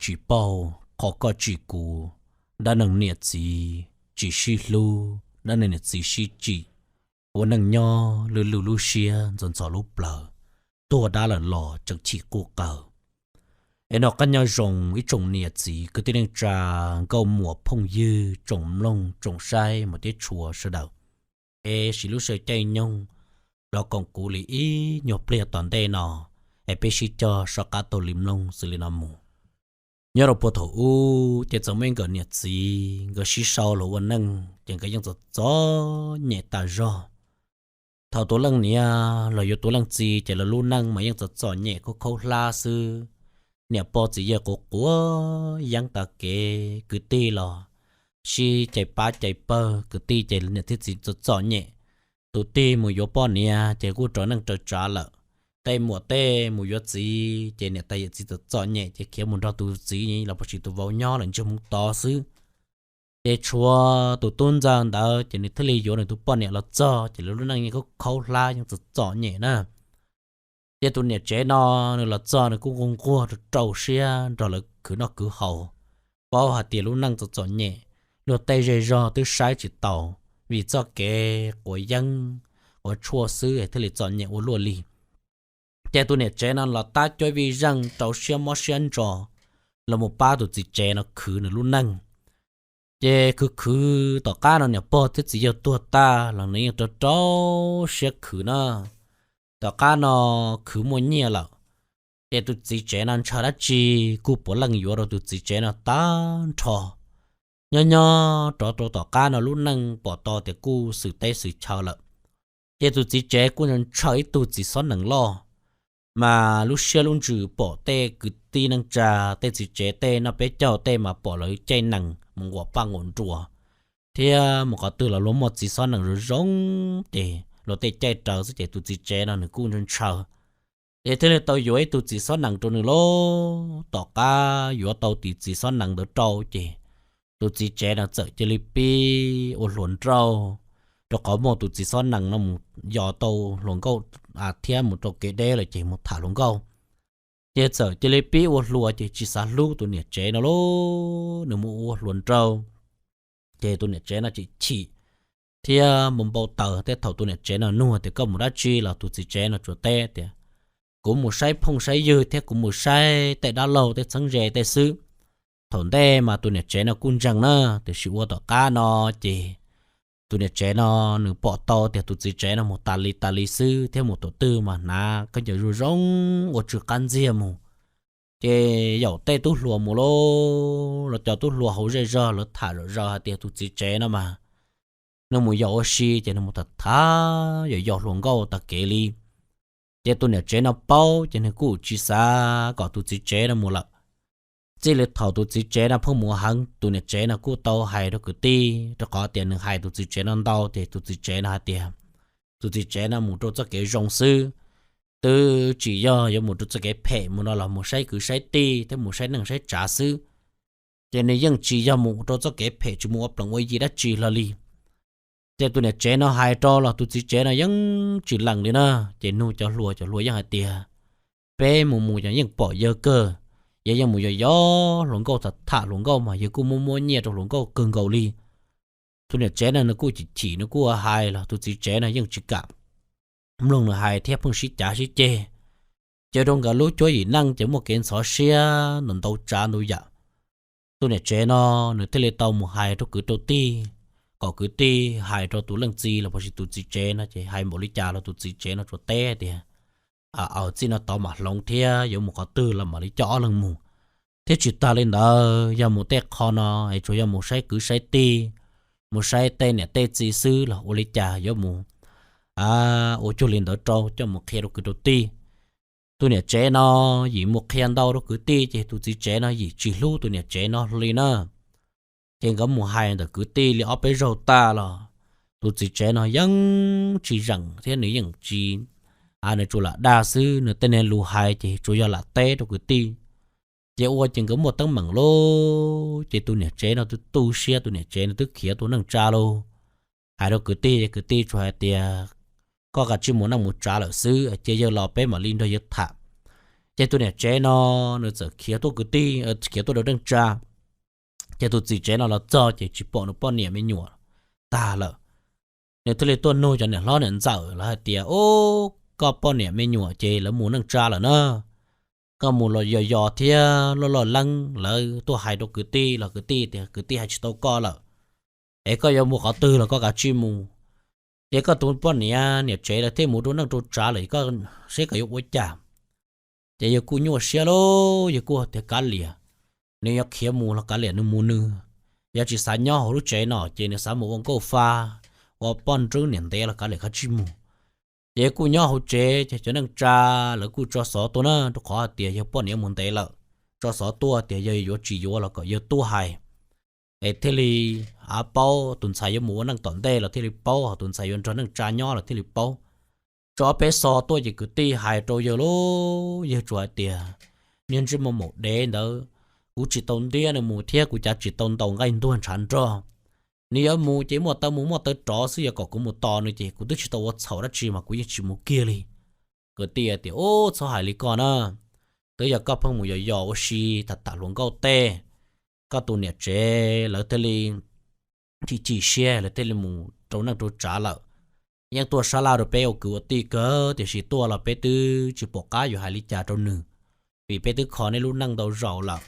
tsis paub qhov koj tsim kuv, dab neeg niam txiv tsis sib hlub, dab neeg niam txiv sib tsim, ua neej nyob lwj lwj lub siab ntxhov ntxhov lub plawv, tuag dab lawm los tseem chim quj qaws. Es noj qab nyob zoo ib tsoom niam txiv kwv tij neej tsa, nkauj muam phooj ywg tsoom mloog tsoom saib mus thiab tshua sawv daws, es siv lub sij hawm caij nyoog los koom kuv li ib nyuag pliag tom ntej no, es peb sib cog soj qab taug li mloog xws li no mus. Nyob rau puag thaum ub ces txawm muaj ib nkawm niam txiv nkawd sib sau los ua neej ces nkawd yeej txom txom nyem tas zog. Thaum tus leej niam los yuav tus leej txiv ces lawv lub neej mas yeej txom txom nyem khaub khaub hlab xwb. Niam pog txiv yawg quav quav yeeb tas kev, kwv tij los sib cais pab cais pawg, kwv tij ces niam thiab txiv txom txom nyem. Tus tij mus yuav poj niam ces kuj raws neej raws tsav lawm. Tej muam tej mus yuav txiv ces niam tais yawm txiv txom txom nyem ces khiav mus nrog tus txiv los puas tsis tus vauv nyob lawm ntsiag mus tod xwb. Ces tshuav tus tub ntxawg ntawd ces nws thiaj li yuav nws tus poj niam los txog ces lawv lub neej yeej khaub khaub hlab yeej txom txom nyem na. Ces tus niam tsev no nws los txog nws kuj nquag nquag rau rau siab nrog lawv khwv noj khwv haus, paub hais tias lub neej txom txom nyem, luag tej zej zog twb saib tsis taus, vim txoj kev quav yeeb quav tshuaj xwb thiaj li txom nyem ua luaj li. Ces tus niam tsev no los tab cuab vij zeej rau siab mob siab ntso los mus pab tus txiv tsev no khwv nws lub neej. Ces khwv khwv tom qab no niam pog thiab txiv yawg tuag tag los nws yeej rau rau siab khwv na. Tom qab no khwv muaj nyiaj lawm, ces tus txiv tsev no ntshaw dab tsi kuj puav leej yuav rau tus txiv tsev no tag nrho. Nyob nyob rov rau tom qab no lub neej pom tau tias kuj xwm teb xwm chaw lawm, ces tus txiv tsev kuj ntshaw ib tug txiv xob nees loj. Mas lub siab lub ntsws pom tej kwv tij neej tsa, tej txiv tsev tej noj peb caug tej mas pom lawv caij nees mus nquam paj nquam nruas, thiab mus qhov twg los luag muaj txiv xob nees zoo zoo, ces luag tej caij raws xwb ces tus txiv tsev no nws kuj ntshaw ntshaw, ces thiaj li tau yuav ib tug txiv xob nees rau nws lauj. Tom qab yuav tau tus txiv xob nees ntawd rau ces tus txiv tsev no txawm cia li pib ua hluas nraug, rau qhov muaj tus txiv xob nees no mus yos tau hluas nkauj thiab mus rau kev deb lawm ces mus tham hluas nkauj. Ces txawm cia li pib ua hluas ces tsis xav hlub tus niam tsev no lauj, nws mus ua hluas nraug. Ces tus niam tsev no chim chim thiab npau npau taws, tej thaum tus niam tsev no nug tias koj mus dab tsi los tus txiv tsev no tsuas teb tias kuv mus saib phooj saib ywg thiab kuv mus saib tej dab laug tej txheeb ze tej xwb. Thaum ntej mas tus niam tsev no kuj ntseeg na, tiam sis ua tom qab no ces tus niam tsev no nws pom tau tias tus txiv tsev no mus tas li tas li xwb thiab mus tom twg mas hnav khaub ncaws zoo zoo ua tsw qab ntxiag mus. Ces yaum tej tub hluas mus lauj, los cov tub hluas hauv zej zog lawv tham zom zaws hais tias tus txiv tsev no mas nws mus yaum ua si ces nws mus tham tham yog yog hluas nkauj tag kev li. Ces tus niam tsev no paub ces nws kuj tsis xav kom tus txiv tsev no mus lawm. Txij li thaum tus txiv tsev no pheej mus heev, tus niam tsev no kuj tau hais rau kwv tij, rau qhov tias nws hais tus txiv tsev no ntau ces tus txiv tsev no hais tias tus txiv tsev no mus rau txoj kev zoo xwb, twb tsis yog yuav mus rau txoj kev phem mus no los mus saib kwv saib tij thiab mus saib neej saib tsav xwb. Ces nws yeej tsis yog mus rau txoj kev phem tsis mus ua plees ua yi dab tsi hlo li. Ces tus niam tsev no hais rau los tus txiv tsev no yeej tsis lees li na. Ces nug cov hluas, cov hluas yeej hais tias peb mus mus yeej pom yawg kawg, yawg yeej mus yog yog hluas nkauj tham tham hluas nkauj mas yawg kuj muab muab nyiaj rau hluas nkauj kawg nkaus li. Tus niam tsev no nws kuj chim chim nws kuj hais los tus txiv tsev no yeej tsis kam mloog nws hais thiab pheej sib cav sib ceg. Ces rau nkawd lub cuab yim neej ces muaj kev ntxhov siab ntau ntau tsav ntau yam. Tus niam tsev no nws thiaj li tau mus hais rau kwv rau tij, kom kwv tij hais rau tus leej txiv los puas tsis tus txiv tsev no ces hais npaum li cas los tus txiv tsev no tsuas teb tias aws, txij no tod mam hloov thiab yuav mus qhov twg los mam li coj ob leeg mus. Thiab tsis tas li ntawd yog mus tej qho no es tsuas yog mus saib kwv saib tij, mus saib tej niam tej txiv xwb los ua li cas yuav mus ua cuag li ntawd rau coj mus qhia rau kwv rau tij. Tus niam tsev no yim mus qhia ntau rau kwv tij ces tus txiv tsev no yim tsis hlub tus niam tsev no li na. Ces nkawd mus hais ntawm kwv tij li ob peb zaug tag los tus txiv tsev no yeej tsis zeem thiab nws yeej tsis, nws tsuas lam dag xwb, nws tej niag lus hais ces tsuas yog lam teb rau kwv tij. Ces ua ces nkawd muaj teeb meem lauj, ces tus niam tsev no twb tu siab, tus niam tsev no twb khiav tua neej tsa lauj. Hais rau kwv tij, kwv tij tsuas hais tias koj kav tsij mus neej mus tsav lawm xwb, cia yawg los peb mam li nrog yawg tham. Ces tus niam tsev no nws txawm khiav tuaj kwv tij, khiav tuaj rau neej tsa. Ces tus txiv tsev no los txog ces tsis pom nws poj niam me nyuam tag lawm. Nws thiaj li tuaj nug cov niam hlob niam ntxawm lawv hais tias, Ub, koj poj niam me nyuam ces lawv mus neej tsa lawm na. Koj mus los yos yos thiab loj loj leeb, lawv tuaj hais rau kwv tij los kwv tij tias kwv tij hais tsis tau koj lawm, es koj yuav mus qhov twg los koj kav tsij mus. Ces koj tus poj niam niam tsev lawv thiaj mus rau neej rau tsa lawm, koj seb koj yuav ua cas? Ces yawg kuj nyuaj siab lauj, yawg kuj tias kav liam, nws yuav khiav mus los kav liam nws mus nws, yog tsis xav nyob hauv lub tsev no ces nws xav mus ua nkauj fa, ua poj nrwb niam ntev los kav liam kav tsij mus. Ces kuj nyob hauv tsev ces cov neej tsa lawv kuj tso xov tuaj na, rau qhov hais tias yawg poj niam mus ntev lawm, tso xov tuaj tias yog yuav tsis yuav los kom yawg tuaj hais. Es thiaj li, a, paub tus ntxhais yuav mus ua neej tom ntej los thiaj li paub, ho tus ntxhais yuav nrog neej tsa nyob los thiaj li paub. Tso ob peb xov tuaj ces kwv tij hais rau yawg lauj, yawg tsuas hais tias, Niag ntsej muag maum dev ntawd, kuv tsis tau ntiab nws mus thiab kuv cav tsis tau ntaus nqaij ntuag ntshav nrog. Nws yuav mus ces muaj taw mus muaj taw rov xwb, yog kom kuv mus tos nws ces kuv twb tsis tau ua txhaum dab tsi mas kuv yeej tsis mus kiag li. Kwv tij tias, Ub, txhob hais li koj na, twb yog koj pheej mus yos yos ua si tham tham hluas nkauj tej, koj tus niam tsev lawv thiaj li chim chim siab, lawv thiaj li mus rau neej rau tsav lawm. Yeej tuaj sab laj rau peb ua kwv ua tij kawg, tiam sis tuaj los peb twb tsis pom qab yuav hais li cas rau nws, vim peb twb kho neb lub neej ntau zaus lawm.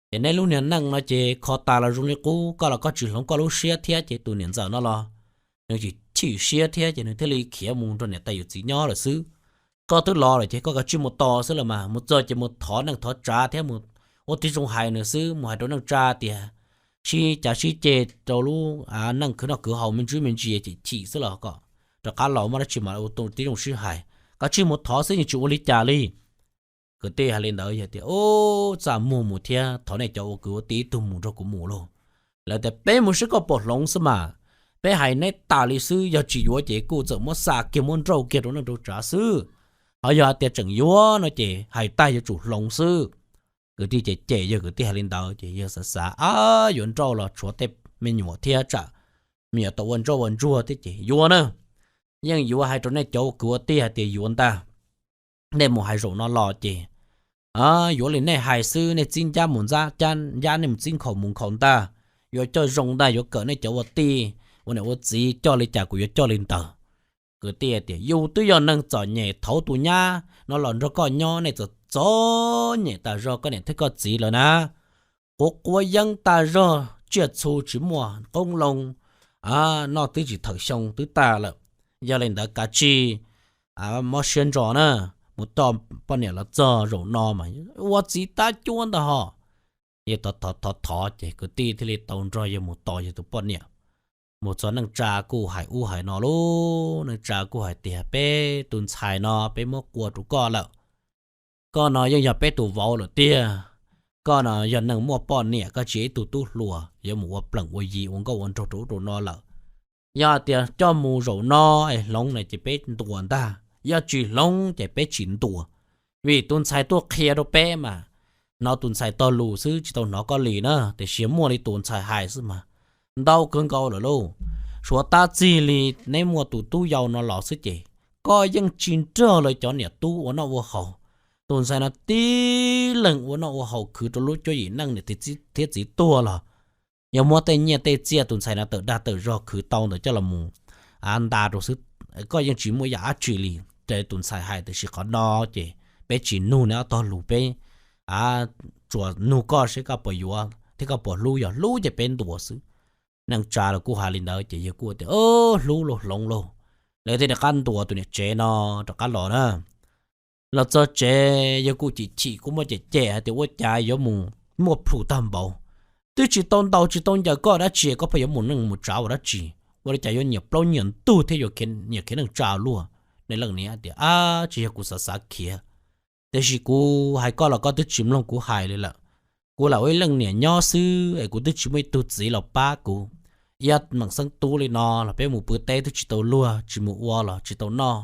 Ces neb lub niag neej no ces kho tas los zoo li qub, koj los koj tsis hloov koj lub siab thiab ces tus niam ntxawm no los nws chim chim siab thiab ces nws thiaj li khiav mus nrog niam tais yawm txiv nyob lawm xwb. Koj twb los lawm ces koj kav tsij mus tos xwb los mas, mus txog ces mus thov neej thov tsav thiab mus ua tib zoo hais nws xwb, mus hais rau neej tsa tias, sib cav sib ceg rau lub neej khwv noj khwv haus me ntsis me ntsis chim chim xwb los kom rov qab los muaj dab tsi mas ua tib zoo sib hais, kav tsij mus thov xwb yeej tsis ua li cas li. Kwv tij hais li ntawd yog tias, Ub, txaj muag mus thiab, thov nej cov ua kwv ua tij ib tug mus nrog kuv mus lauj. Lawv tias, Peb mus seb koj puas hloov xwb mas, peb hais neb tas li xwb, yog tsis yuav ces kuj txawm muab xa kiag muab nrauj kiag rau neej rau tsav xwb, ho yog hais tias tseem yuav no ces hais tag yuav tsum hloov xwb. Kwv tij cem cem yawg, kwv tij hais li ntawd ces yawg xav xav, A, yuav nrauj los tshuav tej me nyuam thiab tsam me nyuam tau ua ntsoj ua ntsuag thiab ces yuav na. Yeej yuav, hais rau nej cov ua kwv ua tij hais tias yuav ntag. Nej mus hais zaum no los ces yuav li nej hais xwb, nej txib ncab mus ncab, nej mus txib nkhaus mus nkhaus ntag. Yuav coj zoo ntag, yuav kawm nej cov ua tij ua niam ua txiv coj li cas kuv yuav coj li ntawd. Kwv tij tias, Yus twb yog neeg txom nyem, thaum tus nyab no los nrog koj nyob nej txom txom nyem tas zog koj niam thiab koj txiv lawm na. Quav quav yeeb tas zog, tsiaj txhu tsis muaj, qoob loo noj twb tsis thawm xyoo twb tag lawm. Yog li ntawd kav tsij mob siab ntso na, mus coj poj niam los txog zaum no mas ua txiv tab cuab ntag ho. Yawg thov thov ces kwv tij thiaj li tau nrog yawg mus tos yawg tus poj niam. Mus txog neej tsa kuj hais ub hais no lauj, neej tsa kuj hais tias, Peb tus ntxhais no peb muab qua rau koj lawm. Koj no yeej yog peb tus vauv lawm tiag. Koj no yog neeg muaj poj niam, koj tsis yog ib tug tub hluas yuav mus ua plees ua yi ua nkauj ua nraug rau ub rau no lawm. Yog tias coj mus zaum no es hloov na ces peb ntuas ntag, yog tsis hloov ces peb tsis ntuas. Vim tus ntxhais tuaj qhia rau peb mas, hnov tus ntxhais tog lus xwb tsis tau hnov koj li na, tiam sis muaj li tus ntxhais hais xwb mas ntau kawg nkaus lawm lauj. Suav tab txig li neb muaj tus tub yau no los xwb ces koj yeej tsis nrog lawv cov niam tub ua noj ua haus. Tus ntxhais no tib leeg ua noj ua haus khwv rau lub cuab yim neej niam thiab txiv tuag los yog muab tej nyiaj tej txiaj tus ntxhais no tawm dag tawm zog khwv tau ntawd coj los mus nta rau xwb, koj yeej tsis muaj ib yam dab tsi li. Raws li tus ntxhais hais, tiam sis qhov no ces peb tsis nug neb ob tog lus, peb tsuas nug koj seb koj puas yuav thiab koj puas hlub, yog hlub ces peb ntuas xwb. Neej tsa los kuj hais li ntawd ces yawg kuj tias, Hlub lauj, hloov lauj. Lawv thiaj rov qab ntuas tus niam tsev no rov qab los na. Los txog tsev yawg kuj chim chim kuj muaj cem cem hais tias, Ua cas yuav mus muaj plhus tag npaum, twb tsis tau ntaus tsis tau ncaws koj dab tsi, koj pheej yuav mus neej mus tsav ua dab tsi? Ua li cas yuav nyiam plaub nyiam ntug thiab yuav nyiam khiav neej tsa luaj? Nej leej niam tias, Ab, tsis yog kuv xav xav khiav, tiam sis kuv hais koj los koj twb tsis mloog kuv hais li lawm. Kuv lam ua ib leej niam nyob xwb es kuv twb tsis muaj ib tug txiv los pab kuv. Ib yam meem xeeb tub li no los peb mus pw teb twb tsis tau luag, tsis mus ua los tsis tau noj.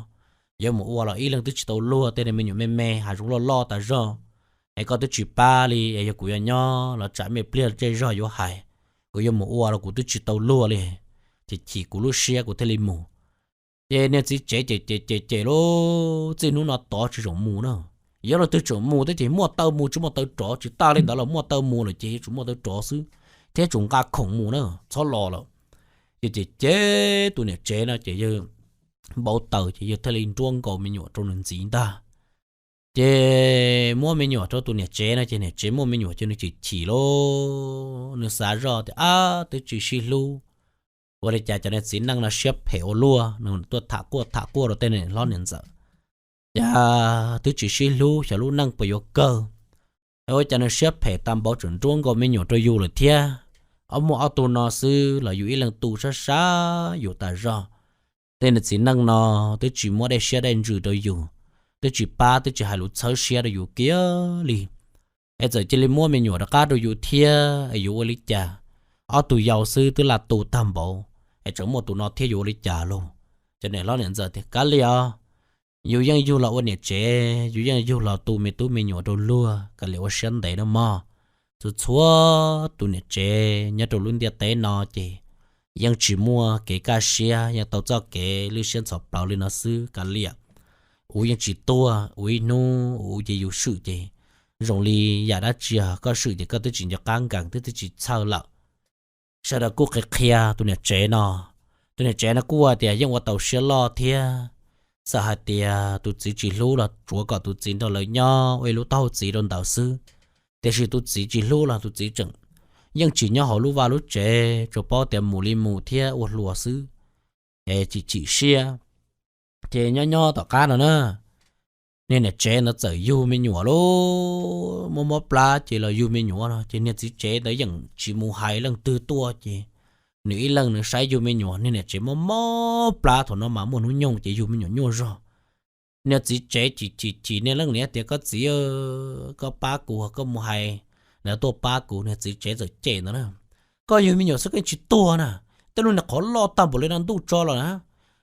Yuav mus ua los ib leeg twb tsis tau luag, tej me nyuam me me hav zoov loj loj tas zog, es koj twb tsis pab li. Es yog kuv yuav nyob los tsam me pliag zej zog yuav hais, kuv yuav mus ua los kuv twb tsis tau luag li. Ces chim kuv lub siab kuv thiaj li mus. Ces niag txiv tsev ces cem cem cem lub txij hnub no tod tsis zoo mus na. Yog leej twg tseem mus twb ces muaj taw mus tsis muaj taw rov, tsis tas li ntawd los muaj taw mus lawm ces yuav tsum muaj taw rov xwb, thiab tsum nqa khoom mus na, txhob los lawm. Ces ces ces tus niam tsev no ces yawg npau taws ces yawg thiaj li nruab nkaus me nyuam rau nws ntxiv ntag. Ces muab me nyuam rau tus niam tsev no ces niam tsev muaj me nyuam ces nws chim chim lauj, nws xav zoj tias ab twb tsis sib hlub, ua li cas cov niag txiv neej no siab phem ua luaj, nws tuaj tham quaj tham quaj rau tej niam hlob niam ntxawm. Cas twb tsis sib hlub xyov lub neej puas yuav kawg, ua cas nws siab phem tag npaum tseem nruab nkaus me nyuam rau yus lawm thiab. Ob muaj ob tug no xwb los yus ib leeg tu sab sab yus tas zog. Tej niag txiv neej no twb tsis muab dej siab dej ntsws rau yus, twb tsis pab twb tsis hais lus txhawb siab rau yus kiag li. Es txawm cia li muab me nyuam rov qab rau yus thiab es yuav ua li cas? Ob tug yau xwb twb laj tu tag npaum, es tseem muaj tus no thiab yuav ua li cas lauj? Cov niam hlob niam ntxawm tias kav liam os, yus yeej yug los ua niam tsev, yus yeej yug los tu me tub me nyuam rau luag, kav liam ua siab ntev nawb mog. Txhua txhua tus niam tsev nyob rau lub ntiaj teb no ces yeej tsis muaj kev kaj siab, yeej tau txoj kev lwj siab ntxhov plawv li no xwb kav liam. Uv yeej tsis tuag, uv ib hnub uv ces yus swm ces zoo li yam dab tsi, koj swm ces koj twb tsis nco qab nkees, twb twb tsis txhawj lawm. Sawv daws kuj qhia qhia tus niam tsev no. Tus niam tsev no kuj tias yeej ua tau siab loj thiab, txawm hais tias tus txiv tsis hlub los tsuav kom tus txiv nrog lawv nyob ua ib lub taub hau txiv rau ntawd xwb. Tiam sis tus txiv tsis hlub los tus txiv tseem yeej tsis nyob hauv lub vaj lub tsev, tsuas paub tias mus li mus thiab ua hluas xwb, es chim chim siab. Ces nyob nyob tom qab no na, niag niam tsev ntawd txawm yug me nyuam lauj, mob mob plab ces los yug me nyuam no ces niag txiv tsev ntawd yeej tsis mus hais leej twg tuaj ces nws ib leeg nws saib yug me nyuam. Niag niam tsev mob mob plab, thaum no mas muaj hnub nyoog ces yug me nyuam nyuaj zog. Niag txiv tsev chim chim chim niag leej niam tias koj txiv, koj pab kuv, koj mus hais lawv tuaj pab kuv. Niag txiv tsev txawm cem ntawd na, koj yug me nyuam xwb koj tsis tuag na, tej lub niag qhov loj tag npaum li no ntuj tso los na,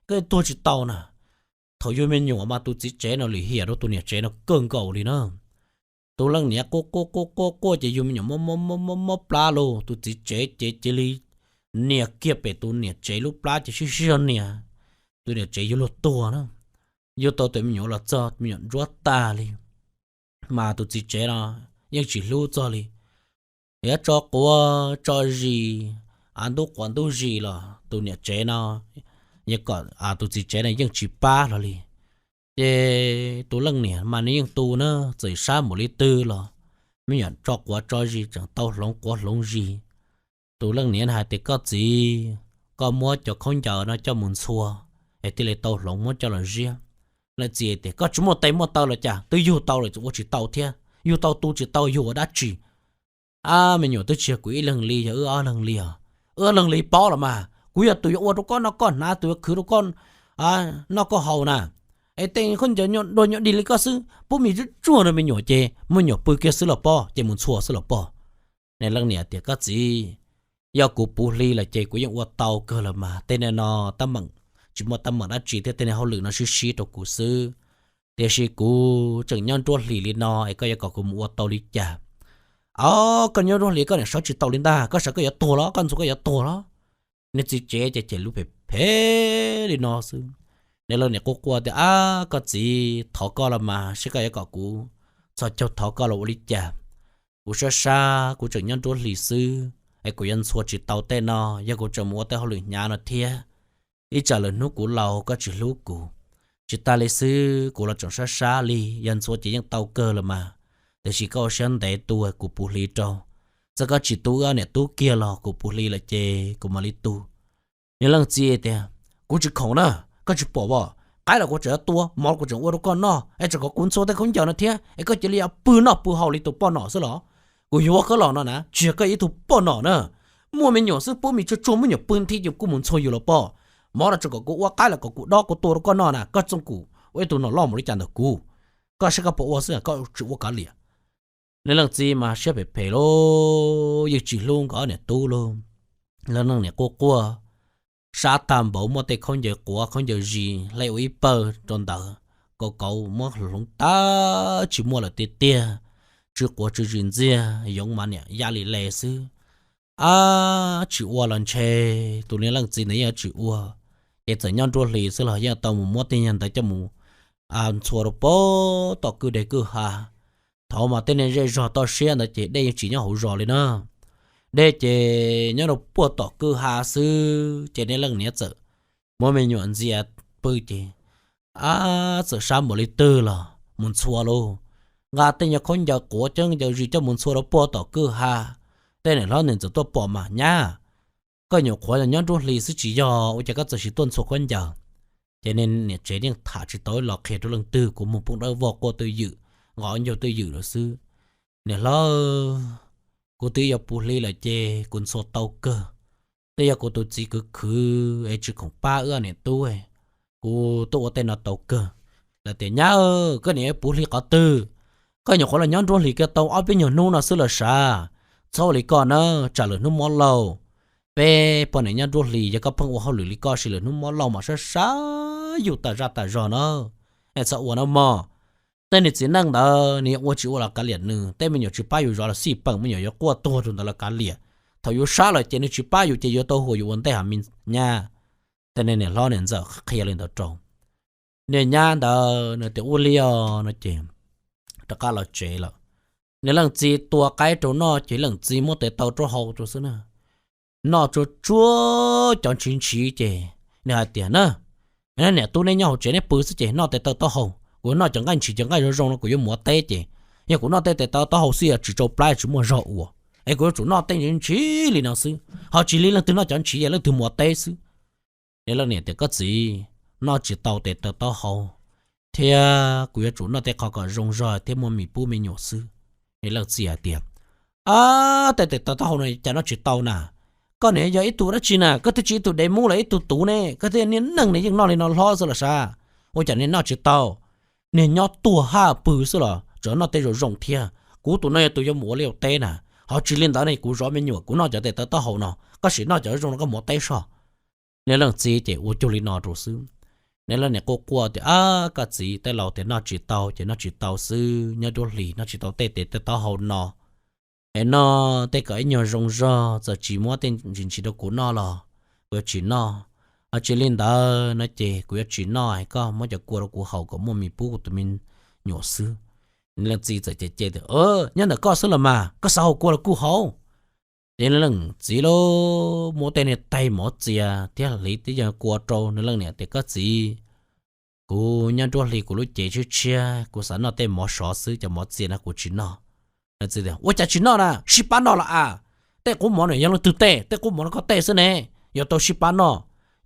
koj tuag tsis tau na. Thaum yug me nyuam mas tus txiv tsev no lim hiam rau tus niam tsev no kawg nkaus li na. Tus leej niam quaj quaj quaj quaj quaj ces yug me nyuam mob mob mob plab lauj, tus txiv tsev ces cia li nias kiag pem tus niam tsev lub plab ces sib sib zog nias, tus niam tsev yuav luag tuag na. Yug tau tus me nyuam los txog me nyuam ntsuab tag li, mas tus txiv tsev no yeej tsis hlub txog li. Yuav tso quav tso zis, a ntub quav ntub zis los tus niam tsev no yeej kom, tus txiv tsev no yeej tsis pab hlo li. Ces tus leej niam mas nws yeej tu na, txawm sab npaum li twg los me nyuam tso quav tso zis tseem tau hloov quav hloov zis. Tus leej niam hais tias koj txiv, koj muab cov khaub ncaws no coj mus ntxhua es thiaj li tau hloov muab coj los ziab. Leej txiv tias koj tsis muaj tes muaj taw los cas, twb yug tau lawm ua tsis tau thiab, yug tau tu tsis tau yug ua dab tsi? Ab me nyuam, twb tsis yog kuv ib leeg li, yog wb ob leeg li os. Wb ob leeg li pob los mas kuv yog tus yuav ua rau koj noj koj hnav, tus yuav khwv rau koj noj koj haus na. Es tej khaub ncaws dua nyuag dig li koj xwb, pub mis tsuag tsuag rau me nyuam ces me nyuam pw kiag xwb los pob, ces mus ntxhua xwb los pob. Niag leej niam tias koj txiv, yog kuv puv hli lawm ces kuv yeej ua tau kawg lawm mas, tej niag no tab meem tsis muaj tab meem dab tsi thiab, tej niag hauj lwm no sib sib rau kuv xwb. Tiam sis kuv tseem nyob nruab hlis li no es koj yuav kom kuv mus ua tau li cas? Au, koj nyob nruab hlis koj niam sawv tsis tau li ntag, koj sawv koj yuav tuag los, koj ntxhua koj yuav tuag los. Niag txiv tsev ces cem lus phem phem li no xwb. Niag leej niam quaj quaj tias ab koj txiv, thov koj los mas, seb koj yuav kom kuv txhos caug thov koj los ua li cas? Kuv sab sab, kuv tseem nyob nruab hlis xwb es kuv yuav ntxhua tsis tau tej no, yog kuv tseem mus ua tej hauj lwm hnyav no thiab, ib tsam lwm hnub kuv laus koj tsis hlub kuv. Tsis tas li xwb, kuv los tseem sab sab li, yog ntxhua ces yeej tau kawg lawm mas. Tiam sis koj ua siab ntev tu, kuv puv hli rau. Txawm koj tsis tu wb niam tub kiag los kuv puv hli lawm ces kuv mam li tu. Niag leej txiv tias kuv tsis khoom na, koj tsis pom as, qaib los kuv tseem tua, mov los kuv tseem ua rau koj noj, es tseem kom kuv ntxhua tej khaub ncaws no thiab es koj cia li pw noj pw haus li tus poj nom xwb los? Kuv yuav koj los no na, tsis yog koj ib tug poj nom na. Muaj me nyuam xwb pub mis tsuag tsuag muab nyuam pw nthi ces kuj mus ntxhua yus los pob. Mov los tseem kom kuv ua, qaib los kom kuv dob kuv tua rau koj noj na, koj txooj kuv ua ib tug nom loj mus li cas ntawm kuv. Koj saib koj puas ua xwb, koj tsis ua kav liam. Niag leej txiv mas siab phem phem lauj, yeej tsis hlub nkawd niam tub lauj. Leej niam quaj quaj, sab tag npaum muaj tej khaub ncaws quav khaub ncaws zis hle ua ib pawg rau ntawd, kauv kauv muab hloov tag tsis muaj lawm tiag tiag. Tsw quav tsw zis ntxiag, yoov mas niam ya li le xwb. Ab tsis ua los ntshe tus niag leej txiv ntawd yeej tsis ua, ces txawm nyob nruab hlis xwb los yeej tau mus muab tej nyuag ntawd coj mus ntxhua rau puag tom kwj deg kwj ha. Thaum mas tej niag zej zog toj siab ntawd ces dej yeej tsis nyob hauv zos li na. Dej ces nyob rau puag tom kwj ha xwb ces niag leej niam txawm muab me nyuam ntxias pw ces, ab, txawm sab npaum li twg los mus ntxhua lauj. Nqa tej nyuag khaub ncaws quav ceeb ncaws zis coj mus ntxhua rau puag tom kwj ha. Tej niam hlob ntawd txawm tuaj pom mas, nyab, koj nyuam qhuav nyob nruab hlis xwb tsis yog ua cas koj txawm sim tuaj ntxhua khaub ncaws. Ces niam tsev yeej tham tsis tau ib los qhia rau leej twg, kuv mus poob dawb vog quaj twj ywm, nqos ncaug twj ywm lawm xwb. Niam hlob, kuv twb yuav puv hli lawm ces kuv ntxhua tau kawg. Twb yog kuv tus txiv khwv khwv es tsis khoom pab wb niam tub, kuv tuaj ua tej no tau kawg. Lawv tias, nyab, koj niam puv hli qhov twg? Koj nyuam qhuav los nyob nruab hlis kiag tau ob peb nyuag hnub no xwb los sav. Txhob ua li koj na, tsam lwm hnub mob lauj. Peb poj niam nyob nruab hlis yog koj pheej ua hauj lwm li koj sis lwm hnub mob lauj mas sab sab yus tas zaj tas zog na. Es txhob ua na mog. Tej niag txiv neej ntawd nws ua tsis ua los kav liam nws, tej me nyuam tsis pab yus zov los xij peem, me nyuam yuav quaj tuag rau ntawd los kav liam. Thaum yus sab lawm ces nws tsis pab yus ces yuav tau huam yus ua ntej ha me nyab. Tej niag niam hlob niam ntxawm qhia li ntawd rau niag nyab ntawd, nws tias ua li os no ces rov qab los tsev lawm. Niag leej txiv tua qaib rau noj ces leej txiv muab tes taw taub hau rau xwb na. Noj tsuag tsuag cov ntshiv ntshiv ces nws hais tias na, niam tub neb nyob hauv tsev neb pw xwb ces noj tes taw taub hau, kuv noj cov nqaij ntshiv cov nqaij zoo zoo no kuv yuav mus ua teb ces yog kuv noj tej tes taw taub hau xwb yog tsis tsau plab tsis muaj zog ua, es kuv yuav tsum noj tej ntshiv ntshiv li no xwb, ho tsis li leej twg noj cov ntshiv es leej twg mus ua teb xwb. Niag leej niam tias koj txiv, noj tsis tau tes taw taub hau, thiab kuv yuav tsum noj tej qhov kom zoo zog thiab muaj mis pub me nyuam xwb. Niag leej txiv hais tias, ab, tej tes taw taub hau no cas noj tsis tau na? Koj niam yog ib tug dab tsi na, koj twb tsis ib tug dev mub los ib tug tuv ne, koj thiaj niag neeg ne yeej noj li no hlob xwb los sav. Ua cas niag noj tsis tau? Niag nyob tuag haj pw xwb los tseem noj tej zoo zoo thiab. Kuv tus no yog tus yuav mus ua liaj ua teb na, ho tsis li ntawd ne kuv zov me nyuam kuv noj cov tes taw taub hau no, koj sim noj cov zoo no koj mus ua teb soj. Niag leej txiv ces ua cuag li no rau xwb. Niag leej niam quaj quaj tias, ab, koj txiv, tej laus tias noj tsis tau ces noj tsis tau xwb, nyob nruab hlis noj tsis tau tej tes taw taub hau no. Es noj tej kom ib nyuag zoo zog, txawm tsis muab tej ntsis ntsis rau kuv noj los kuv yuav tsis noj. Ho tsis li ntawd no ces kuv yuav tsis noj, es koj muab cov kua rau kuv haus kom muaj mis pub kuv tus me nyuam xwb. Niag leej txiv txawm cem cem tias, nyob ntawm koj xwb los mas, koj xav haus kua los kuj haus. Ces leej txiv lauj, muab tej niag tais mov txias thiab hliv tej yag kua rau nws leej niam tias, koj txiv, kuv nyob nruab hlis kuv lub cev tshiab tshiab, kuv xav noj tej mov sov xwb, cov mov txias no kuv tsis noj. Leej txiv tias, ua cas tsis noj na, sib pab noj los as. Tej qub mov no yog leej twg tej, tej qub mov no koj tej xwb ne, yuav tau sib pab noj.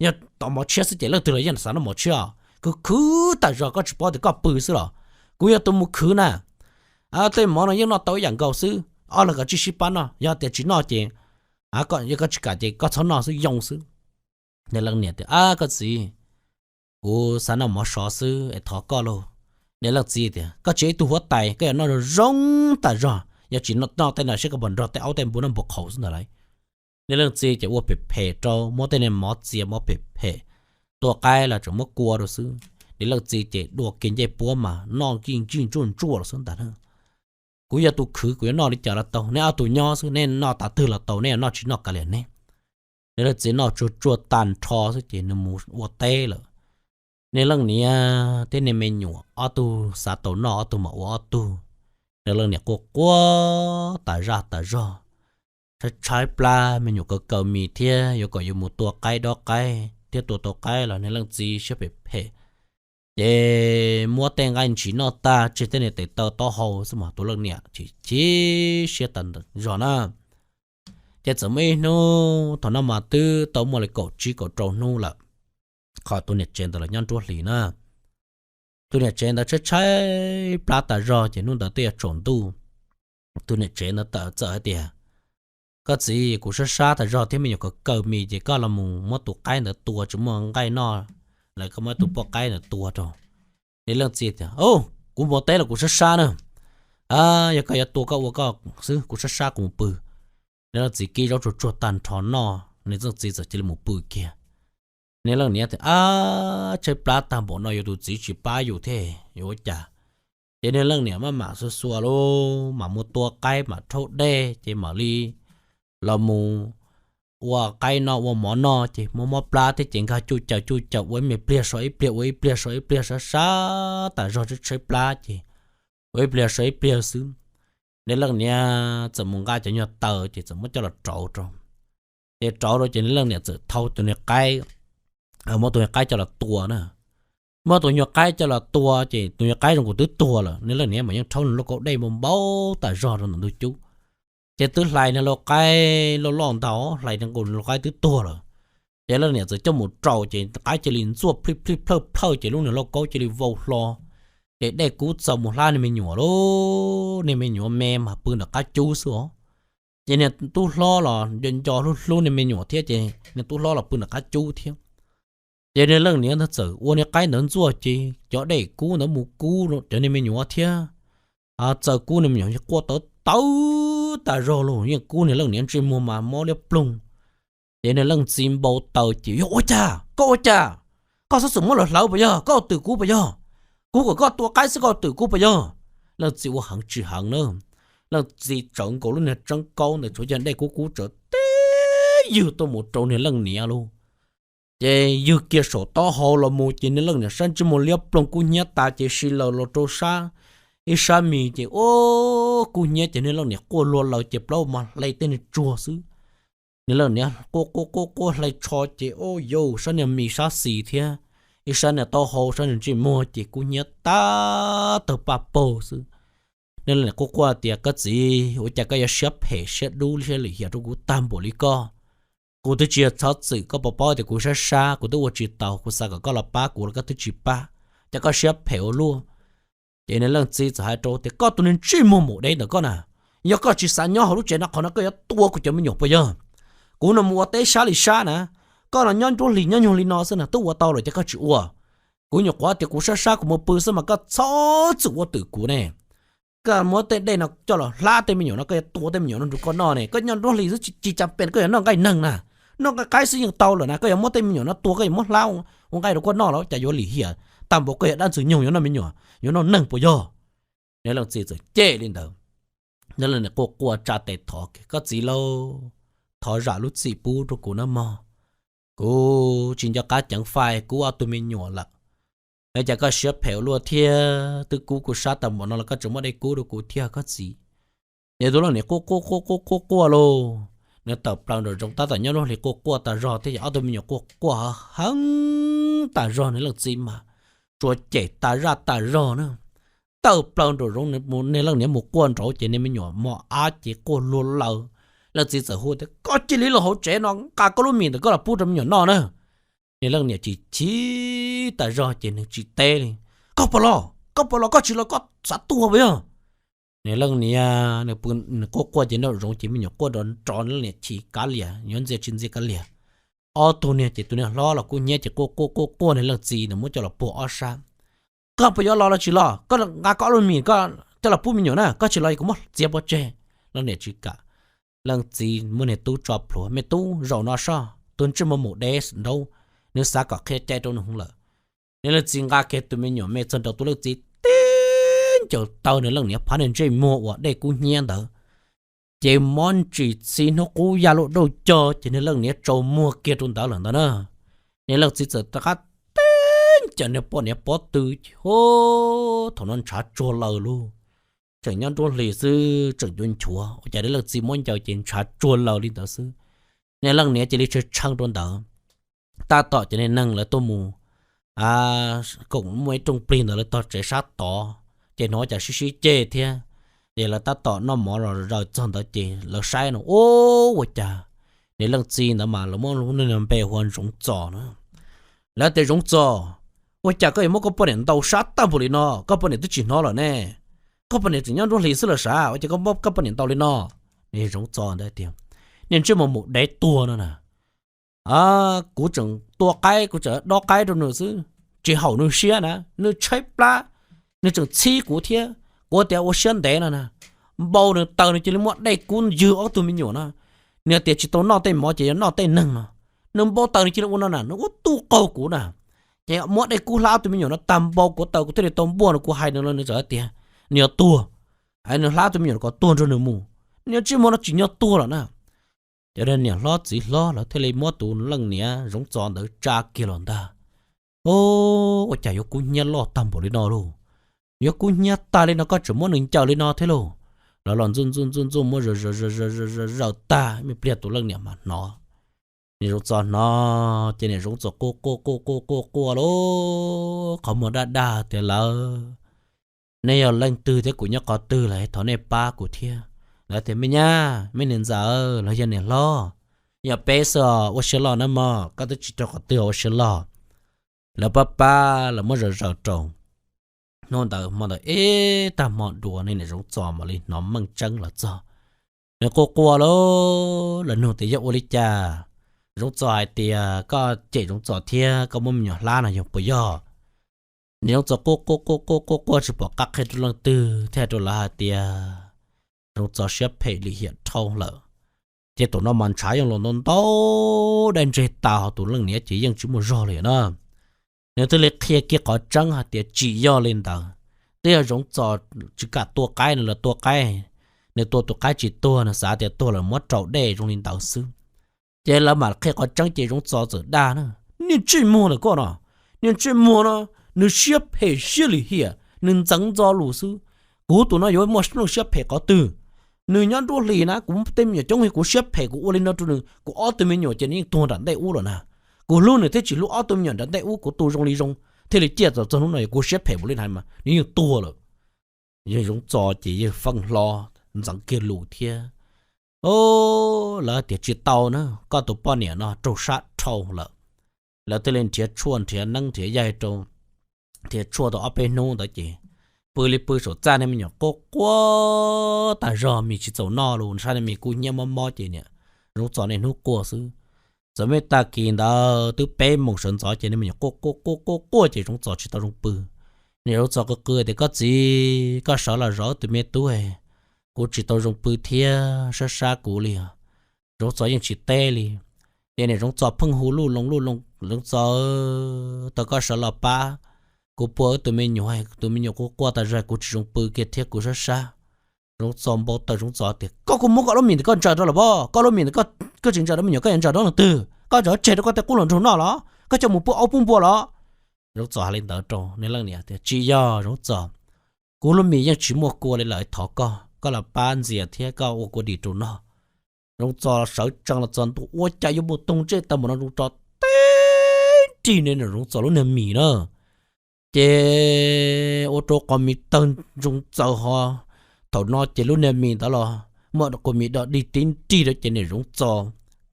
Yog tom mov tshiab xwb ces leej twg los yeej xav noj mov tshiab. Khwv khwv tas zog, koj tsis paub tias koj pw xwb los? Kuv yog tus mus khwv na. Tej mov no yeej noj tau ib yam nkaus xwb, ob leeg kav tsij sib pab noj, yog tias tsis noj ces, yog koj tsis kam ces koj txhob noj xwb, yoo xwb. Niag leej niam tias, ab, koj txiv, kuv xav noj mov sov xwb es thov koj lauj. Niag leej txiv tias, koj tsis yog ib tug huab tais, koj yuav noj zoo zoo tas zog, yog tsis noj tej no seb koj puas nrog tej aub tej npua noj npua qhauv xwb ntag lauj. Niag leej txiv ces ua phem phem rau, muab tej niag mov txias mov phem phem, tua qaib los tseem muab kua rau xwb. Niag leej txiv ces dua kiag ncej puab mas noj nkij ntsij ntsuaj ntsuaj los xwb ntag na. Kuv yog tus khwv kuv yuav noj li cas los tau, neb ob tug nyob xwb, neb noj tas twg los tau, neb yuav noj tsis noj kav liam neb. Niag leej txiv noj tsuag tsuag tag nrho xwb ces nws mus ua teb lawm. Niag leej niam thiab niag me nyuam ob tug xav tau noj ob tug mam ua ob tug. Niag leej niam quaj quaj tas zaj tas zog, tshaib tshaib plab, me nyuam kaw kaw mis thiab yuav kom yuav mus tua qaib dob qaib thiab tua tau qaib los niag leej txiv siab phem phem. Ces muab tej nqaij ntshiv noj tag tseg tej niag tes taw taub hau xwb mas tus leej niam chim chim siab tas zog na. Ces txawm muaj ib hnub thaum no mas twb tau muaj li kaum tsib kaum rau hnub lawm, qhov tus niam tsev ntawd los nyob nruab hlis na. Tus niam tsev ntawd tshaib tshaib plab tas zog ces hnub ntawd twb yuav tsaus ntuj. Tus niam tsev ntawd txawm hais tias, koj txiv, kuv sab sab tas zog thiab me nyuam kaw kaw mis ces koj los mus muab tus qaib ntawd tua, tsis muaj nqaij noj lawm, koj muab tus poj qaib ntawd tua rau. Niag leej txiv tias, kuv mus teb los kuv sab sab na. Yog koj yuav tua koj ua koj xwb, kuv sab sab kuv mus pw. Niag leej txiv kib zaub tsuag tsuag tag nrho noj, niag leej txiv txawm cia li mus pw kiag. Niag leej niam tias, ab, tshaib plab tag npaum no yuav tus txiv tsis pab yus thiab yuav ua cas. Ces niag leej niam maj mam xuas xuas lub mam mus tua qaib mam rhaub dej ces mam li los mus ua qaib noj ua mov noj ces muab mob plab thiab ces nkag cuj caws cuj caws ua ib me pliag so ib pliag ua ib pliag so ib pliag sab sab tas zog tshaib tshaib plab ces ua ib pliag so ib pliag xwb. Niag leej niam txawm mus nqa cov nyuag taws ces txawm muab coj los rauv rau. Ces rauv rau ces niag leej niam txawm thau tus niag qaib, muab tus niag qaib coj los tua na. Muab tus nyuag qaib coj los tua ces tus nyuag qaib zoo nkaus twb tuag lawm, niag leej niam mas yeej rhaub nws lauj kaub dej npau npau tas zog rau ntawm ntug cub. Ces twb hlais niag lauj qaib loj loj ntau, hlais niag nkaus lauj qaib twb tuag lawm. Ces leej niam txawm coj mus rau ces qaib cia li ntxuaj plij plij plhawj plhawj ces lub niag lauj kaub cia li vau hlo. Ces dej kub txaus mus hlab niag me nyuam lauj, niag me nyuam me mas pw nram qab cub xwb os. Ces niag tub hlob los nco nco hlub hlub niag me nyuam thiab ces niag tub hlob los pw nram qab cub thiab. Ces niag leej niam ntawd txawm ua niag qaib ntawd ntxuaj ces cov dej kub ntawd mus kub cov niag me nyuam thiab. Txawm kub niag me nyuam quaj tawv tawv tas zog los yeej kub niag leej niam ntsej muag mas mob liab ploog. Ces niag leej txiv npau taws ces, yog ua cas koj ua cas? Koj xub xwm muab lawv hlawv puas yog? Koj twm kuv puas yog? Kuv kom koj tua qaib xwb koj twm kuv puas yog? Leej txiv ua heev tsis heev na, leej txiv tsawv nkaus lub niag tseeb kaub ntawd tshuav cov dej kub kub tsawv tib ywg tuaj mus rau niag leej niam lauj. Ces ywg kiag saum taub hau los mus ces niag leej niam sab ntsej muag liab ploog kub hnyiab tas ces si laws los rau sab, ib sab mis ces ua kub hnyiab ces niag leej niam quaj luag laws ces plaub mos hle tej niag tsuag xwb. Niag leej niam quaj quaj quaj quaj hle tsho ces ua yus sab niag mis sab xis thiab, ib sab niag taub hau sab niag ntsej muag ces kub hnyiab tab tawg paj paug xwb. Niag leej niam quaj quaj tias, koj txiv, ua cas koj yuav siab phem siab dub siab lim hiam rau kuv tag npaum li koj? Kuv twb tsis yog txhob txwm, koj puas paub tias kuv sab sab kuv twb ua tsis taus, kuv xav kom koj los pab kuv los koj twb tsis pab, ces koj siab phem ua luaj. Ces niag leej txiv txawm hais rau tias, koj tus niag ntsej muag maum dev ntawm koj na, yog koj tsis xav nyob hauv lub tsev no qhov no koj yuav tua kuv cov me nyuam puas yog? Kuv no mus ua teb sab li sab na, koj no nyob nruab hlis nyob nyoog li no xwb na twb ua tau lawm ces koj tsis ua. Kuv nyuam qhuav tias kuv sab sab kuv mus pw xwb mas koj txhob txwm ua twm kuv ne. Koj muab tej dej no coj los hlab tej me nyuam no koj yuav tua tej me nyuam no rau koj noj ne, koj nyob nruab hlis xwb tsis cas pes koj yuav noj nqaij neeg na. Noj nqaij qaib xwb yeej tau lawm na, koj yuav muab tej me nyuam no tua koj yuav muab hlab ua nqaij rau koj noj los cas yuav lim hiam tag npaum, koj yog dab ntxwg nyoog yuav noj me nyuam yuav noj neeg puas yog? Niag leej txiv txawm cem li ntawd. Niag leej niam quaj quaj tsa tes thov, koj txiv lauj, thov zam lub txim pub rau kuv nawb mog. Kuv tsis nco qab ceev faj kub ob tug me nyuam lawm. Es cas koj siab phem ua luaj thiab, twb kub kuv sab tag npaum no los koj tseem muab dej kub rau kuv thiab koj txiv. Ces tus leej niam quaj quaj quaj quaj quaj lauj, nws tawm plaws nraum zoov tab tom nyob lub hlis quaj quaj tas zog thiab, ob tug me nyuam quaj quaj heev tas zog, nws leej txiv mas tsuas cem tas zaj tas zog na. Tawm plaws nraum zoov, nws leej niam mus quaj nraud ces niag me nyuam mos ab ces quaj luag laws. Leej txiv txawm hu tias, koj cia li los hauv tsev no nqa koj lub mis ntawm koj los pub rau me nyuam noj na. Niag leej niam chim chim tas zog ces nws tsis teb li. Koj puas los? Koj puas los? Koj tsis los koj xav tuag puas yog? Niag leej niam nws quaj quaj ces nraum zoov ces me nyuam quaj nrov nrov, leej niam chim kav liam, yuav ntxias tsis ntxias kav liam. Ob tug niag ces tus niag hlob los kub hnyiab ces quaj quaj quaj quaj niag leej txiv nws muab coj los puag ob sab. Koj puas yuav los los tsis los? Koj nqa koj ob lub mis koj coj los pub me nyuam na, koj tsis los kuv muab txiav pov tseg. Leej niam tsis kam. Leej txiv muab niag tub tso plhuav, me tub, zaum no soj, tus ntsej muag maum dev nraud, nws xav kom qhia cai rau nws hwv lawm. Niag leej txiv nqa kiag tus me nyuam me txog nraud, tus leej txiv tib ncaws taw nws leej niam phab niag ntsej muag uas dej kub hnyiab ntawd, ces mob ntsis txi hnub qub ya luaj dauj co ces niag leej niam tsaus muag kiag rau ntawd lawm ntawd na. Niag leej txiv txawm rov qab tib ncaws niag poj niam pob tw ces hu, thaum no ntshav tsuag laws lauj. Tseem nyob nruab hlis xwb tseem ncuav nchuav, ua cas niag leej txiv muab ncaws ces ntshav tsuag laws li ntawd xwb. Niag leej niam cia li tshee tshee rau ntawd. Tab tom cov niag neeg lawv tuaj mus koom muaj ib rooj plig ntawd lawv tog tsev sab tod, ces hnov cas sib sib ceg thiab. Ces lawv tab tom noj mov los zaws txog ntawd ces lawv saib no ua cas niag leej txiv ntawd mas lawv muab lub npe hu ua Zoov Txos na. Lawv tias, Zoov Txos, ua cas koj yuav muab koj poj niam ntaus sab tag npaum li no? Koj poj niam twb tsis hnov lawm ne. Koj poj niam tseem nyob nruab hlis xwb los sav, ua cas koj muab koj poj niam ntaus li no? Niag Zoov Txos ntawd tias, niag ntsej muag maum dev tuag no na, kuv tseem tua qaib, kuv tseem dob qaib rau nws xwb, tsis haum nws siab na, nws tshaib plab, nws tseem txhib kuv thiab, kuv tias ua siab ntev no na, npau nws taws nws cia li muab dej kub ywg ob tug me nyuam no. Nws tias tsis tau noj tej mov ces yuav noj tej neeg no, nws npau taws nws cia li ua no na, nws ua tuj qaug kuv na. Ces muab dej kub hlab ob tug me nyuam no tag npau kuv taws kuv thiaj li tau npuaj no, kuv hais nws los nws txawm tias nws yuav tuag, nws hlab ob tug me nyuam no kom tuag nrog nws mus. Nws ntsej muag no tsim nyog tuag lawm na. Cov niam hlob txiv hlob lawv thiaj li muab tus leej niam Zoov Txos ntawd tsa kiag los ntag. Ub, ua cas yuav kub hnyiab loj tag npaum li no lauj? Yuav kub hnyiab tag li no koj tseem muab nws ncaws li no thiab lauj? Lawv los ntxuj ntxuj ntxuj ntxuj muab zaws zaws zaws zaws zaws zaws tag, me pliag tus leej niam mas hnov. Niam Zoov Txos hnov ces niam Zoov Txos quaj quaj quaj quaj quaj quaj lauj, qhov muag daj daj tias, Lawv, nej yog leej twg thiab kuv nyob qhov twg lawm, thov nej pab kuv thiab. Lawv tias, Me nyab, me niam ntxawm, los yog niam hlob, yog peb xwb os, ua siab loj nawb mog, koj twb tsis raug qhov twg ua siab loj. Lawv pab pab lawv muab zaws zaws rau. Hnub ntawd hmo ntawd ib tag hmo dua ne niam Zoov Txos mam li hnov meej tseeb los txog. Nws quaj quaj lauj, lawv nug tias yog ua li cas. Zoov Txos hais tias, Koj cem Zoov Txos thiab koj muab me nyuam hlab no yog puas yog? Niam Zoov Txos quaj quaj quaj quaj quaj quaj tsis pom qab qhia rau leej twg thiaj hais rau lawv hais tias, Zoov Txos siab phem lim hiam dhau lawm. Ces thaum no mas ntshav yeej los ntau ntau, daj ntseg tas, ho tus leej niam ces yeej tsis muaj zog li na. Nws thiaj li qhia kiag qhov tseeb hais tias tsis yog li ntawd, twb yog Zoov Txos tsis kam tua qaib, nws los tua qaib, nws tua tus qaib tsis tuag, nws xav tias tuag lawm muab rau dej zoo li ntawd xwb. Ces lawv mam qhia qhov tseeb ces Zoov Txos txawm dag na, Niag ntsej muag ntawm koj no, niag ntsej muag no, nws siab phem siab lim hiam, nws ntxeev ntxo lus xwb. Kuv tus no yuav muaj leej siab phem qhov twg? Nws nyob nruab hlis na, kuv tej me nyuam coob, kuv siab phem kuv ua li no rau nws, kuv ob tug me nyuam ces nws yeej tuag nram ntej ub lawm na. Kuv hlub nws thiab tsis hlub, ob tug me nyuam nram ntej ub kuv tu zoo li zoo thiaj li ciaj txog txog hnub no, yog kuv siab phem ua li ntawd mas nws yeej tuag lawm. Yawg Zoov Txos ces yawg feej hlo ntxeev kiag lus thiab. Lawv tias, Tsis tau na, koj tus poj niam no raug sab dhau lawm. Lawv thiaj li nrhiav tshuaj nrhiav neeb nrhiav yaig rau, nrhiav tshuaj tau ob peb hnub ntawd ces pw li pw saum txaj, niag me nyuam quaj quaj tag zog, mis tsis txaus noj los, sab niag mis kub hnyiab mob mob ces niam Zoov Txos niaj hnub quaj xwb. Txawm me tag kis ntawd twb peb moos sawv ntxov ces niag me nyuam quaj quaj quaj quaj quaj ces Zoov Txos tsis tau zoo pw. Niam Zoov Txos qw qw tias, Koj txiv, koj sawv los zov tus me tub, kuv tsis tau zoo pw thiab, sab sab kuv li os. Zoov Txos yeej tsis teb li. Ces niam Zoov Txos pheej hu luj loo luj loo, Zoov Txos, tau koj sawv los pab kuv puag wb tus me nyuam, tus me nyuam quaj quaj tas zog, kuv tsis zoo pw kiag thiab, kuv sab sab. Zoov Txos npau taws, Zoov Txos tias, Koj kuj muab koj lub mis ntawm koj ntsaws rau lawm pob, koj lub mis ntawm koj tsis ntsaws rau me nyuam, koj yuav ntsaws rau leej twg? Koj tseem tseg rau koj tej qub hluas nraug noj los? Koj coj mus pub aub pub npua los? Zoov Txos hais li ntawd rau niag leej niam tias, Tsis yog Zoov Txos, kuv lub mis yeej tsis muaj kua li lawm, thov koj, koj los pab ntxias thiab koj ua kua dis rau noj. Zoov Txos sawv tsees los txog ntua ua cas yuav mus toog ntsej tau npaum no, Zoov Txos teb rig niam Zoov Txos lub niag mis na. Ces ua rau qhov mis tawg Zoov Txos ho. Thaum no ces lub niag mis ntawd los muaj qhov mis dog dig tib nrig rau ces niam Zoov Txos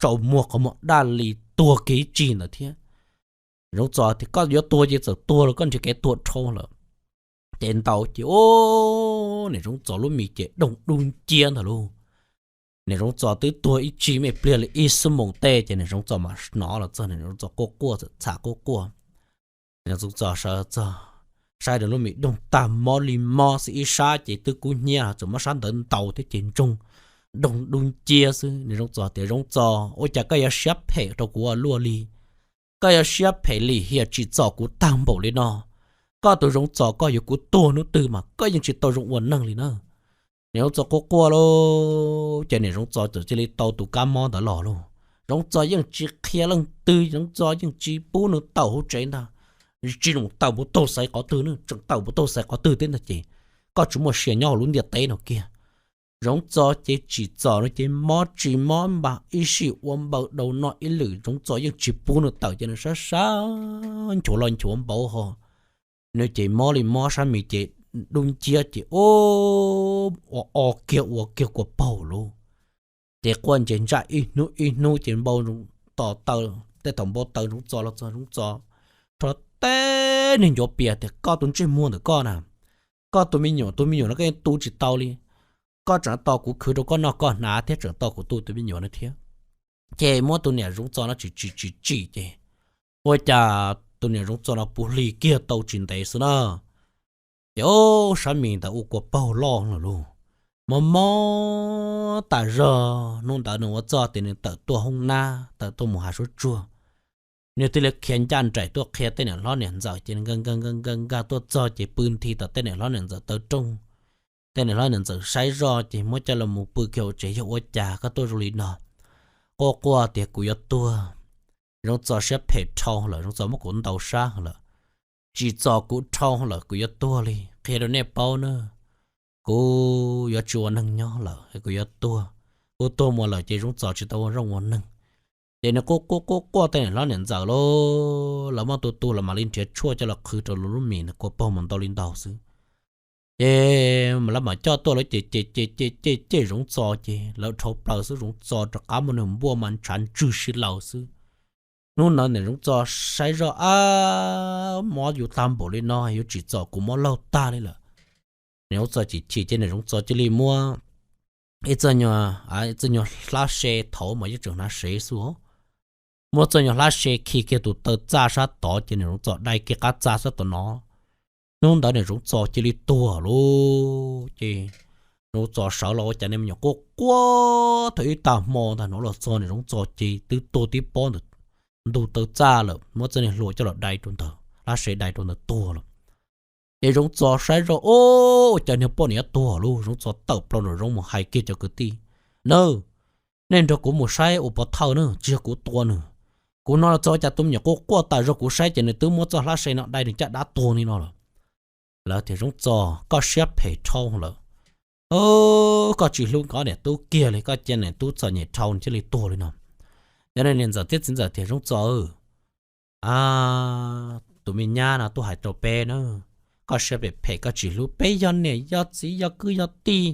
tsaus muag qhov muag daj li tuag kiag ib tsig ntawd thiab. Zoov Txos tias, Koj yuav tuag ces txawm tuag los, koj nrhiav kev tuag dhau lawm. Ces ntaus ces, o, niam Zoov Txos lub mis ces doog dub nciab ntag lauj. Niam Zoov Txos twb tuag ib tsig me pliag li ib xuab moos tej ces niam Zoov Txos mam hnov los txog, niam Zoov Txos quaj quaj txawm txham quaj quaj. Niam Zoov Txos sawv txog, saib rau lub mis doog tag mob li mob xwb, ib sab ces twb kub hnyiab, tseem muab sab ntawd ntaus thiab ces ntsoog doog dub nciab xwb. Niam Zoov Txos tias, Zoov Txos, ua cas koj yuav siab phem rau kuv ua luaj li? Koj yuav siab phem lim hiam tsim txom kuv tag npaum li no. Koj tus Zoov Txos koj yuav kuv tuag hnub twg mas koj yeej tsis tau zoo ua neeg li na. Niam Zoov Txos quaj quaj lauj, ces niam Zoov Txos txawm cia li tau tus kab mob ntawd los lauj. Zoov Txos yeej tsis qhia leej twg, Zoov Txos yeej tsis pub nws tawm hauv tsev ntag. Tsis zoo tawm mus taug xaiv qhov twg, tseem tawm mus taug xaiv qhov twg thiab ntag ces koj tsis muaj sia nyob hauv lub ntiaj teb no kiag. Zoov Txos ces tsim txom no ces mob tsis mob npag ib sij ua npaws daus no ib lwm, Zoov Txos yeej tsis pub nws tawm ces nws sab sab nchuav los nchuav npaum ho. Nws ces mob li mob, sab mis ces dub nciab ces ua o kiag ua kiag kua paug lauj. Ces quaj nce ntsaj ib hnub ib hnub ces npau tos taw, tej thaum npau taws Zoov Txos los txog Zoov Txos rho teb niag ncuav pias tias, Koj tus ntsej muag ntawm koj na, koj tus me nyuam, tus me nyuam no koj yeej tu tsis tau li. Koj tseem tau kuv khwv rau koj noj koj hnav thiab tseem tau kuv tu tus me nyuam no thiab. Ces muab tus niam Zoov Txos no tsim tsim tsim tsim ces ua cas tus niam Zoov Txos no puv hlis kiag tau tsis ntev xwb na, ces o, sab mis ntawd ua kua paug loj lawm lauj. Mob mob tas zog, hnub ntawd nws ua txuj tias nws tawm tuaj hoob nab, tawm tuaj mus hav suab tsuag. Nws thiaj li khiav ncaj nraim tuaj qhia tej niam hlob niam ntxawm ces nkag nkag nkag nkag nkag tuaj txog ces pw nthi tom tej niam hlob niam ntxawm taw rooj. Tej niam hlob niam ntxawm saib zoj ces muab coj los mus pw kiag hauv tsev, Yog ua cas koj tuaj zoo li no? quaj quaj tias kuv yuav tuag. Zoov Txos siab phem dhau lawm, Zoov Txos muab kuv ntaus sab lawm, tsim txom kuv dhau lawm, kuv yuav tuag li. Qhia rau nej paub na, kuv yuav tsis ua neeg nyob lawm, kuv yuav tuag. Kuv tuag mus lawm ces Zoov Txos tsis tau ua zaub ua neeg. Ces nws quaj quaj quaj quaj tej niam hlob niam ntxawm lauj, lawv muab tu tu los mam li nrhiav tshuaj coj los qhwv rau lub mis, nws kua paug mus ntau li ntau xwb. Ces lawv mam coj tuaj lawv ces ces ces ces ces Zoov Txos ces lawv dhau plaws xwb, Zoov Txos rov qab muaj nws npuaj mas ntshav ntswg si laws xwb. Hnub ntawd niam Zoov Txos saib zoj, ab, mob yus tag npaum li no yuav tsim txom kuv mob laug tag li lawm. Niam Zoov Txos chim chim ces niam Zoov Txos cia li muab ib txoj nyuag, ib txoj nyuag hlab se, thaum mas yeej tseem hnav sev xwb, muab txoj nyuag hlab se khi kiag tus taw txaj sab tod ces niam Zoov Txos dai kiag qab txaj sab tom no. Hnub ntawd niam Zoov Txos cia li tuag lauj. Ces Zoov Txos sawv los ua cas niag me nyuam quaj quaj thaum ib tag hmo ntag, hnov los txog niam Zoov Txos ces twb tuag tib pob ntawm ntug taw txaj lawm, muab txoj niag hlua coj los dai rau ntawd, hlab se dai rau ntawd tuag lawm. Ces Zoov Txos saib zoj, ua cas niag poj niam tuag lauj. Zoov Txos tawm plaws nraum zoov mus hais kiag cov kwv tij, Nawb, nej nrog kuv mus saib ua pov thawj na, tsis yog kuv tua nws. Kuv hnov los txog cas tus me nyuam quaj quaj tas zog, kuv saib ces nws twb muab txoj hlab se no dai nws caj dab tuag li no lawm. Lawv tias, Zoov Txos, koj siab phem dhau lawm. Koj tsis hlub nkawd ob niam tub kiag li, koj cia niam tub txom nyem dhau thiaj li tuag li no. Yog li niam ntxawm thiab txiv ntxawm tias, Zoov Txos, tus me nyab no twb hais rau peb na, koj siab phem phem, koj tsis hlub, peb yog niam yog txiv yog kwv yog tij,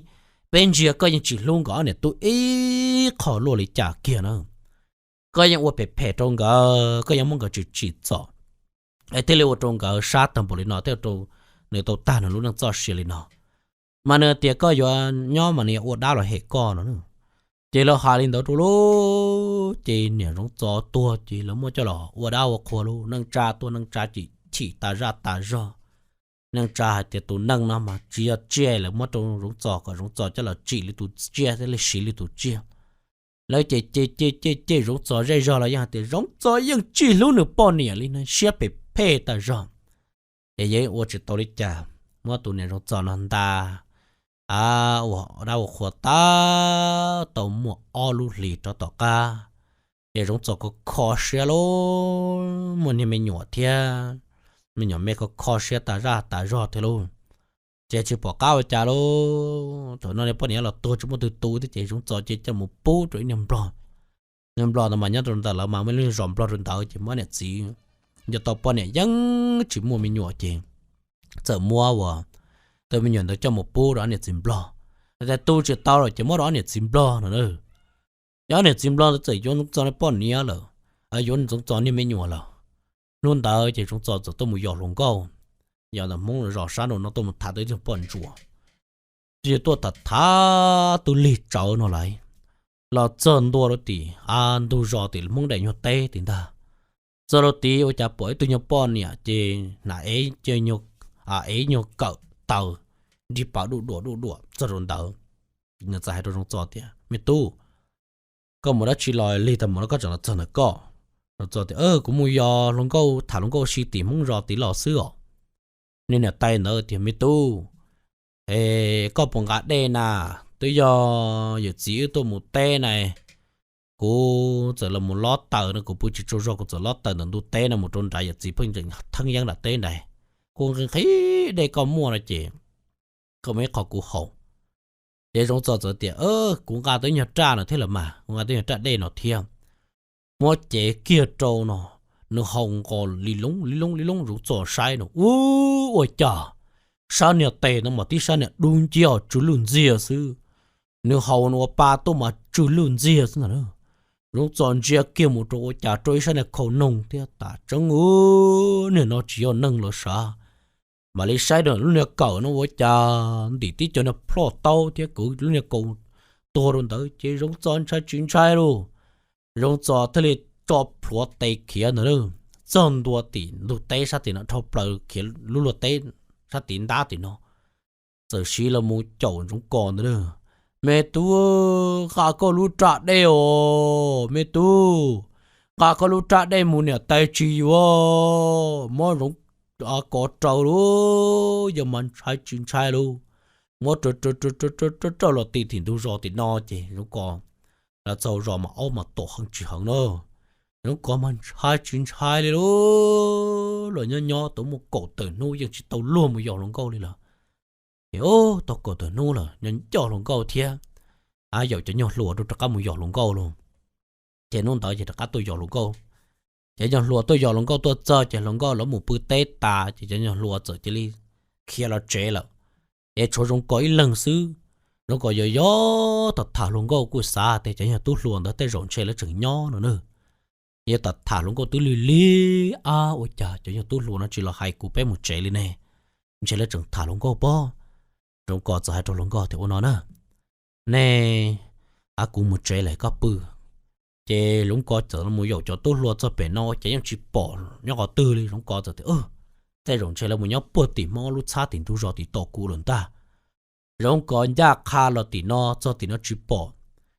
peb ntsia koj yeej tsis hlub nkawd ob niam tub ib qho luaj li cas kiag na. Koj yeej ua phem phem rau nkawd, koj yeej muab nkawd tsim txom, es thiaj li ua rau nkawd sab tag npaum li no, thiaj rau nws tau tag nws lub neej txoj sia li no. Mas nws tias koj yuav nyob mas nws yuav ua dab los hem koj no. Ces lawv hais li ntawd rau lub, ces niam Zoov Txos tuag ces lawv muab coj los ua dab ua qhua lauj. Neej tsa tuaj neej tsa chim chim tas zaj tas zog. Neej tsa hais tias tus neeg no mas tsis yog tsiaj, lawv muab rau Zoov Txos kom Zoov Txos coj los tsim li tus tsiaj thiaj li siv li tus tsiaj. Lawv ces ces ces ces ces Zoov Txos zej zog los yeej hais tias Zoov Txos yeej tsis hlub nws poj niam li no, siab phem phem tas zog. Ces yeej ua tsis tau li cas, muab tus niam Zoov Txos no nta ua dab ua qhua tab tau muaj ob lub hlis rov tom qab. Ces Zoov Txos kho kho siab lauj, muaj niag me nyuam thiab, me nyuam me kho kho siab tas zaj tas zog thiab lauj. Ces tsis pom qab ua cas lauj, thaum no niag poj niam los tuag tsis muaj twg tu thiab ces Zoov Txos ces coj mus pub rau ib niag nplog. Niag nplog ntawd mas nyob rau ntawm lawv mas muaj ib lub zos nplog rau ntawd ces muab niam txiv, nco tau poj niam yeej tsis muaj me nyuam ces txawm muab ua tus me nyuam ntawd coj mus pub rau ob niam txiv nplog. Hais tias tu tsis tau lawm ces muab rau ob niam txiv nplog no. Ces ob niam txiv nplog ntawd txawm yuav Zoov Txos niag poj niam lawm, yuav Zoov Txos niag me nyuam lawm. Hnub ntawd ces Zoov Txos txawm tuaj mus yos hluas nkauj, yog ntawm Hmoob zos sab nraud no tuaj mus tham tau ib tug poj ntsuam. Ces tuaj tham tham twb lig tsawv no lawm, los txog ntua rau tim ntug zos tim Hmoob daim nyuag teb tim ntag. Txog rau tid ua cas pom ib tug nyuag poj niam ces hnav ev, ev nyuag kawm taws, nrig paws duj duam duj duam txog rau ntawd. Nws txawm hais rau Zoov Txos tias, Me tub, koj mus dab tsi los lig tag mus no koj tseem los txog ntawm koj? Zoov Txos tias, Kuv mus yos hluas nkauj tham hluas nkauj si tim Hmoob zos tid los xwb os. Niag niam tais ntawd tias, Me tub, koj puas nqa dej na? Twb yog yawm txiv wb tuaj mus teb na, kuv txawm los mus lob taws no, kuv pw tsis tsaug zog kuv txawm lob taws ntawm ntug teb no mus rau nrad, yawm txiv pheej tseem theeb yeeb nram teb nrad. Kuv nqhis nqhis dej koj muaj no ces koj muab ib qho kuv haus. Ces Zoov Txos txawm tias, Kuv nqa tau ib nyuag raj no thiab los mas, kuv nqa tau ib nyuag raj dej no thiab. Muab cev kiag rau no, nws haus nqos li loob li loob li loob, Zoov Txos saib no, ua cas sab niag tes no mas tib sab niag dub nciab tsw lwj ntxiag xwb. Nws haus no ua pa tuaj mas tsw lwj ntxiag xwb ntag. Zoov Txos ntsia kiag mus rau ua cas rau ib sab niag khau noog thiab, tas tseeb, niag no tsis yog neeg los sav. Mam li saib rau lub niag kawm no ua cas ntim tib co niag plhoj taub thiab kwv lub niag kaus tuag rau ntawd ces Zoov Txos ntshai tsis ntshai lauj. Zoov Txos thiaj li tso plhuav tes khiav ntawd, txog ntua tim ntug teb sab tim no dhau plaws khiav lub luag teb sab tim ntab tim no, txawm siv los mus caum Zoov Txos ntawd, Me tub, nqa koj lub raj dej os, me tub, nqa koj lub raj dej mus, niam tais tsis yuav, muab Zoov Txos kov raws lauj, yog mas ntshai tsis ntshai lauj. Muab raws raws raws raws raws los ti tim ntug zos tim no ces Zoov Txos Los txog zos mas aub mas tom heev tsis heev na. Zoov Kos mas ntshai tsis ntshai li lauj, los nyob nyob tau muaj kaum tawm hnub yeej tsis tau luag mus yos hluas nkauj li lawm. Ces tau kaum tawm hnub lawm nyob yos hluas nkauj thiab, a, yaum cov nyuag hluas rau rov qab mus yos hluas nkauj lauj. Ces hnub ntawd ces rov qab tuaj yos hluas nkauj. Ces nyuag hluas tuaj yos hluas nkauj tuaj txog ces hluas nkauj lawv mus pw teb tas ces cov nyuag hluas txawm cia li khiav los tsev lawm. Ces tshuav Zoov Kos ib leeg xwb. Zoov Kos yog yog tham tham hluas nkauj kuj xav tias cov nyuag tub hluas ntawd tej zaum ntshe lawv tseem nyob no na. Yog tham tham hluas nkauj twb lig lig, ab, ua cas cov nyuag tub hluas no tsis los hais kuv peb mus tsev li ne? Ntshe lawv tseem tham hluas nkauj pob. Zoov Kos txawm hais rau hluas nkauj tias ua no na, nej, ab, kuv mus tsev lawm koj pw. Ces Zoov Kos txawm mus yaum cov tub hluas txog pem no ces yeej tsis pom nyob qhov twg li. Zoov Kos txawm tias tej zaum ntshe lawv mus nyob puag tim Hmoob lub txhab tim ntug zos tim tom kuv lawm ntag. Zoov Kos ncaj qha los tim no txog tim no tsis pom.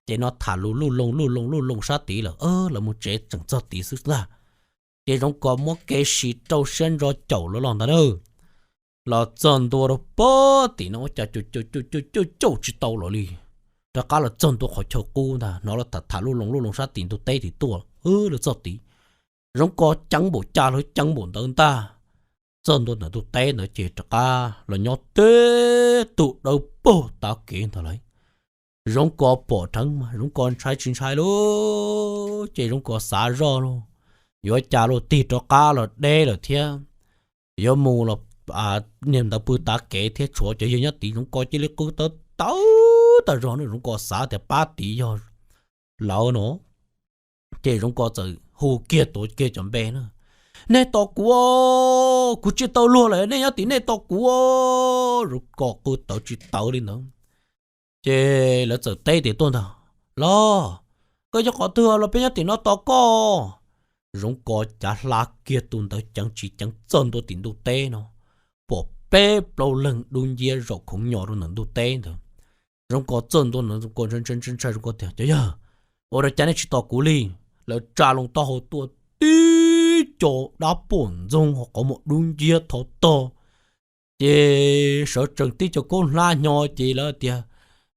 Ces no tham lus luj loo luj loo luj loo sab tid lawm, lawv mus tsev tseem txog tid xwb ntag. Ces Zoov Kos muab kev siv rau siab ntso caum los los ntag na. Los txog ntua rau puag tim no ua cas caum caum caum caum tsis tau los li. Rov qab los txog ntua qhov chaw qub ntag, hnov lawv tham tham luj loo luj loo sab tim ntug teb tim tuaj, lawv txog tid. Zoov Kos ceev npaum cas los ceev npaum ntawd ntag. Txog ntua ntawm ntug teb ntawd ces rov qab los nyob teb tug dawb paug tav kev ntag lauj. Zoov Kos pom dheev mas Zoov Kos ntshai tsis ntshai lauj, ces Zoov Kos xav zoj lauj, yuav cas los tig rov qab los deb lawm thiab, yuav mus los niag ntawd pw tav kev thiab tshuav cov yawg nyob tid. Zoov Kos cia li qw tawv tawv tas zog na, Zoov Kos xav tias pab tid yog lawv no. Ces Zoov Kos txawm hu kiag tuav kiag cov npe na, nej tos kuv, kuv tsis tau luag lawm, nej nyob tim nej tos kuv. Zoov Kos qw tawv tsis tawv li ntawd. Ces lawv txawm teb tias tuaj ntag, los, koj nyob qhov twg los peb nyob tim no tos koj. Zoov Kos cav hla kiag tus ntawd ceev tsis ceev txog ntua tim ntug teb no, pom peb plaub leeg dub nciab zaum khoov nyos rau ntawm ntug teb ntawd. Zoov Kos txog ntua ntawd Zoov Kos ntshai ntshai ntshai, Zoov Kos tias cov yawg, ua li cas nej tsis tos kuv li? Lawv tsa loo taub hau tuaj tib co dab puam ntxoog ho qhov muag dub nciab thov tog. Ces sawv tsees tib co khaub hlab hnyo ces lawv tias,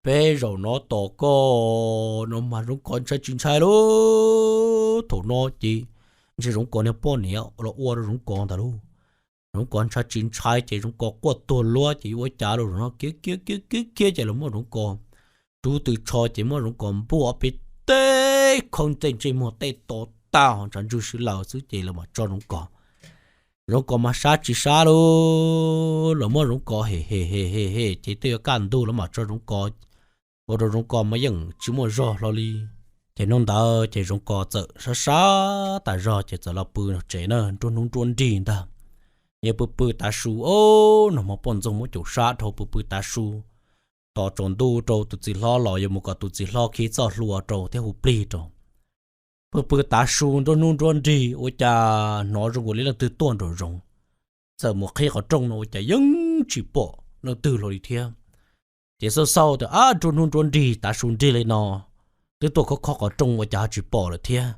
peb zaum no tos koj no mas Zoov Kos ntshai tsis ntshai lauj. Thaum no ces ntshe Zoov Kos niag poj niam los ua rau Zoov Kos ntag lauj. Zoov Kos ntshai tsis ntshai ces Zoov Kos quaj tuag luab ces yuav ua cas lauj. Zaum no khiav khiav khiav khiav ces lawv muab Zoov Kos rub tw tsho ces muab Zoov Kos npuaj peb teb khawb tej ntsej muag tej to tag ho ntshav ntswg sib laws xwb ces lawv mam tso Zoov Kos. Zoov Kos mas sab tsis sab lauj, lawv muab Zoov Kos hem hem hem hem hem ces twb yuav kaj ntug lawv mam tso Zoov Kos, ua rau Zoov Kos mas yeej tsis muaj zog hlo li. Ces hnub ntawd ces Zoov Kos txawm sab sab tas zog ces txawm los pw tsev na, nruab hnub nruab nrig ntag. Yog pw pw tav su, o, nag hmo poj ntxoog muab caum sab dhau, pw pw tav su, tos tsaus ntuj rau tus txiv hlob los yuav mus kom tus txiv hlob khi txoj hlua rau thiab hu plig rau. Pw pw tav su nruab hnub nruab nrig ua cas hnov zoo nkaus li leej twg tuaj nraum zoov. Txawm mus qhib qhov rooj no ua cas yeej tsis pom leej twg hlo li thiab. Ces xauj xauj tias, ab, nruab hnub nruab nrig tav su nrig li no, twb tuaj khob khob qhov rooj ua cas ho tsis pom lawm thiab.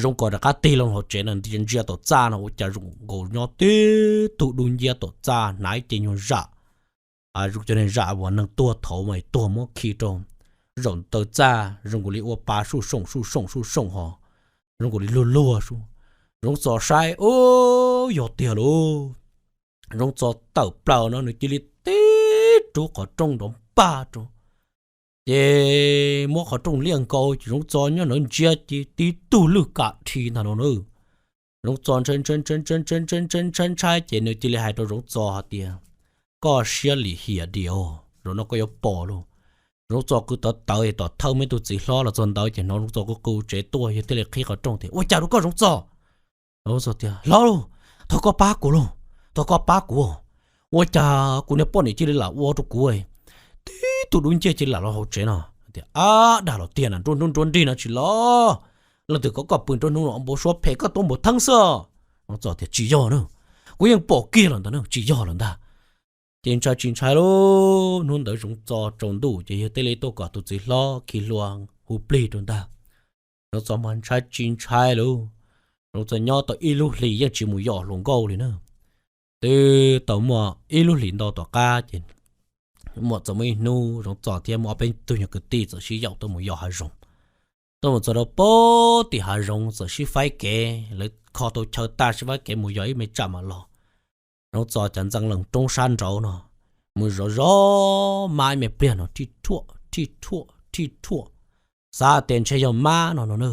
Zoov Kos rov qab tig loo hauv tsev no ntsia tom txaj no ua cas zoo nkaus nyob tib tug dub nciab tom txaj hnav ib ce nyuag zam, zoo cov niag zam uas neeg tuag thaum mas tuag muab khi rau zaum ntawm txaj zoo nkaus li ua pa suj soom suj soom suj soom ho zoo nkaus li luag luag sub. Zoov Txos saib, u, yog tiag lauj. Zoov Txos tawm plaws no nws cia li tib rub qhov rooj nrov npaj rau, ces muab qhov rooj liaj nkaus ces Zoov Txos nyob ntawd ntsia ces tib tug lwj kam dhi ntag no na. Zoov Txos ntshai ntshai ntshai ntshai ntshai ntshai ntshai ntshai ntshai ces nws cia li hais rau Zoov Txos hais tias, koj siab lim hiam diam os, zaum no koj yuav pom lauj. Zoov Txos qw tawv tawv es tom thawj muaj ib tug txiv hlob los txog ntawd ces hnov Zoov Txos qw qw tsev tuaj yog thiaj li qhib qhov rooj tias, ua cas rau koj Zoov Txos? Zoov Txos tias, hlob lauj, thov koj pab kuv lauj, thov koj pab kuv, ua cas kuv niag poj niam cia li lam ua rau kuv, tib tug dub nciab cia li lam los hauv tsev no. Tias, ab, dag los tiag na, nruab hnub nruab nrig no tsis los, leej twg kom koj pw nruab hnub no npau suab phem koj tuaj npaum theeb xwb. Zoov Txos tias, tsis yog na, kuv yeej pom kiag lawm ntag na, tsis yog lawm ntag. Ces ntshai tsis ntshai lauj, hnub ntawd Zoov Txos tsaus ntuj ces yog thiaj li tuaj kom tus txiv hlob khi hlua hu plig rau ntag. Zoov Txos mas ntshai tsis ntshai lauj. Zoov Txos nyob tau ib lub hlis yeej tsis mus yos hluas nkauj li na. Twb tau muaj ib lub hlis ntau tom qab ces muaj txawm muaj ib hnub Zoov Txos thiab muaj ob peb tug nyuag kwv tij txawm sib yaum tuaj mus yos hav zoov. Tuaj mus txog rau pem tim hav zoov txawm sib faib kev, lawv kho tau chaw tag sib faib kev mus yog ib me tsam mam los. Zoov Txos cav ntxees lees roob sab nraud no, mus zov zov mab ib me pliag no rhij rhuaj rhij rhuaj rhij rhuaj, xav tias ntshe yog mab no no na.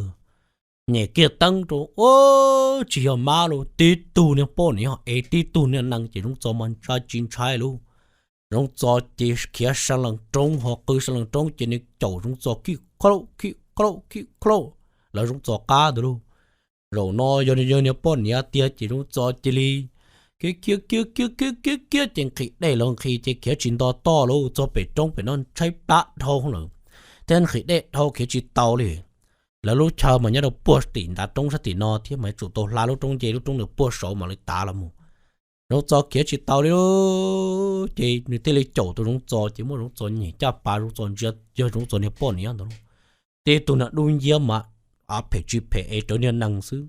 Nyem kiag teeb rau, ua tsis yog mab lauj, tib tug niag poj niam es tib tug niag nees ces Zoov Txos mas ntshai tsis ntshai lauj. Zoov Txos ces khiav sa lees roob ho qw sa lees roob ces nws caum Zoov Txos khij khaub khij khaub khij khaub lawv Zoov Txos qab ntawd lauj. Zaum no yog yog niag poj niam tiag ces Zoov Txos cia li khiav khiav khiav khiav khiav khiav khiav ces nqhis dej los nqhis ces khiav tsis nto toj lauj, txog pem roob pem no tshaib plab dhau lawm, thiab nqhis dej dhau khiav tsis tau li. Lawv lub chaw mas nyob rau puag tim ntav roob sab tim no thiab mas yuav tsum tau hla lub roob nce lub roob ntawd puag saud mam li tav los mus. Zoov Txos khiav tsis tau li lauj, ces nws thiaj li caum tau Zoov Txos ces muab Zoov Txos nyem caj pas, Zoov Txos ntsia yog Zoov Txos niag poj niam ntawd lauj. Tib tug niag dub nciab mas phem tsis phem es rawv niag nees xwb.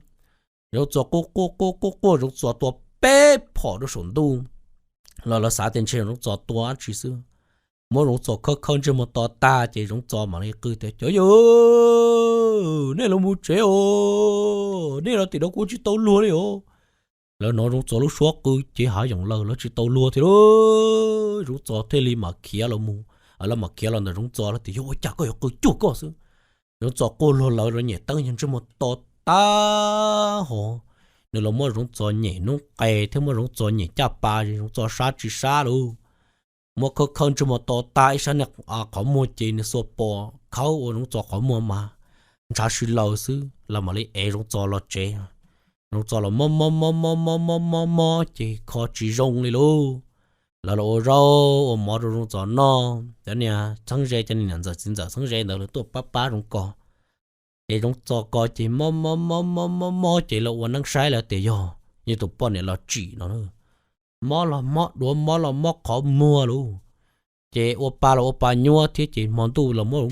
Zoov Txos quaj quaj quaj quaj quaj, Zoov Txos tua peb phom rau saum ntuj los lawv xav tias ntshe Zoov Txos tua dab tsi xwb. Muab Zoov Txos khawb khawb ntsej muag to tag ces Zoov Txos mam li qw tias, Cov yawg, nej los mus tsev os, nej los tim no kuv tsis tau luag li os. Lawv hnov Zoov Txos lub suab qw ces hav yoom lawm, lawv tsis tau luag thiab lauj. Zoov Txos thiaj li mam khiav los mus, lawv mam khiav los ntawm Zoov Txos lawv tias, Yog ua cas koj yuav qw cuag koj xwb? Zoov Txos quaj luag lawv los nyem teeb yog ntsej muag to tag hos. Nws los muab Zoov Txos nyem noob qes thiab muab Zoov Txos nyem caj pas, Zoov Txos sab tsis sab lauj. Muab khawb khawb ntsej muag to tag ib sab niag qhov muag ces nws xuas pos khawb ua Zoov Txos qhov muag mas ntshav si laws xwb, lawv mam li ev Zoov Txos los tsev. Zoov Txos los mob mob mob mob mob mob mob mob ces kho tsis zoo li lauj. Lawv los ua zaub ua mov rau Zoov Txos noj, cov niag txheeb ze, cov niam ntxawm txiv ntxawm txheeb ze ntawd lawv tuaj pab pab Zoov Txos. Ces Zoov Txos ko ces mob mob mob mob mob mob ces lawv ua neeb saib lawv tias yog yog tus poj niam los tsim no. Mob los mob duav, mob los mob qhov muag lauj. Ces ua pa los ua pa nyuab thiab ces hmo ntuj los muab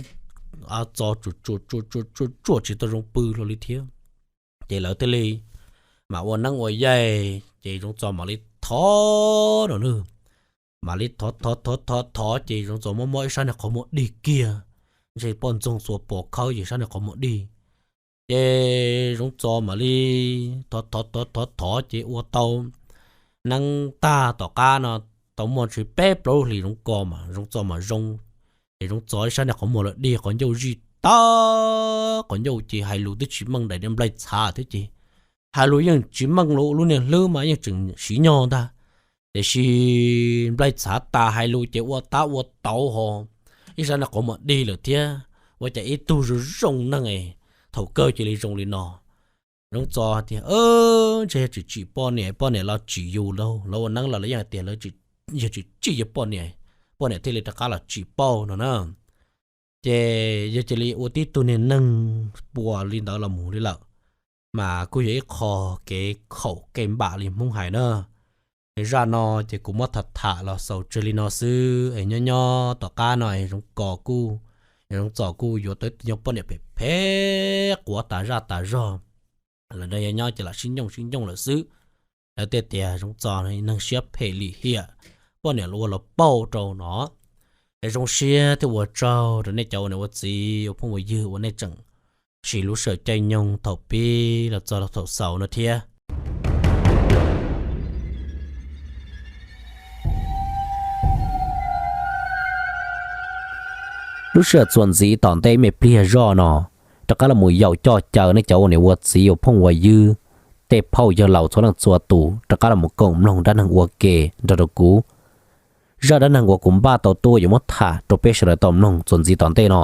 Zoov Txos tsuam tsuam tsuam tsuam tsuam tsuam tsis tau zoo pw hlo li thiab. Ces lawv thiaj li mam ua neeb ua yaig ces Zoov Txos mam li thov no na. Mam li thov thov thov thov thov ces Zoov Txos mob mob ib sab niag qhov muag dig kiag, ntshe poj ntxoog xuas pos khawb ces sab niag qhov muag dig. Ces Zoov Txos mam li thov thov thov thov thov ces ua tau neeb tag tom qab no, tau muaj ntshe peb plaub hlis Zoov Txos mas Zoov Txos mam zoo. Ces Zoov Txos ib sab niag qhov muag los dig qhov ncauj zij tag, qhov ncauj ces hais lus twb tsis meej, daim nplaig txhav thiab ces hais lus yeej tsis meej, lub niag hlwb mas yeej tseem siv nyog ntag. Tiam sis nplaig txhav tas hais lus ces ua tab ua tauv hos, ib sab niag qhov muag dig lawm thiab. Ua cas ib tug zoo zoo neeg es thaum kawg cia li zoo li no. Zoov Txos tias, Ntshe yog tsis tsim poj niam, poj niam los tsim yus lauj. Lawv ua neeb los lawv yeej hais tias lawv yog tsis tsim yus poj niam, poj niam thiaj li rov qab los tsim pauj no na. Ces yog cia li ua tib tug niag neeg puas li ntawd los mus li lawm, mas kuj yog ib qho kev khaum kev npam li Hmoob hais na. Es zaj no ces kuv muab tham tham los xaus tseg li no xwb es nyob nyob tom qab no es Zoov Txos kuj, Zoov Txos kuj yuav tau ib tug nyuag poj niam phem phem quav tas zaj tas zog. Lawv nyob nyob ces lam sib nyooj sib nyooj lawm xwb. Lawv thiaj tias Zoov Txos neeg siab phem lim hiam, poj niam los ua los pauj rau no. Es zoo siab thiab ua tsaug rau nej cov ua niam ua txiv ua phooj ua ywg uas nej tseem siv lub sij hawm caij nyoog thaum pib los txog thaum xaus no thiab. Lub sij hawm txuas ntxiv tom ntej me pliag zoj no, rov qab los mus yaum coj caw nej cov ua niam ua txiv ua phooj ua ywg, tej phauj yawg laus txhua leej txhua tus rov qab los mus koom mloog dab neeg ua ke nrog rau kuv. Zaj dab neeg uas kuv npaj tau tuaj yuav muab tham rau peb sawv daws tau mloog txuas ntxiv tom ntej no,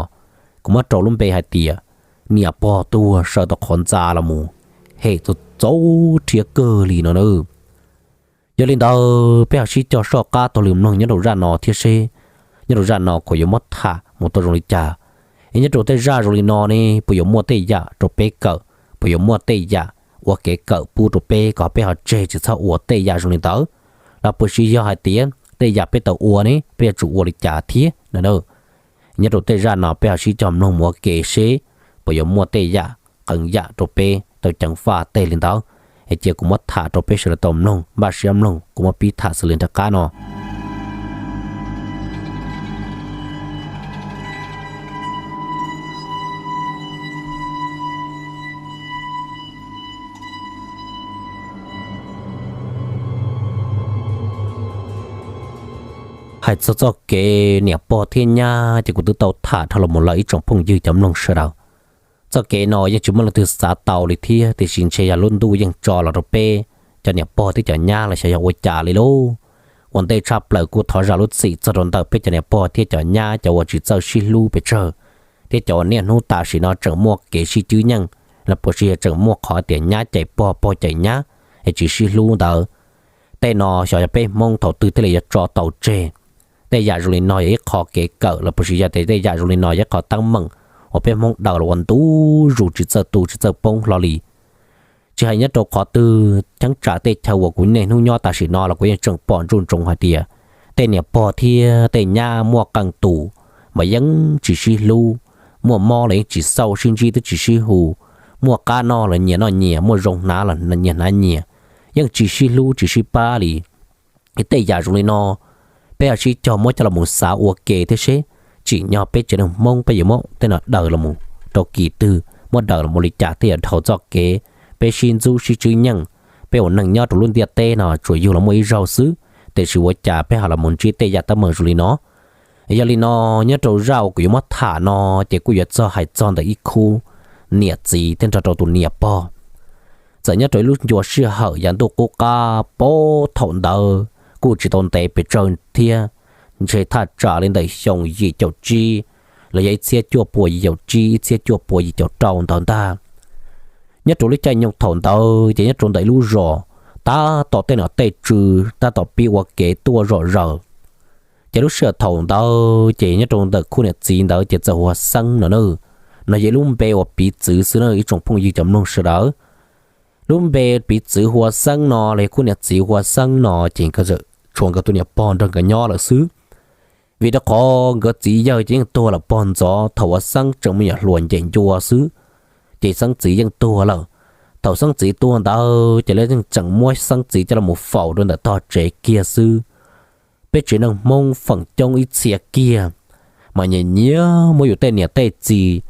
kuv muab rau lub npe hais tias niam pog tuag saw tau qhov ntxa los mus, hem txaus txaus rhiab kawg li no na. Yog li ntawd peb ho sib cog soj qab taug lw mloog nyob rau zaj no thiab seb nyob rau zaj no kuv yuav muab tham mus tau zoo li cas. Es nyob rau tej zaj zoo li no ne, puas yuav muaj tej yam rau peb kawm, puas yuav muaj tej yam ua kev kawm pub rau peb kom peb ho tseg tsis txhob ua tej yam zoo li ntawd, los puas tsis yog hais tias tej yam peb tau ua ne peb yuav tsum ua li cas thiab no na. Nyob rau tej zaj no peb ho sib cog mloog mus ua ke seb puas yuav muaj tej yam qee yam rau peb tau ceev faj tej li ntawd. Es cia kuv muab tham rau peb sawv daws tau mloog, npaj siab mloog kuv muab pib tham xws li nram qab no. Hais txog txoj kev niam pog thiab nyab ces kuv twb tau tham dhau los mus lawm ib tsoom phooj ywg cov mloog sawv daws. Txoj kev no yeej tsis muaj leej twg xav tau li thiab, tiam sis ntshe yog lub ntuj yeej tso los rau peb cov niam pog thiab cov nyab los xyov yog ua cas li lauj. Ua ntej tshaj plaws kuj thov zam lub txim txog rau ntawm peb cov niam pog thiab cov nyab cov uas tsis txawj sib hlub pes tsawg, thiab cov uas niaj hnub tam sim no tseem muaj kev sib cwb nyeej, los puas sis yog tseem muaj qhov tias nyab cais pog, pog cais nyab, es tsis sib hlub ntawd. Tej no xyov yog peb Hmoob thaum twg thiaj li yuav tso tau tseg. Tej yam zoo li no yog ib qho kev kawm los puas sis yog tias tej yam zoo li no yog ib qho teeb meem uas peb Hmoob daws los ua ntu zus tsis txawj tu tsis txawj poob hlo li. Tsis hais nyob rau qhov twg, cheeb tsam tej chaw uas kuv niaj hnub nyob tam sim no los kuv yeej tseem pom ntsoov ntsoov hais tias tej niam pog thiab tej nyab muaj qee tus mas yeej tsis sib hlub, muaj mob los yeej tsis xauj, sib ntsib twb tsis sib hu, muaj qab noj los nyias noj nyias, muaj zoo hnav los nyias hnav nyias, yeej tsis sib hlub tsis sib pab li. Tej yam zoo li no, peb ho sib cog muab coj los mus xav ua ke thiab seb tsim nyog peb tsev neeg Hmoob peb yuav muab tej no daws los mus rau kis twg, muab daws los mus li cas thiaj yuav dhau txoj kev peb sib ntxub sib cwb nyeej. Peb ua neeg nyob rau lub ntiaj teb no tsuas yug los muaj ib zaug xwb, tiam sis ua cas peb ho los mus ntsib tej yam teeb meem zoo li no. Yog li no, nyob rau zaj uas kuv yuav muab tham no ces kuj yuav txog hais txog ntawm ib khub niam txiv thiab nrog rau tus niam pog. Txawm nyob rau ib lub ncua sij hawm yav ntuj qub qab puag thaum ntawd kuj tsis tau ntev pes tsawg thiab, ntshe thaj tsam li ntawm xyoo yim caum tsib los yog ib txhiab cuaj puas yim caum tsib, ib txhiab cuaj puas yim caum rau ntawd ntag. Nyob rau lub caij nyoog thaum ntawd ces nyob rau ntawm ib lub zos tab tom tej nom tej tswv tab tom pib ua kev tuaj zom zaws. Ces lub sij hawm thaum ntawd ces nyob rau ntawm khub niam txiv ntawd ces txawm hu ua Xeeb no na. No yog ib lub npe uas piv txwv xwb na ib tsoom phooj ywg cov mloog sawv daws. Lub npe piv txwv hu ua Xeeb no los yog khub niam txiv hu ua Xeeb no ces nkawd txawm tshuav nkawd tus niam pog nrog nkawd nyob lawm xwb. Vim rau qhov nkawd txiv yawg ces yeej tuag lawm pog ntxov thaum uas Xeeb tseem me nyuam hluas ncees ncua xwb, ces Xeeb txiv yeej tuag lawm. Thaum Xeeb txiv tuag ntawd ces lawv yeej tseem muab Xeeb txiv coj los faus rau ntawm tog tsev kiag xwb. Peb tsev neeg Hmoob feem coob ib txhia kiag mas nyiam nyiam muab yus tej niam tej txiv,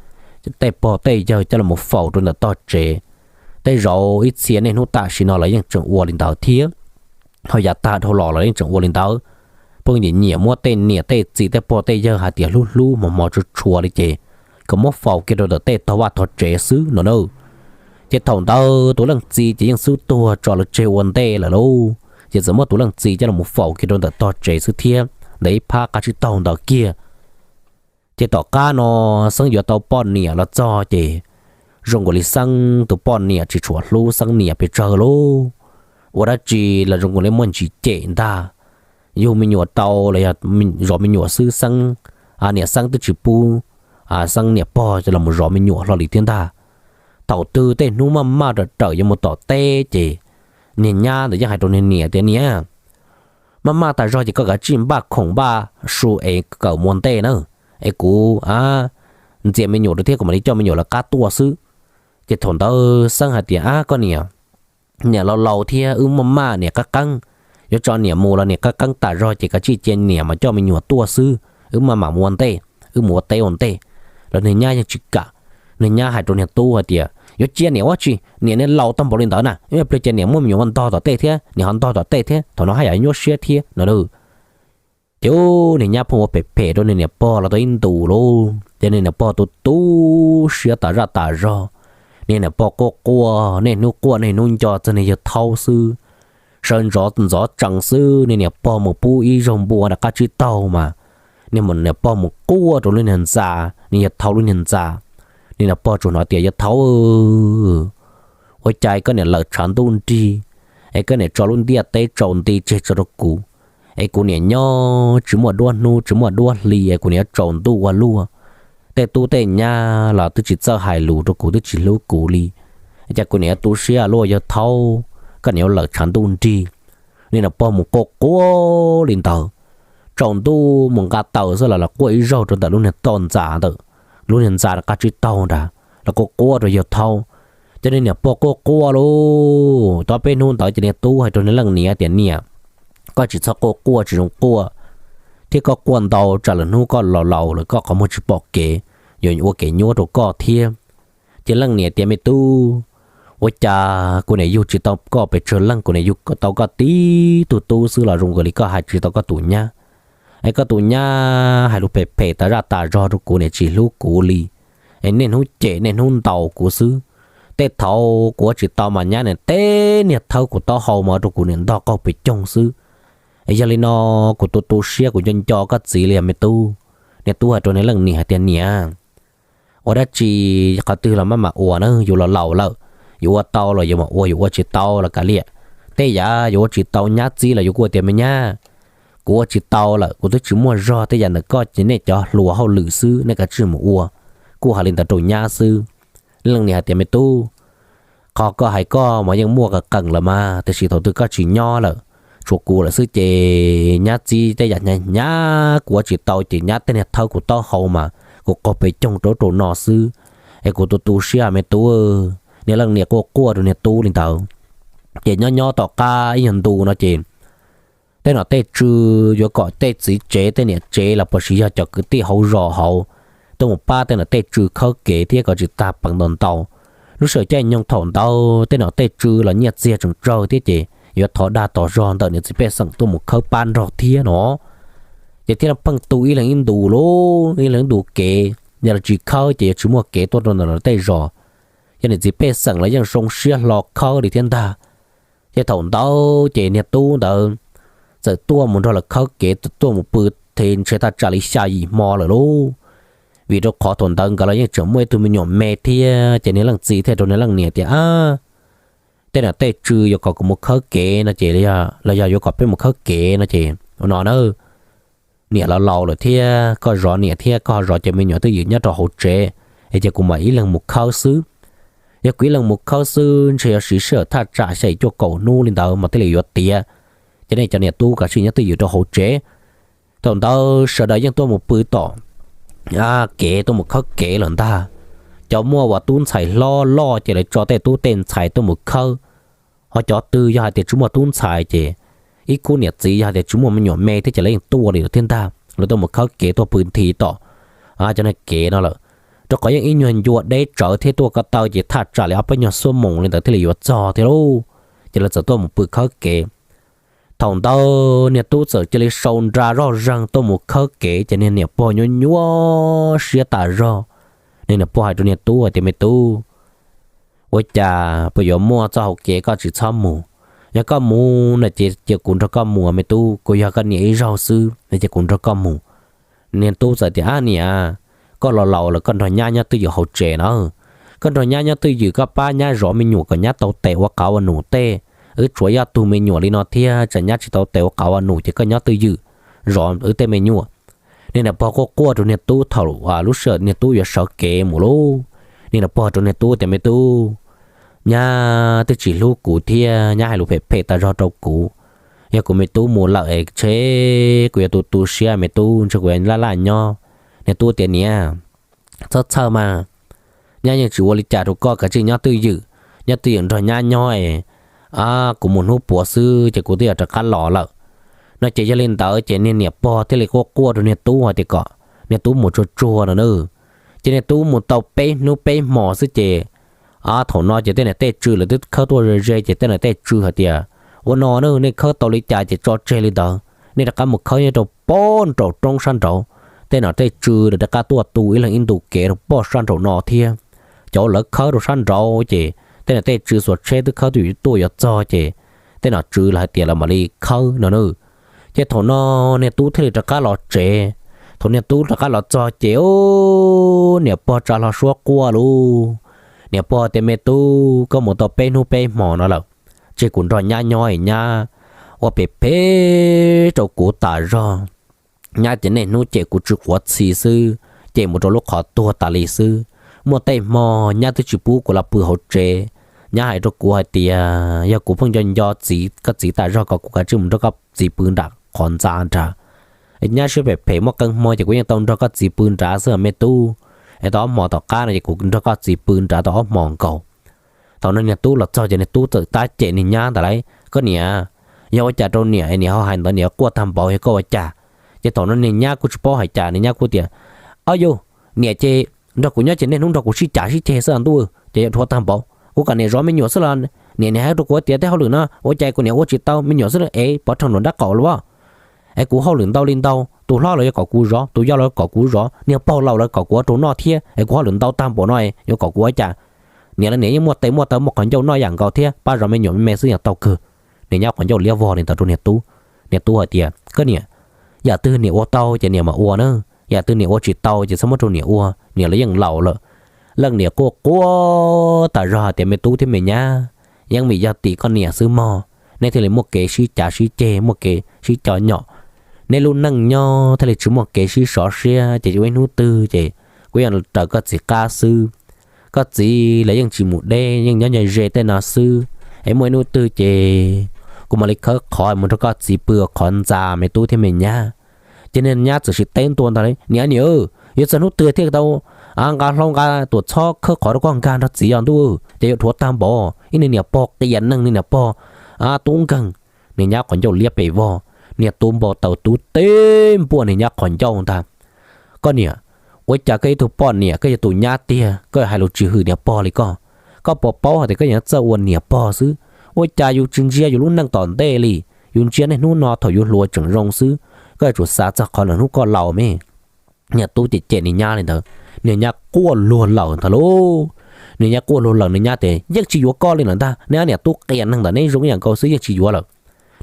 tej pog tej yawg coj los faus rau ntawm tog tsev. Tej zaum ib txhia niaj hnub tam sim no los yeej tseem ua li ntawd thiab, ho yav tag dhau los los yeej tseem ua li ntawd. Pheej nyiam nyiam muab tej niam tej txiv tej pog tej yawg hais tias hlub hlub hmo hmo tshua tshua li ces kom muab faus kiag rau ntawm tej tog vaj tog tsev xwb no na. Ces thaum ntawd tus leej txiv ces yeej xub tuag tso lawv tseg ua ntej lawm lauj, ces txawm muab tus leej txiv coj los faus kiag rau ntawm tog tsev xwb thiab ntawm ib phab qab tsib taug ntawd kiag. Ces tom qab no Xeeb yuav tau poj niam los txog ces zoo nkaus li Xeeb tus poj niam tsis tshua hlub Xeeb niam pes tsawg lauj. Ua dab tsi los zoo nkaus li muaj ntsis cem ntag. Yug me nyuam tau los yog zov me nyuam xwb Xeeb, niam Xeeb twb tsis pub Xeeb niam pog los mus zov me nyuam hlo li thiab ntag. Thaum twg tej hnub maj maj rawm rawm yuav mus tom teb ces niag nyab ntawd yeej hais rau niag niam tias, Niam, maj maj tas zog ces koj kav tsij npaj khoom npaj su es kawm mus ua ntej na, es kuv ntxias me nyuam rau thiab kuv mam li coj me nyuam lawv qab tuaj xwb. Ces thaum ntawd Xeeb hais tias, Ab koj niam, niam laus laus thiab wb maj maj niam qab qeeb, yuav tso niam mus los niam qab qeeb tas zog ces kav tsij cia niam mas coj me nyuam tuaj xwb, wb maj mam mus ua ntej, wb mus ua teb ua ntej. Los niag nyab yeej tsis kam. Niag nyab hais rau niag tub hais tias, Yuav cia niam ua tsi, niam niag laus tau npaum li ntawd na, ib pliag ces niam muab me nyuam ntog tom tej thiab, niam ho ntog tom tej thiab, thaum no haj yam nyuaj siab thiab no. Ces niag nyab pheej ua phem phem rau niag niam pog los tau ib ntus lauj, ces niag niam pog tu tu siab tas zaj tas zog. Niag niam pog quaj quaj niaj hnub quaj niaj hnub nco txog niag yawg thaub xwb. Sawv ntxov ntxov tsees xwb niag niam pog mus pub ib zaug npua rov qab tsib taug mas niag niam pog mus quaj rau lub niag ntxa, niag yawg thaub lub niag ntxa. Niag niam pog tsuas hnov tias, Yawg thaub, ua cas koj niam lawm tshav ntuj nrig, es koj niam tso lub ntiaj teb tsaus nti tseg tso rau kuv, es kuv niam nyob tsis muaj duab hnub tsis muaj duab hli es kuv niam yuav tsaus ntuj ua luaj. Tej tub tej nyab los twb tsis txawj hais lus rau kuv twb tsis hlub kuv li, cas kuv niam yuav tu siab luaj yawg thaub, koj niam yuav lawm tshav ntuj nrig. Niag niam pog mus quaj quaj li ntawd, tsaus ntuj mus nqa taws xwb los los quaj ib zaug rau ntawm lub niag toj ntxa ntawm lub niag ntxa rov qab tsib taug nrad los quaj quaj rau yawg thaub. Ces niag niam pog quaj quaj lauj, tau peb hnub ntawd ces niag tub hais rau niag leej niam tias, Niam, koj tsis txhob quaj quaj tsis zoo quaj, thiab koj quaj ntau tsam lwm hnub koj laus laus lawm koj qhov muag tsis pom kev, yuav ua kev nyuaj rau koj thiab. Ces leej niam tias, Me tub, ua cas kuv niam yug tsis tau koj pes tsawg leej, kuv niam yug tau koj tib tug tub xwb los zoo nkaus li koj hais tsis tau koj tus nyab. Es koj tus nyab hais lus phem phem tas zaj tas zog rau kuv, niam tsis hlub kuv li, es niaj hnub cem niaj hnub ntaus kuv xwb. Tej thaum kuv ua tsis tau mas nyab niam teb niag thawb kuv taub hau mas rau kuv niam ntog qaug pes coog xwb. Es yog li no kuv tu tu siab kuv nco nco koj txiv li os me tub. Niag tub hais rau niag leej niam hais tias niam, ua dab tsi qhov twg los maj mam ua na, yus los laus lawm, yus ua tau los yus mam ua, yus ua tsis tau los kav liam. Tej yam yus ua tsis tau nyab txib los yus kuj tias me nyab, kuv ua tsis tau lawm, kuv twb tsis muaj zog, tej yam ntawm koj ces nej cov hluas hauj lwm xwb, nej kav tsij mus ua. Kuj hais li ntawd rau nyab xwb. Leej niam hais tias me tub, qhov koj hais koj mas yeej muaj qee qee lawm mas, tiam sis thaum twg koj tsis nyob lawm, tshuav kuv lawm xwb ces nyab txib tej yam hnyav hnyav kuv ua tsis tau ces nyab tej niag thawb kuv taub hau mas kuv qaug pes coog rau rau no xwb. Es kuv tu tu siab me tub. Niag leej niam quaj quaj rau niag tub li ntawd. Ces nyob nyob tom qab ib nyuag ntu no ces tej nom tej tswv yuav kom tej txiv tsev tej niam tsev los puas sis yog cov kwv tij hauv zos hauv tuaj mus pab tej nom tej tswv khawb kev thiab kom tsis tag peev ntau ntau. Lub sij hawm caij nyoog thaum ntawd tej nom tej tswv los nyiaj txiag tseem tsawg thiab ces yuav thov dag thov zog ntawm niam txiv pej xeem tuaj mus khawb pab nrog thiab no. Ces thiaj li pheej tu ib leeg ib ntu lub, ib leeg ib ntu kev, yog los tsis khawb ces yuav tsis muaj kev tuaj rau ntawm lawv tej zos. Yog niam txiv pej xeem los yeej zoo siab hlo khawb li thiab ntag. Ces thaum ntawd ces niag tub ntawd txawm tuaj mus nrog lawv khawb kev, tuaj mus pw, ntshe thaj tsam li xya yim hmo lawm lauj. Vim rau qhov thaum ntawd nkawd los yeej tseem muaj ib tug me nyuam me thiab, ces niag leej txiv thiaj rau niag leej niam tias, a, tej nom tej tswv yuav kom kuv mus khawb kev no ces, los yog yuav kom peb mus khawb kev no ces ua no na, niam los laus lawm thiab, koj zov niam thiab koj ho zov cov me nyuam twj ywm nyob rau hauv tsev, es ces kuv mam ib leeg mus khawb xwb. Yog kuv ib leeg mus khawb xwb ntshe yuav siv sij hawm thaj tsam xya cuaj kaum hnub li ntawd mas thiaj li yuav tiav. Ces nej cov niam tub kav tsij nyob twj ywm rau hauv tsev. Thaum ntawd sawv daws yeej tuaj mus pw tom kev tuaj mus khawb kev lawm ntag. Cov muaj uas tub ntxhais hlob loj ces lawv tso tej tub tej ntxhais tuaj mus khawb, ho cov twg yog hais tias tsis muaj tub ntxhais ces ib khub niam txiv yog hais tias tsis muaj me nyuam me thiab ces lawv yeej tuaj li lawm thiab ntag, lawv tuaj mus khawb kev tuaj pw nthi tom cov neeg kev no lawm. Rau qhov yeej ib nyuag ncua deb tsawv thiab tuaj ko taw ces thaj tsam li ob peb nyuag xuab moos li ntawd thiaj li yuav txog thiab lauj. Ces lawv txawm tuaj mus pw khawb kev. Thaum ntawd niag tub txawm cia li sau nra zoj zeeg tuaj mus khawb kev ces niag niam pog nyuaj nyuaj siab tas zog. Niag niam pog hais rau niag tub hais tias me tub, ua cas puas yuav muaj txoj hau kev koj tsis txhob mus? Yog koj mus no ces cia kuv nrog koj mus me tub, kuv yog koj niam ib zaug xwb no ces kuv nrog koj mus. Niag tub txawm tias ab niam, koj los laus lawm koj nrog nyab nyob twj ywm hauv tsev na. Koj nrog nyab nyob twj ywm koj pab nyab zov me nyuam kom nyab tau tes ua qauv ua num tej. Wb tshuav ib tug me nyuam li no thiab tsam nyab tsis tau tes ua qauv ua num ces koj nyob twj ywm zov wb tej me nyuam. Niag niam pog quaj quaj rau niag tub thaum lub sij hawm niag tub yuav sawv kev mus lauj. Niag niam pog rau niag tub tias me tub, nyab twb tsis hlub kuv thiab nyab hais lus phem phem tas zog rau kuv. Yog kuv me tub mus lawm es ntshe kuv yuav tu tu siab me tub, ntshe kuv yuav laj laj nyob. Niag tub tias niam, txhob txhawj mas, nyab yeej tsis ua li cas rau koj, kav tsij nyob twj ywm, nyob twj ywm nrog nyab nyob es kuv mus hnub puav xwb ces kuv twb yuav rov qab los lawm. No ces yog li ntawd ces niag niam pog thiaj li quaj quaj rau niag tub hais tias kom niag tub mus tsuag tsuag no na. Ces niag tub mus tau peb hnub peb hmo xwb ces thaum no ces tej niam tej tswv lawv twb khawb tuaj ze ze ces tej niam tej tswv hais tias ua no na, nej khawb tau li cas ces tso tseg li ntawd, nej rov qab mus khawb nyob rau pem nraum roob sab nraud. Tej niam tej tswv lawv rov qab tuaj tu ib leeg ib ntu kev rau pem sab nraum no thiab. Cov lawv khawb rau sab nraud ces tej niam tej tswv xuas tsheb twb khawb tuaj yuav txog ces tej niam tswv lawv hais tias lawv mam li khawb no na. Ces thaum no niag tub thiaj li rov qab los tsev. Thaum niag tub rov qab los txog ces niam pog tsa hlo suab quaj lauj. Niam pog tias me tub, koj mus tau peb hnub peb hmo no lawm, ces kuv nrog nyab nyob es nyab ua phem phem rau kuv tas zog. Nyab ces niaj hnub cem kuv tsw quav txhi xwb, cem mus rau lub qhov tuag tas li xwb. Muaj tej hmo nyab twb tsis pub kuv los pw hauv tsev. Nyab hais rau kuv hais tias yog kuv pheej nco nco txiv, koj txiv tas zog kom kuv kav tsij mus nrog koj txiv pw nram qhov ntxa nrad. Nyab siab phem phem, muaj qee hmo ces kuv yeej tau nrog koj txiv pw nrad xwb me tub. Es tau ob hmo tom qab no ces kuv nrog koj txiv pw nrad tau ob hmo nkaus. Thaum no niag tub los txog ces niag tub txawm tab cem niag nyab ntawd lauj, koj niam, yog ua cas rau niam es niam ho hais ntawd, niam quaj tag npaum yog koj ua cas? Ces thaum no niag nyab kuj tsis paub hais cas, niag nyab kuj tias, ob yus, niam ces nrog kuv nyob ces niaj hnub nrog kuv sib cav sib ceg xwb ntuj, ces yuav dhuav tag npaum. Kuv kom niam zov me nyuam xwb los niam, niam hais rau kuv tias tej hauj lwm no ua cas kuv niam ua tsis tau, me nyuam xwb es pov rhees nram nraub qaum los as. Es kuv hauj lwm ntau li ntau, Tus hlob los yuav kom kuv zov, tus yau los yuav kom kuv zov, niag pog laus los kom kuv ua rau noj thiab es kuv hauj lwm ntau tag npaum no yuav kom kuv ua cas? Niam los niam yeej muaj tes muaj taw muaj qhov ncauj noj yam nkaus thiab, pab zov me nyuam me me xwb yeej tau kawg. Niag nyab qhov ncauj liab vog li ntawd rau niag tub. Niag tub hais tias, koj niam, yam twg niam ua tau ces niam mam ua na, yam twg niam ua tsis tau ces txhob muab rau niam ua, niam los yeej laus lawm. Leej niam quaj quaj tas zog hais tias, me tub thiab me nyab, yeej vim yog tim koj niam xwb mog, neb thiaj li muaj kev sib cav sib ceg, muaj kev sib co nyom. Neb lub neej nyob thiaj li tsis muaj kev sib sov siab, ces ua ib hnub twg ces kuv yeej raws koj txiv qab xwb. Koj txiv los yeej tsis mus deb, yeej nyob nyob ze tej no xwb, es muaj ib hnub twg ces kuv mam li khawb qhov mus nrog koj txiv pw ua qhov ntxa, me tub thiab me nyab. Ces niag nyab txawm sim teb ntua ntag, niam, niam, yuav txog hnub twg thiaj tau nqa hlau nqa tuam txhob khawb qhov rau koj nkag nrog txiv os ntuj, ces yuav dhuav tag npaum, ib niag niam pog qias neeg, niag niam pog tub nkeeg. Niag nyab qhov ncauj liab pes vog, niag tub npau taws tub teb npuaj niag nyab qhov ncauj ntag. Koj niam, ua cas koj ib tug poj niam koj yog tus nyab tiag, koj hais lus tsis hwm niam pog li koj? Koj puas paub hais tias koj yeej txawj ua niam pog xwb? Ua cas yus tsis ntsia yus lub neej tom ntej li, yus ntsia niaj hnub no thaum yus hluas tseem zoo xwb, koj yuav tsum xav txog qhov lawm hnub koj laus me. Niag tub cem cem niag nyab li ntawd, niag nyab quaj luag lawm ntag lauj. Niag nyab quaj luag lawm, niag nyab tias, yeej tsis yuav koj li lawm ntag, neb niam tub qias neeg ntawm neb zoo ib yam nkaus xwb, yeej tsis yuav lawm.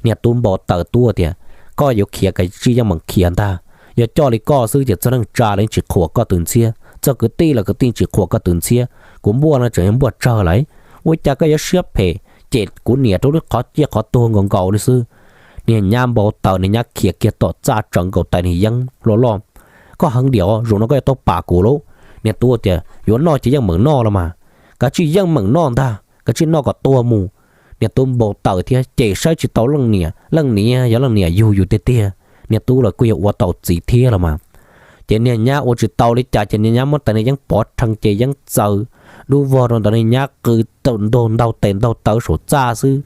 Niag tub npau taws tub tias, koj yuav khiav kav tsij yeej meem khiav ntag. Yog coj li koj xwb ces txog neej tsa los yeej tsis qhuas koj tus ntxhiab, txog kwv tij los kwv tij tsis qhuas koj tus ntxhiab, kuv npuaj no tseem yog npuaj tsawg lawm. Ua cas koj yuav siab phem cem kuv niam rau lub qhov ciaj qhov tuag nkaus nkaus li xwb. Niag nyab npau taws, niag nyab khiav kiag tom txaj tsawv nkaus tais niag yeeb loj loj. Koj heev diam, zaum no koj yuav tau pam kuv lauj. Niag tub tias, yuav noj ces yeej meem noj los mas, kav tsij yeej meem noj ntag, kav tsij noj kom tuag mus. Niag tub npau taws thiab cem saib tsis tau leej niam, leej niam yog leej niam yug yus tiag tiag, niag tub los kuj yog ua tau txiv thiab los mas. Ces niag nyab ua tsis tau li cas ces niag nyab muab tais niag yeeb pov rhees ces yeeb txaws dub vog rau ntawd, niag nyab qw tawm ntaug ntaug tes ntaug taw saum txaj xwb.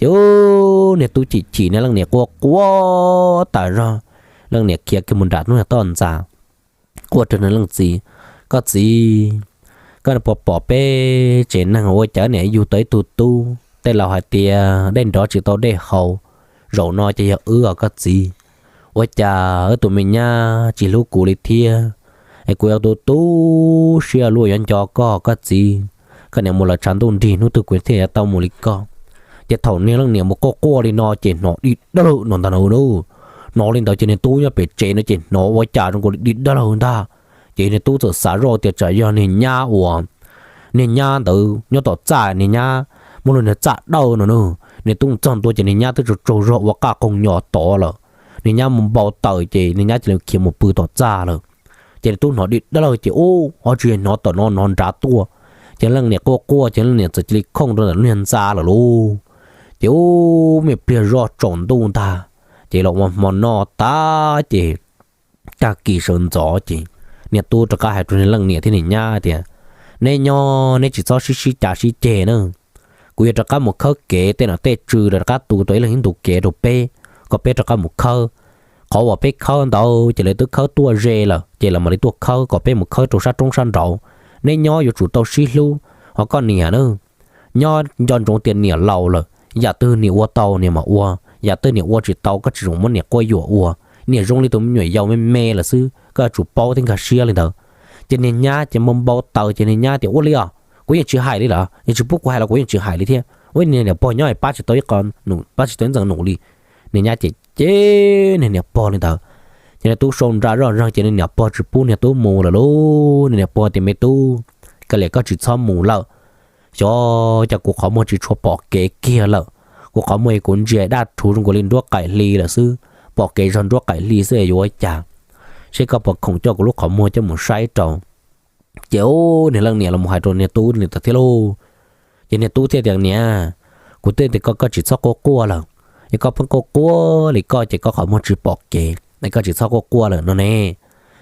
Ces niag tub chim chim, niag leej niam quaj quaj tas zog. Leej niam khiav kiag mus nram lub niag toj ntxas, quaj rau niag leej txiv, koj txiv, koj puas pom peb tsev neeg ua cas niam yug tau ib tug tub, tej laus hais tias dej nrov tsis tau dej haus, zaum no ces yog wb os koj txiv. Ua cas wb tus me nyab tsis hlub kuv li thiab, es kuv yog tus tu siab luaj yuav nco koj koj txiv. Koj niam mus lawm tshav ntuj nrig, hnub twg kuv thiaj yuav tau mus li koj. Ces thaum niag leej niam mus quaj quaj li no ces hnov dig dawb laug no ntag na. Hnov li ntawd ces niag tub nyob pem tsev no ces hnov ua cas zoo nkaus li dig dawb laug ntag. Ces niag tub txawm xav zoj tias tsam yog niag nyab uas, niag nyab ntawd nyob tom txaj, niag nyab muab luag niag txaj dawj no na. Niag tub txog ntua ces niag nyab twb tsaug tsaug zog ua qaj qoog nyo tod lawm. Niag nyab mus npau taws ces niag nyab cia li khiav mus pw tom txaj lawm. Ces niag tub hnov dig dawb laug ces ub, ho tsis hnov tom no, hnov nrad tuaj. Ces leej niam quaj quaj ces leej niam txawm cia li khooj rau ntawm lub niag ntxa lawm lauj. Ces ub, me pliag zoj tsaus ntuj ntag, ces los ua hmo noj tas ces tag kis sawv ntxov ces niag tub rov qab hais rau niag leej niam thiab niag nyab tias, neb nyob neb tsis txhob sib sib cav sib ceg na. Kuv yuav rov qab mus khawb kev tej nom tej tswv, rov qab tu tau ib leeg ib ntu kev rau peb, kom peb rov qab mus khawb. Qhov uas peb khawb ntawd ces lawv twb khawb tuaj ze lawm, ces lawv mam li tuaj khawb, kom peb mus khawb rau sab roob sab nraud. Neb nyob yuav tsum tau sib hlub. Ho koj niam na, nyob nco ntsoov tias niam laus lawm, yam twg niam ua tau niam mam ua, yam twg niam ua tsis tau koj tsis txhob muab niam quab yuam ua. Niam zoo li tus me nyuam yaus me me lawm xwb, koj yuav tsum paub thiab nkag siab li ntawd. Ces niag nyab ces npau npau taws ces niag nyab tias, ua li os, kuv yeej tsis hais li lawm, yeej tsis pub kuv hais los kuv yeej tsis hais li thiab. Ua niag niam pog nyob pab tsis tau ib qho, pab tsis tau ib ntxeev num li. Niag nyab ces cem niag niam pog li ntawd. Ces niag tub sau nra zoj zeeg ces niag niam pog tsis pub niag tub mus lawm lauj. Niag niam pog tias, me tub, kav liam koj tsis txhob mus lawm, xyov cas kuv qhov muag tsis tshua pom kev kiag lawm. Kuv qhov muag kuv ntsia daj rhuv zoo nkaus li nruab qaim hli lawm xwb, pom kev zog nruab qaim hli xwb yuav ua cas. Seb koj puas khoom coj kuv lub qhov muag coj mus saib rau. Ces ub, niag leej niam los mus hais rau niag tub li ntawd thiab lauj. Ces niag tub thiaj tias, niam, kuv twb tias koj, koj tsis txhob quaj quaj lawm, es koj pheej quaj quaj li koj ces koj qhov muag tsis pom kev, es koj tsis txhob quaj quaj lawm no ne.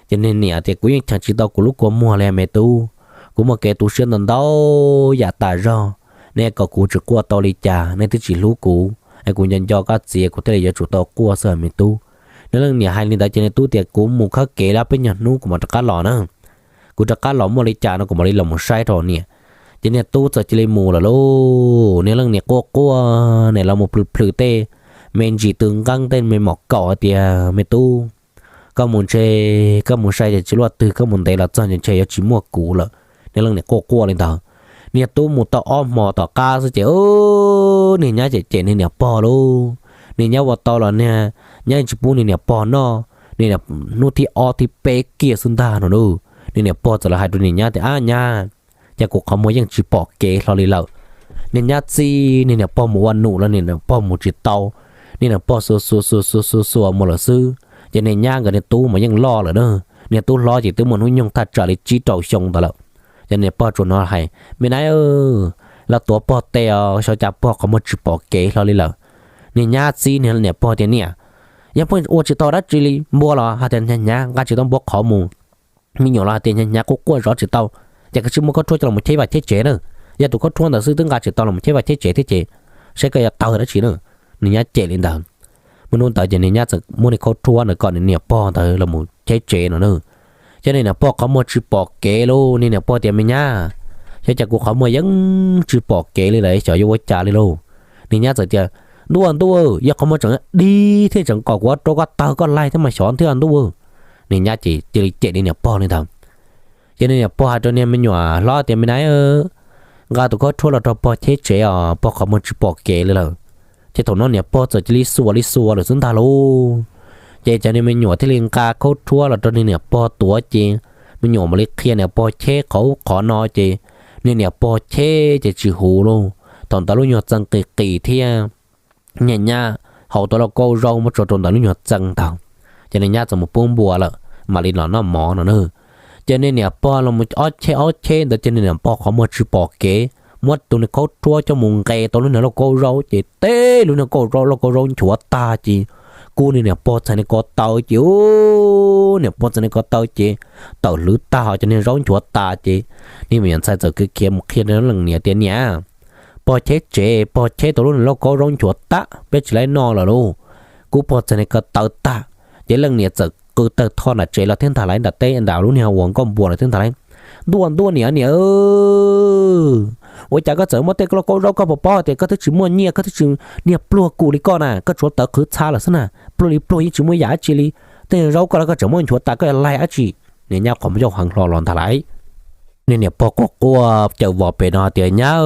Ces niag niam tias, kuv yeej cheem tsis tau kuv lub kua muag li me tub, kuv muaj kev tu siab ntau ntau yam tas zog, nej kom kuv tsis quaj tau li cas, nej twb tsis hlub kuv, es kuv nco nco koj txiv kuv thiaj li yuav tsum tau quaj xwb me tub. Niag leej niam hais li ntawd ces niag tub tias, kuv mus khawb kev lawm, peb nyuag hnub kuv mam rov qab los na. Kuv rov qab los muaj li cas no kuv mam li los mus saib rau niam. Ces niag tub txawm cia li mus lawm lauj. Niag leej niam quaj quaj, niam los mus plhws plhws tej me ntsis tw nqeeb tej me mom kaum hais tias, me tub, Koj mus ntshe, koj mus sai ces tsis luaj twg, koj mus ntev los txog ntshe yuav tsis muaj kuv lawm. Niag leej niam quaj quaj li ntawd. Niag tub mus tau ob hmo tom qab xwb ces niag nyab cem cem niag niam pog lauj. Niag nyab ua tau los niag nyab tsis pub niag niam pog noj. Niag hnub thib ob thib peb kiag xwb ntag no lauj, niag niam pog txawm los hais rau niag nyab tias, Ab nyab, cas kuv qhov muag yeej tsis pom kev hlo li lawm. Niag nyab txib niag niam pog mus ua num los niag niam pog mus tsis tau. Niag niam pog xuas xuas xuas xuas xuas xuas mus lawm xwb, ces niag nyab nkawd niag tub mas yeej loj lawm na. Niag tub hlob ces twb muaj hnub nyoog thaj tsam li tsib rau xyoo ntawd lawm. Ces niag pog tsuas hnov hais, Me nab, los tuav pog tes os, xyov cas pog qhov muag tsis pom kev hlo li lawm. Niag nyab txib niag niam pog tias, Niam, yog pheej ua tsis tau dab tsi li, npua los hais tias hnyav hnyav nqa tsis tau npua qhov mus, me nyuam los hais tias hnyav hnyav quaj quaj zov tsis tau, ces koj sim muab khaub rhuab coj los cheb vaj cheb tsev na. Yog tus khaub rhuab ntawd xwb twb nqa tsis tau los cheb vaj cheb tsev thiab ces saib koj yuav tawg dab tsi na. Niag nyab cem li ntawd. Muaj hnub ntawd ces niag nyab txawm muab niag khaub rhuab ntawd kom niag niam pog ntawd los cheb tsev no na. Ces niag niam pog qhov muag tsis pom kev lauj, niag niam pog tias, Me nyab, xyov cas kuv qhov muag yeej tsis pom kev li lawm, xyov yuav ua cas li lauj. Niag nyab txawm tias, Ntuj ntuj, yog qhov muag tseem dig thiab tseem kom kuv rau koj tawg koj laig thiab mas xyov thiab ntuj. Niag nyab ces cia li cem niag niam pog li ntawd. Ces niag niam pog hais rau niag me nyuam hlob tias, Me nab, nqa tus khaub rhuab los rau pog cheb tsev os, pog qhov muag tsis pom kev li lawm. Ces thaum no niam pog txawm cia li xuas li xuas lawm xwb ntag lauj. Ces cov niag me nyuam thiaj li nqa khaub rhuab los rau niag niam pog tuav ces me nyuam mam li qhia niam pog cheb qhov ub qhov no ces niag niam pog cheb ces tsis huv lauj. Thaum ntawd lub nyuag txee qis qis thiab, niag nyab haus tau lauj kaub zaub muab tso rau ntawm lub nyuag txee ntag. Ces niag nyab txawm mus pub npua lawm, mam li los noj mov no na. Ces niag niam pog los ob cheb ob cheb ntawd ces niag niam pog qhov muag tsis pom kev, muab tus niag khaub rhuab coj mus nqes tau lub niag lauj kaub zaub ces teb lub niag lauj kaub zaub nchuav tag ces kub niag niam pog txhais niag ko taw ces niam pog txhais niag ko taw ces tawm hlwv tag ho cov niag zaub nchuav tas ces niag me nyuam ntxhais txawm khiav khiav mus qhia leej niam tias, Niam, pog cheb tsev, pog cheb tau lub niag lauj kaub zaub nchuav tag peb tsis laib noj lawm lauj. Kub pog txhais niag ko taw tag ces leej niam txawm qw tawg tho nram tsev los thiab ntag lauj, nram teb nram lub niag uas nkauj npua los thiab ntag lauj. Ntuj ntuj niam niam, ua cas koj txawm muab tej lauj kaub zaub, koj puas paub tias koj twb tsis muaj nyiaj, koj twb tsis, niag pluag kuv li koj na koj tsuav tawv qhwv txha lawm xwb na, pluag li pluag yeej tsis muaj yam dab tsi li. Tej zaub koj los koj tseem muab nchuav tas koj yuav laig dab tsi? Niag nyab qhov muag ncauj heev hlo los ntag lauj. Niag niam pog quaj quaj caws vos pem no tias, Nyab,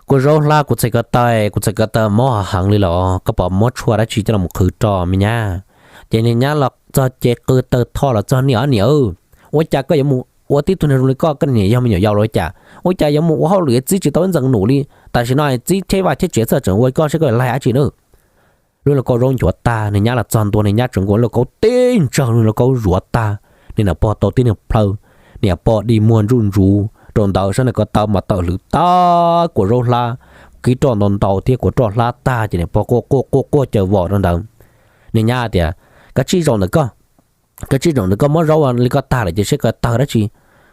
kuv zaub hlab kuv txhais ko taw, kuv txhais ko taw mob heev li los koj puas muab tshuaj dab tsi coj los qhwv rau me nyab? Ces niag nyab los txog ces qw tawg tho los txog, Niam niam, ua cas koj yuav mus ua tib tug niag zoo li koj, koj niam yog me nyuam yaus los cas? Ua cas yuav mus ua hauj lwm txib tsis tau ib ntxees num li? Tam sim no txib cheb vaj cheb tsev txog tseem ua koj saib koj laig dab tsi na. Lub lauj kaub zaub nchuav tag, niag nyab los txog ntua niag nyab tseem nkaus lauj kaub teb ntsawg, lub lauj kaub zuav tag. Niag niam pog tau tib niag plhaw, niam pog dig muag ntsuj ntsuv rau ntawd, saib niag ko taw mas tawm hlwv tag, kuv zaub hlab kib roj ntau ntau thiab kuv roj hlab tag ces niam pog quaj quaj quaj quaj caws vos rau ntawd. Niag nyab tias, Koj tsij zaum ntawm koj, koj tsij zaum ntawm koj, mob zaub li koj tag lawm ces saib koj tawg dab tsi.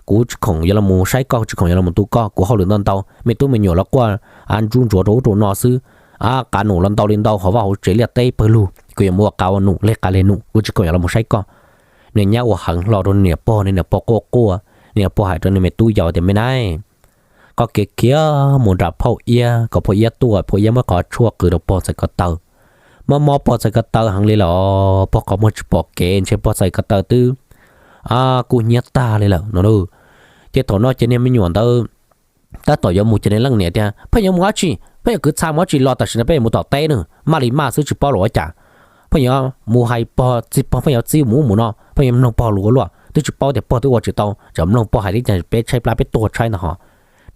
Kuv tsis khoom yuav los mus saib koj, tsis khoom yuav los mus tu koj, kuv hauj lwm ntau ntau, me tub me nyuam los quaj ntsuj ntsuav rau ub rau no xwb. Qav num los ntau li ntau hauv vaj hauv tsev liaj teb pawg lug, kuv yuav mus ua qav ua num, lig qav lig num, kuv tsis khoom yuav los mus saib koj. Niag nyab ua heev hlo rau niam pog, niag niam pog quaj quaj, niag niam pog hais rau niag me tub yau tias, Me nab, koj khiav khiav mus nram phauj iab kom phauj iab tuaj, phauj iab muab qhov tshuaj qw rau pog txhais ko taw. Mob mob pog txhais ko taw heev li los pog qhov muag tsis pom kev, ntshe pog txhais ko taw twb kub hnyiab tag li lawm no lauj. Ces thaum no ces niag me nyuam ntawd tab tom yuav mus ces niag leej niam tias, Pheej yuav mus dab tsi? Pheej yuav kwv txha mus dab tsi los tam sim no peb yuav mus tom teb na, maj li maj xwb tsis paub los ua cas. Pheej yuav mus hais pog txiv pog, pheej yuav txib mus ub mus no, pheej yuav mloog pog lus ua luaj, twb tsis paub tias pog twb ua tsis tau, tseem mloog pog hais tib cag peb tshaib plab peb tuag tshaib ntag ho.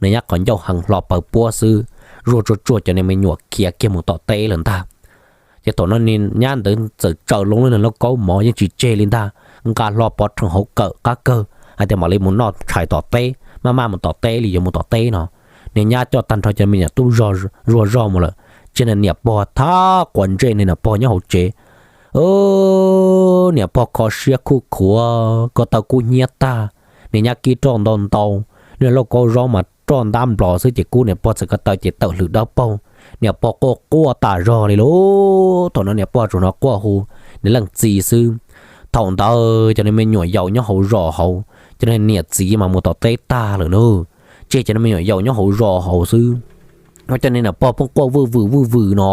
Niag nyab qhov ncauj heev hlo paws puab xwb, zuaj tsuag tsuag cov niag me nyuam khiav kiag mus tom teb lawm ntag. Ces thaum no niag nyab ntawd txawm tsaws loo lub niag lauj kaub mov yeej tsis tseg li ntag, nqa hlo pov rhees hauv kawm qab kawg hais tias mam li mus noj tshais tom teb, maj maj mus tom teb li yuav mus tom teb no. Niag nyab coj tag nrho cov me nyuam tub zuag zog mus lawm, tseg niag niam pog thab quav ntsej niag niam pog nyob hauv tsev. Niam pog kho siab khuj khuav, ko taw kub hnyiab tag, niag nyab kib roj ntau ntau, niag lauj kaub zaub mas roj ntab nplos xwb ces kub niam pog txhais ko taw ces tawm hlwv dawb paug. Niam pog quaj quaj tas zog li lauj. Thaum no niam pog tsuas hnov quaj hu niag leej txiv xwb. Thaum ntawd cov niag me nyuam yaus nyob hauv zos hauv, cov niag niam txiv mas mus tom teb tag lawm na, tseg cov niag me nyuam yaus nyob hauv zos hauv xwb. Cov niag niam pog pheej quaj vwj vwm vwj vwm no,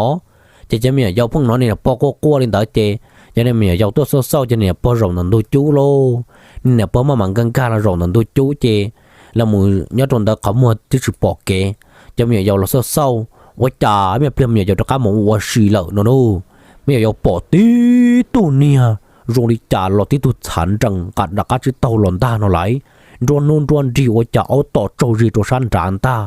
ces cov me nyuam yaus pheej hnov niag niam pog quaj quaj li ntawd ces Ces niag me nyuam yaus tuaj xauj xauj ces niam pog zaum ntawm ntug cub lauj. Niag niam pog maj mam nkag nkag los zaum ntawm ntug cub ces los mus nyob rau ntawd qhov muag twb tsis pom kev. Cov me nyuam yaus los xauj xauj, ua cas me pliag me nyuam yaus rov qab mus ua si lawm no na. Me nyuam yaus pom tib tug niag zoo li cas los tib tug txhav nrees nqa nram qab tsib taug los ntag no lais, nruab hnub nruab nrig ua cas aub tom tsaug zig rau sab nrad ntag.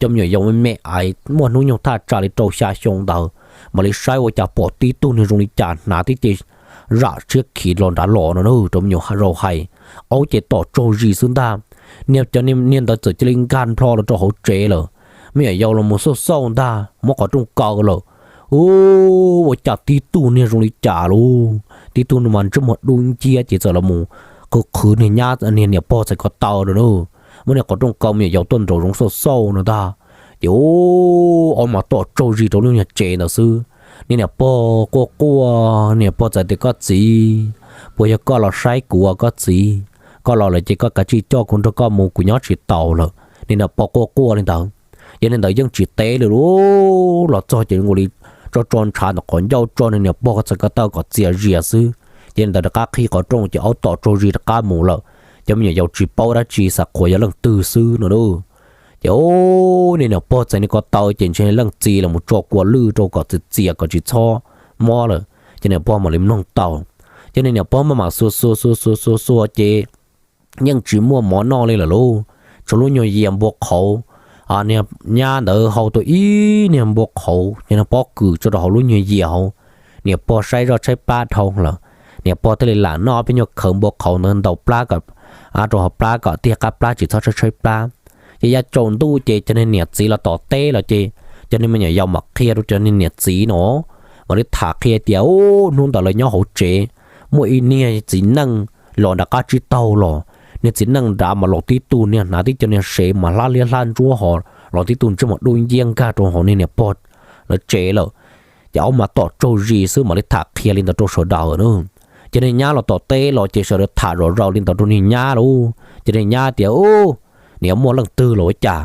Cov me nyuam yaus me me ais muaj hnub nyoog thaj tsam li rau xya xyoo ntawd, mam li saib ua cas pom tib tug niag zoo li cas hnav tib ce zam siab khiv los nrad los no na. Rau me nyuam yaus hais, aub ces tom tsaug zig xwb ntag. Niag cov niag ntawd txawm cia li nkag nplho los rau hauv tsev lawm. Me nyuam yaus los mus xauj xauj ntag, muab qhov rooj kaw lawm. Ua cas tib tug niag zoo li cas lauj, tib tug no mas ntsej muag dub nciab ces txawm los mus qhwv qhwv niag nyab niag niam pog txhais ko taw lawm na. Muab niag qhov rooj kaw me nyuam yaus tuaj nraum zoov xauj xauj no ntag. Ces aub mas tom tsaug zig rau lub niag tsev ntawd xwb. Niag niam pog quaj quaj, niam pog txawm tias, Koj txiv, puas yog koj los saib kuv ua koj txiv? Koj los lawm ces koj kav tsij coj kuv nrog koj mus, kuv nyob tsis taus lawm. Niag niam pog quaj quaj li ntawd. Ces niag ntawd yeej tsis teb li lauj, los txog ces nkaus li tso tso ntshav ntawm qhov ncauj tso niag niam pog txhais ko taw kom txias zias xwb. Ces niag ntawd rov qab qhib qhov rooj ces aub tom tsaug zig rov qab mus lawm. Cov me nyuam yaus tsis paub dab tsi xav qhuas yog leej twg xwb no lauj. Ces niag niam pog txais niag ko taw ces ntshe leej txiv los mus tso kua lwj rau kom txias txias kom tsis txhob mob lawm ces niam pog mam li mloog tau. Ces niag niam pog maj mam xuas xuas xuas xuas xuas xuas ces yeej tsis muaj mov noj li lawm lauj, tshuav lub nyuag yias npua qhauv. Niag nyab ntawd hau tau ib niag npua qhauv ces niag pob kws tso rau hauv lub nyuag yias hauv. Niam pog saib zoj tshaib plab dhau lawm, niam pog thiaj li lam noj peb nyuag khawv npua qhauv ntawd ntaus plab kom rau hauv plab kom tiag qab plab tsis txhob tshaib tshaib plab. Ces yav tsaus ntuj ces cov niag niam txiv los tom teb los ces cov niag me nyuam yaus mam qhia rau cov niag niam txiv no, mam li tham qhia tias, Ub, hnub ntawd lawv nyob hauv tsev, muaj ib niag txiv neej los nram qab tsib taug los. Niag txiv neej nrad mas los tib tug niag hnav tib co niag sev mas hlab liab hlab ntsuab ho los tib tug ntsej muag dub nciab nkag rau hauv niag niam pog lawv tsev lawm. Ces aub mas tom tsaug zis xwb mam li tham qhia li ntawd rau sawv daws na. Ces niag nyab los tom teb los ces sawv daws tham zom zaws li ntawd rau niag nyab lauj. Ces niag nyab tias, Ub, niam, muaj leej twg los ua cas?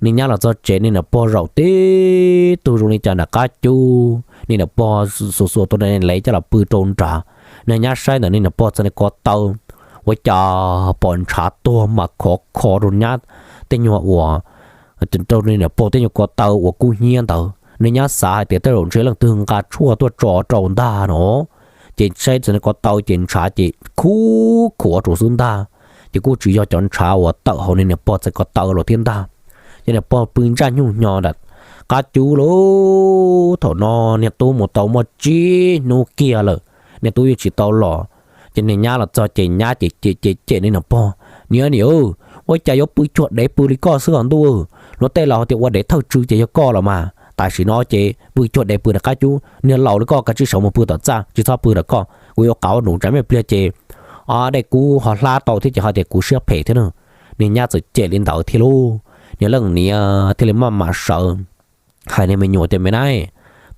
Niag nyab los txog tsev niag niam pog zaum tib tug zoo li cas nram qab cub, niag niam pog xuas xuas tus lev coj los pw rau nrad. Niag nyab saib ntawm niag niam pog txhais niag ko taw, ua cas pom ntshav tuag mas khov kho rau nyab tej nyuag uas, rau niag niam pog tej nyuag ko taw uas kub hnyiab ntawd. Niag nyab xav hais tias tej zaum ntshe leej twg nqa tshuaj tuaj tso rau ntag no. Ces saib txhais niag ko taw ces ntshav ces khuv khuav rau xwb ntag. Ces kuj tsis yog cov ntshav uas tawm hauv niag niam pog txhais ko taw los thiab ntag. Ces niag pog pw ntsaj nyuj hnyo nram qab cub lauj. Thaum no niag tub mus tau muaj tsib hnub kiag lawm, niag tub yeej tsis tau los. Ces niag nyab los txog ces nyab ces cem cem cem niag niam pog, Niam, niam, ua cas yuav pw cuag dev pw li koj xwb os ntuj? Luag tej laus hais tias ua dev thawj tswv ces yog koj los mas. Tam sim no ces pw cuag dev pw nram qab cub, niag laus li koj kav tsij sawv mus pw tom txaj, tsis txhob pw nram koj, kuv yuav qauv num tsam me pliag ces dej kub ho hlab tau thiab ces ho tias kuv siab phem thiab na. Niag nyab txawm cem li ntawd thiab lauj. Niag leej niam thiaj li maj mam sawv hais niag me nyuam tias, Me nab,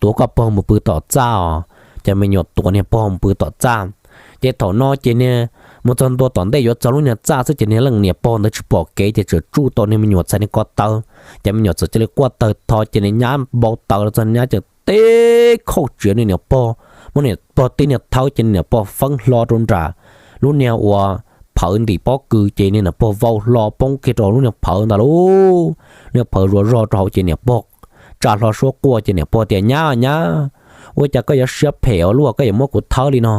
tuav koj pog mus pw tom txaj os. Ces me nyuam tuav niag pog mus pw tom txaj. Ces thaum no ces niag mus txog ntua tom ntej yuav txog lub niag txaj xwb ces niag leej niam pog ntawd tsis pom kev ces txawm tsuj tau niag me nyuam txhais niag ko taw. Ces me nyuam txawm cia li quaj tawg tho ces niag nyab npau taws los txog, niag nyab ces teb khauj tsiav niag niam pog, muab niam pog tib niag thawb ces niag niam pog feeb hlo rau nram lub niag uas phawv ntim pob kws ces niag niam pog vau hlo poob kiag rau lub niag phawv ntawd lauj. Niag phawv zuav zog rau hauv ces niam pog tsa hlo suab quaj ces niam pog tias, Nyab, nyab, ua cas koj yuav siab phem ua luaj, koj yuav muab kuv thawb li no?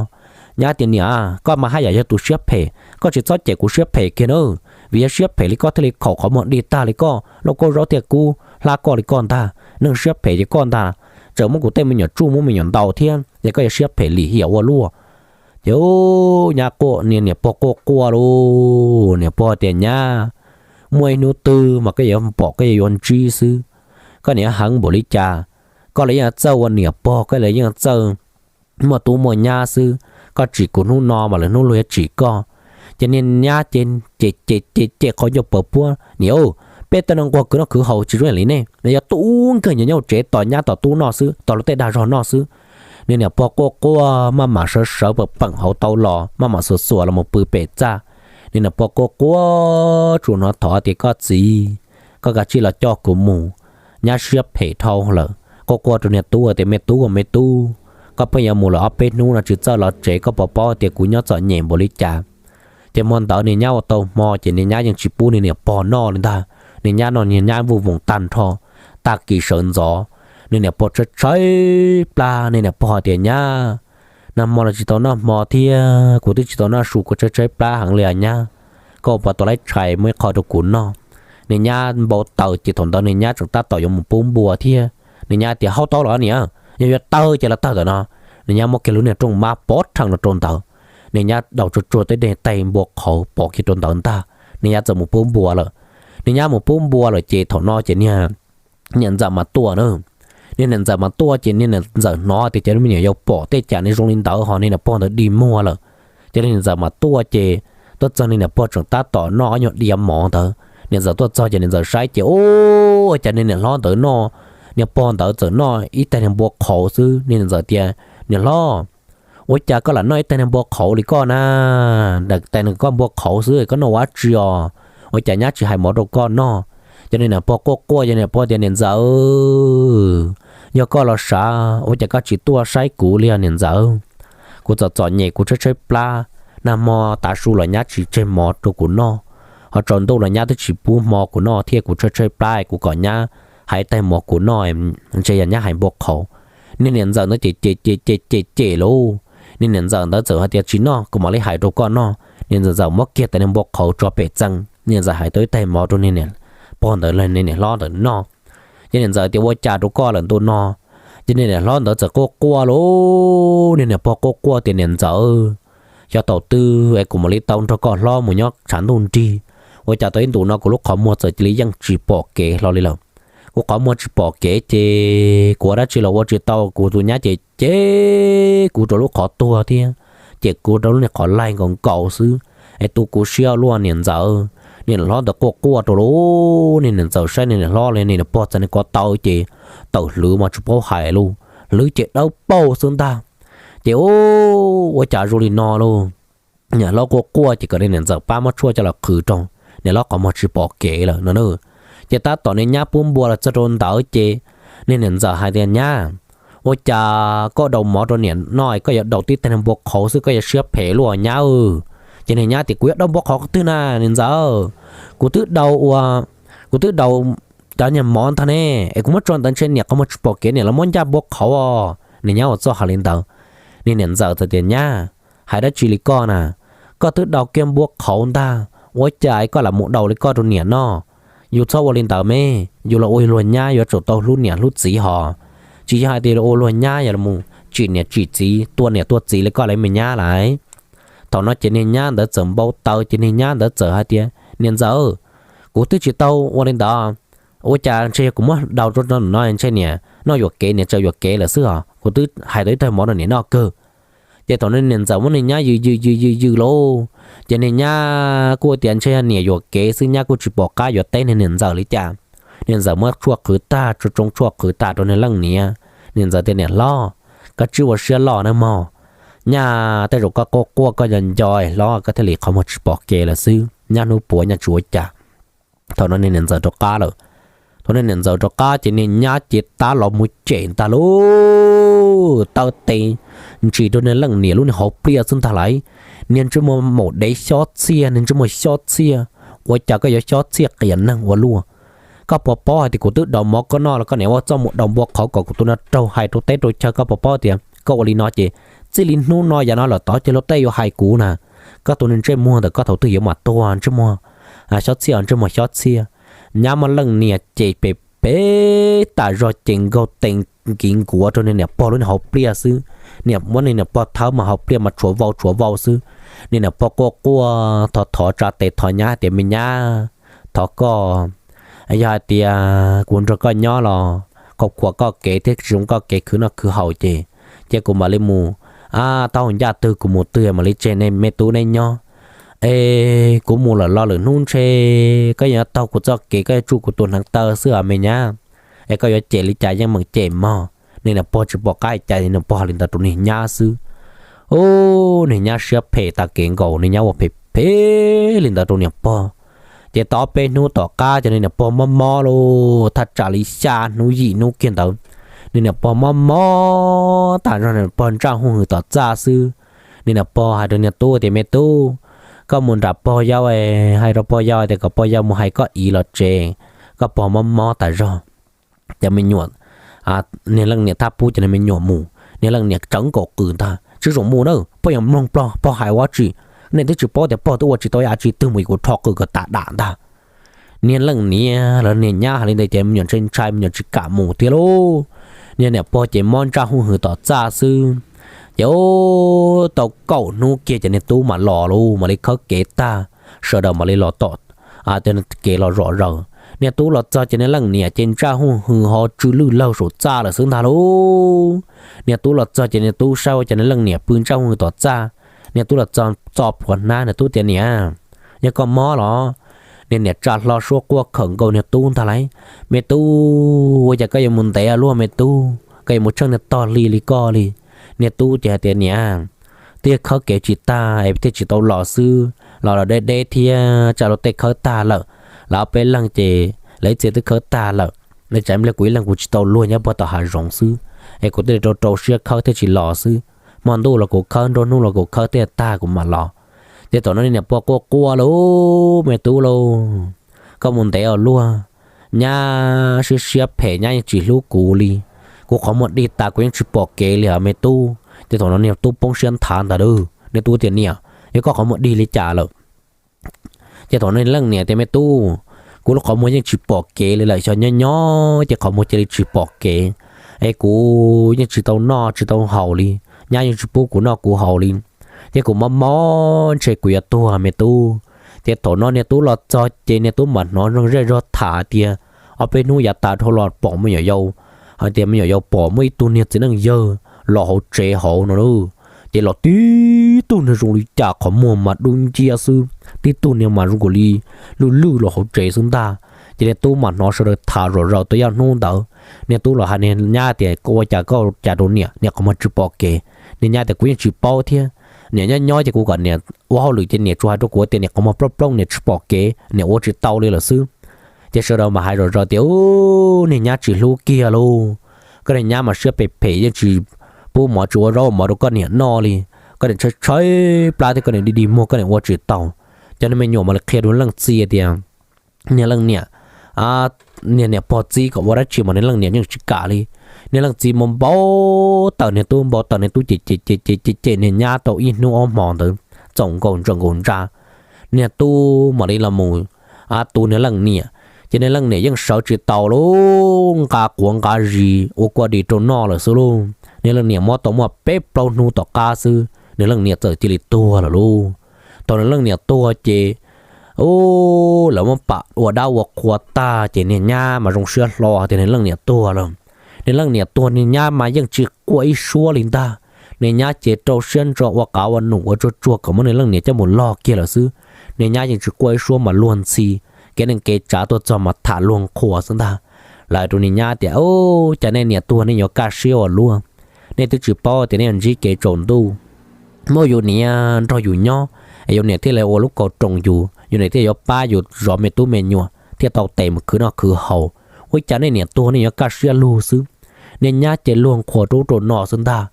Nyab tias, Niam, koj mas haj yam yog tus siab phem, koj tsis txhob cem kuv siab phem kiag na, vim yog siab phem li koj thiaj li khaum qhov muag dig tag li koj, lauj kaub zaub thiaj kub hlab koj li koj ntag. Neeg siab phem ces koj ntag, tseem muab kuv tej me nyuam tsuj muab me nyuam ntaus thiab, es koj yuav siab phem lim hiam ua luaj. Ces nyab quaj, niag niam pog quaj quaj lauj, niam pog tias, Nyab, muaj ib hnub twg mas koj yuav pom koj yuav ntsib xwb. Koj niam heev npaum li cas, koj los yeej txawj ua niam pog, koj los yeej txawj muaj tub muaj nyab xwb, koj tsim kuv hnub no mas lwm hnub luag yuav tsim koj. Ces niag nyab ces cem cem cem qhov ncauj paws puab, Niam, peb tej no nquag khwv noj khwv haus tsis zoo li nej, yog tub nkeeg nyob hauv tsev tos nyab tos tub noj xwb, tos luag tej dag zog noj xwb. Niag niam pog quaj quaj maj mam sawv sawv peem peem hauv tau los maj mam xuas xuas los mus pw pem txaj. Niag niam pog quaj quaj, tsuas hnov thov tias, Koj txiv, koj kav tsij los coj kuv mus, nyab siab phem dhau lawm. Quaj quaj rau niag tub tias, Me tub, me tub, koj pheej yuav mus lawm ob peb hnub no tsis txawj los tsev, koj puas paub tias kuv nyob txom nyem npaum li cas? Ces hmo ntawd niag nyab ua tau hmo ces niag nyab yeej tsis pub niag niam pog noj li ntag. Niag nyab noj niag nyab vuj voos tag nrho. Tag kis sawv ntxov, niag niam pog tshaib tshaib plab, niag niam pog tias, Nyab, nag hmo los tsis tau noj hmo thiab kuv twb tsis tau noj su, kuv tshaib tshaib plab heev li os nyab, koj puas tau laib tshais muab ib qho rau kuv noj? Niag nyab npau taws ces thaum ntawd niag nyab tseem tab tom yuav mus pub npua thiab. Niag nyab tias, Haub tau los niam, yog yuav tawg ces los tawg ntawm no. Niag nyab muab kiag lub niag rooj mab pov rhees los rau ntawd. Niag nyab daus tsuag tsuag tej dej taig npua qhauv pov kiag rau ntawd ntag, niag nyab txawm mus pub npua lawm. Niag nyab mus pub npua lawm ces thaum no ces niag niam ntxawm mas tuaj na. Niag niam ntxawm mas tuaj ces niag niam ntxawm hnov tias cov me nyuam yaus pom tej cas ne zoo li ntawd ho niag niam pog ntawd dig muag lawm. Ces niag niam ntxawm mas tuaj ces tuaj txog niag niam pog tseem tab tom noj ob nyuag diav mov ntawd. Niam ntxawm tuaj txog ces niam ntxawm saib ces, Ua cas niag niam hlob ntawd noj, niag pog ntawd txawm noj ib taig niag npua qhauv xwb. Niag niam ntxawm tias, Niam hlob, ua cas koj lam noj ib taig niag npua qhauv li koj na? Tais nws koj npua qhauv xwb koj noj ua dab tsi os? Ua cas nyab tsis hais mov rau koj noj? Ces niag niam pog quaj quaj, ces niam pog tias, Niam ntxawm, yog koj los sav, ua cas koj tsis tuaj saib kuv li os niam ntxawm? Kuv txom txom nyem, kuv tshaib tshaib plab, nag hmo tav su los nyab tsis tseg mov rau kuv noj, ho tsaus ntuj los nyab twb tsis pub hmo kuv noj thiab, kuv tshaib tshaib plab, kuv kom nyab hais taig mov kuv noj, ntshe yog nyab hais npua qhauv. Niag niam ntxawm ntawd ces cem cem cem cem cem lauj. Niag niam ntxawm ntawd txawm hais tias, Tsis noj, kuv mam li hais rau koj noj. Niag ntxawm muab kiag tais niag npua qhauv tso pem txee, niag ntxawm hais tau ib taig mov rau niag niam pog ntawd, niag niam hlob ntawd noj. Ces niag ntxawm tias, Ua cas rau koj lawm ntu no? Ces niag niam hlob ntawd txawm quaj quaj lauj. Niag niam pog quaj quaj tias, Niam ntxawm, xyov thaum twg es kuv mam li tau nrog koj hlob mus nyob tshav ntuj nrig, ua cas tau ib ntus no kuv lub qhov muag txawm cia li yeej tsis pom kev hlo li lawm. Kuv qhov muag tsis pom kev ces kuv ua dab tsi los ua tsis tau, kuv tus nyab ces cem kuv rau lub qhov tuag thiab, cem kuv rau lub niag qhov laig nkaus nkaus xwb, es tu kuv siab luaj niam ntxawm. Niag niam hlob ntawd quaj quaj rau lauj. Niag niam ntxawm saib niag niam hlob li niag niam pog txog niag ko taw ces tawm hlwv mas tsis paub hais lauj, hlwv ces dawb paug xwb ntag. Ces ua cas zoo li no lauj? Niam hlob quaj quaj ces kom niag niam ntxawm pab muab tshuaj coj los qhwv rau, niam hlob qhov muag tsis pom kev lawm no na. Ces tab tom niag nyab pub npua los txog rau ntawd ces niag niam ntxawm hais tias, Nyab, ua cas koj daus mov rau niam noj es koj yuav daus tib teg niag npua qhauv xwb, koj yuav siab phem luaj nyab? Ces niag nyab tias, Kuv yuav daus npua qhauv qhov twg na niam ntxawm? Kuv twb daus ua, kuv twb daus cov niag mov ntag ne, es kuv muab tso ntawd ntshe niam qhov muag tsis pom kev niam los muab ncaj npua qhauv os. Niag nyab ua txuj hais li ntawd. Niag niam ntxawm txawm tias, Nyab, hais dab tsi li koj na? Koj twb daus kiag npua qhauv ntag, ua cas koj lam mus daus li koj rau niam noj? Yus txhob ua li ntawd me, yus los ua luag nyab yuav tsum tau hlub niam hlub txiv hos. Tsis yog hais tias los ua luag nyab yog los tsim niam tsim txiv, tua niam tua txiv li koj lawv me nyab lawm. Thaum no ces niag nyab ntawd txawm npau taws ces niag nyab ntawd txawm hais tias, Niam ntxawm, kuv twb tsis tau ua li ntawd. Ua cas ntshe yog kuv muab daus rau no ntshe niam noj yuam kev, niam tsaws yuam kev lawm xwb os. Kuv twb hais tau ib teg mov rau niam noj kawg. Ces thaum no niag ntxawm muab niag nyab yws yws yws yws yws lauj, ces niag nyab kuj tias ntshe yog niam yuam kev xwb, nyab kuj tsis pom qab yuav teb niag niam ntxawm li cas. Niag ntxawm muab tshuaj qhwv tag, tsoo tsoo tshuaj qhwv tag rau niag leej niam. Niag ntxawm tias, Niam hlob, koj tsis ua siab loj nawb mog. Nyaj tej zaum koj quaj quaj koj nco nco hlob koj thiaj li qhov muag tsis pom kev lawm xwb, nyaj hnub puav nyaj tsis ua cas. Thaum no niag niam ntxawm rov qab lawm. Thaum niag niam ntxawm rov qab ces niag nyab ces tab los mus cem ntag lauj, taw tes ntsis rau niag leej niam lub niag hauv pliaj xwb ntag lauj. Niag ntsej muag maum dev xyob txhiaj, niag ntsej muag xyob txhiaj, ua cas koj yuav xyob txhiaj qias neeg ua luaj? Koj puas paub hais tias kuv twb daus mov koj noj los koj niam ua txuj mus daus npua qhauv kom kuv tus no raug hais rau teb rau chaw, koj puas paub tias koj ua li no ces txij li hnub no yav no lawm tod ces luag tej yuav hais kuv na. Koj tus niag ntsej muag ntawm koj thaum twg yuav mam tuag ntsej muag xyob txhiaj, ntsej muag xyob txhiaj. Nyab muab leej niam ces pem pem tas zog ces nkaug tes nkiv nkuav rau niag niam pog lub niag hauv pliaj xwb. Niam muab niag niam pog thawb mas hauv pliaj mas tshuav vau tshuav vau xwb. Niag niam pog quaj quaj thov thov tsa tes thov nyab hais tias, Me nyab, thov koj, yog hais tias kuv nrog koj nyob los khuam koj kev thiab tsis zoo koj kev khwv noj khwv haus ces cia kuv mam li mus taub hau ncaj twg kuv mus twg mam li tseg nej me tub neb nyob. Es kuv mus lawm los lwm hnub ntshe koj yuav taug kuv txoj kev, koj yuav tsuj kuv tus hneev taw xwb os me nyab. Es koj yuav cem li cas yeej meem cem mog. Niag niam pog tsis pom qab hais cas, niag niam pog hais li ntawd rau niag nyab xwb. Ub, niag nyab siab phem tag kev nkaus, niag nyab ua phem phem li ntawd rau niam pog. Ces tau ob peb hnub tom qab ces niag niam pog mob mob lauj, thaj tsam li xya hnub yim hnub kiag ntawd, Niag niam pog mob mob tas zog, pog ntsaj huj hwm tom txaj xwb. Niag niam pog hais rau niag tub tias, Me tub, koj mus nram pog yau, hais rau pog yau tias kom pog yau mus hais koj ib los tsev, koj pog mob mob tas zog. Cov me nyuam, niag leej niam thab pub cov niag me nyuam mus, niag leej niam tsawv nkaus qws ntag, Tsis txhob mus na, poj yog mloog pog hais ua tsi. Nej twb tsis paub tias pog twb ua tsis tau yam tsi twg mus, kuv rho qws kom tas dam ntag. Niag leej niam los niag nyab hais li ntawd ces me nyuam ntshai ntshai, me nyuam tsis kam mus thiab lauj. Niag niam pog ces mob ntsaj huj hwm tom txaj xwb. Ces tau kaum hnub kiag ces niag tub mam los lauj, mam li khawb kev tag, sawv daws mam li los tom kev los zom zaws. Niag tub los txog ces niag leej niam ces ntsaj huj hwm ho tsw lwj lawg saum txaj lawm xwb ntag lauj. Niag tub los txog ces niag tub saib ua cas niag leej niam pw ntsaj huj hwm tom txaj. Niag tub los txog txo plhuav hnab, niag tub tias, Niam, yog koj mob los? Niag niam tsa hlo suab quaj khawm nkaus niag tub ntag lauj, Me tub, ua cas koj yuav mus ntev ua luaj me tub, koj yuav mus tsheej niag tog hli li koj li? Niag tub ces hais tias, Niam, twb yog khawb kev tsis tag es thiaj tsis tau los xwb, los los deb deb thiab, tsam luag tej khawb tag lawm, lawv ob peb leeg ces lawv ib txhia twb khawb tag lawm, tsam ib pliag kuv ib leeg kuv tsis tau luag nyob puag tom hav zoov xwb, es kuv thiaj li rau rau siab khawb thiaj tsis los xwb. Hmo ntuj los kuv khawb, nruab hnub los kuv khawb thiaj tag kuv mam los. Ces thaum no niag niam pog quaj quaj lauj, Me tub lauj, koj mus ntev ua luaj, nyab siab siab phem, nyab yeej tsis hlub kuv li. Kuv qhov muag dig tas kuv yeej tsis pom kev li os me tub. Ces thaum no niag tub poob siab nthav ntag lauj, niag tub tias, Niam, yog koj qhov muag dig li cas lawm? Ces thaum no leej niam tias, Me tub, kuv lub qhov muag yeej tsis pom kev li lawm, xyov nyob nyob ces qhov muag cia li tsis pom kev, es kuv yeej tsis tau noj tsis tau haus li, nyab yeej tsis pub kuv noj kuv haus li, ces kuv mob mob ntshe kuv yuav tuag me tub. Ces thaum no niag tub los txog ces niag tub mam hnov zej zog tham tias ob peb hnub yav tas dhau los pom me nyuam yaus, hais tias me nyuam yaus pom muaj ib tug niag txiv neej yawg los hauv tsev hauv no lauj. Ces los tib tug niag zoo li cas qhov muag mas dub nciab xwb, tib tug niag mas zoo nkaus li lwj lwj los hauv tsev xwb ntag. Ces niag tub mam hnov sawv daws tham zom zaws tau ib hnub ntawd. Niag tub los hais niag nyab tias, Koj ua cas koj cas rau niam, niam qhov muag tsis pom kev? Niag nyab tias, Kuv yeej tsis paub thiab, niam nyob nyob ces kuv kom niam ua hauj lwm ces niam tsuas hais rau kuv tias niam qhov muag plooj plooj, niam tsis pom kev, niam ua tsis tau li lawm xwb. Ces sawv daws mas hais zom zaws tias, Ub, niag nyab tsis hlub kiag lauj, koj niag nyab mas siab phem phem, yeej tsis pub mov tsis ua zaub ua mov rau koj niam noj li, koj niam tshaib tshaib plab thiab koj niam dig dig muag koj niam ua tsis tau. Cov niag me nyuam mam li qhia rau leej txiv tias, Niag leej niam, niag niam pog txib kom ua dab tsi mas niag leej niam yeej tsis kam li. Niag leej txiv mas npau taws niag tub, npau taws niag tub ces cem cem cem cem niag nyab tau ib hnub ob hmo ntawd txaus nkaus ntsa nkaus ntsa. Niag tub mam li los mus tu niag leej niam, ces niag leej niam yeej sawv tsis tau lauj, nqa quav nqa zis ua kua dis rau noj lawm xwb lauj. Niag leej niam mob tau muaj peb plaub hnub tom qab xwb niag leej niam txawm cia li tuag lawm lauj. Thaum niag leej niam tuag ces, ub, lawv muab pam ua dab ua qhua tag ces niag nyab mas zoo siab hlo tias niag leej niam tuag lawm. Niag leej niam tuag niag nyab mas yeej tsis quaj ib suab li ntag. Niag nyab ces rau siab ntso ua qav ua num ua tsuag tsuag kom muab niag leej niam coj mus log kiag lawm xwb. Niag nyab yeej tsis quaj ib suab mas luag ntxhi, kev neej kev tsav tuaj txog mas tham luag qhuas xwb ntag. Lawv hais rau niag nyab tias, Ub, cas nej niam tuag nej yuav kaj siab ua luaj? Nej twb tsis paub tias nej yuav ntsib kev tsaus ntuj. Muab yus niam nrog yus nyob es yus niam thiaj li ua lub kaus roos yus, yus niam thiaj yuav pab yus zov me tub me nyuam thiaj tau tes mus khwv noj khwv haus. Ua cas nej niam tuag nej yuav kaj siab lug xwb? Niag nyab ces luag qhuas rau ub rau no xwb ntag.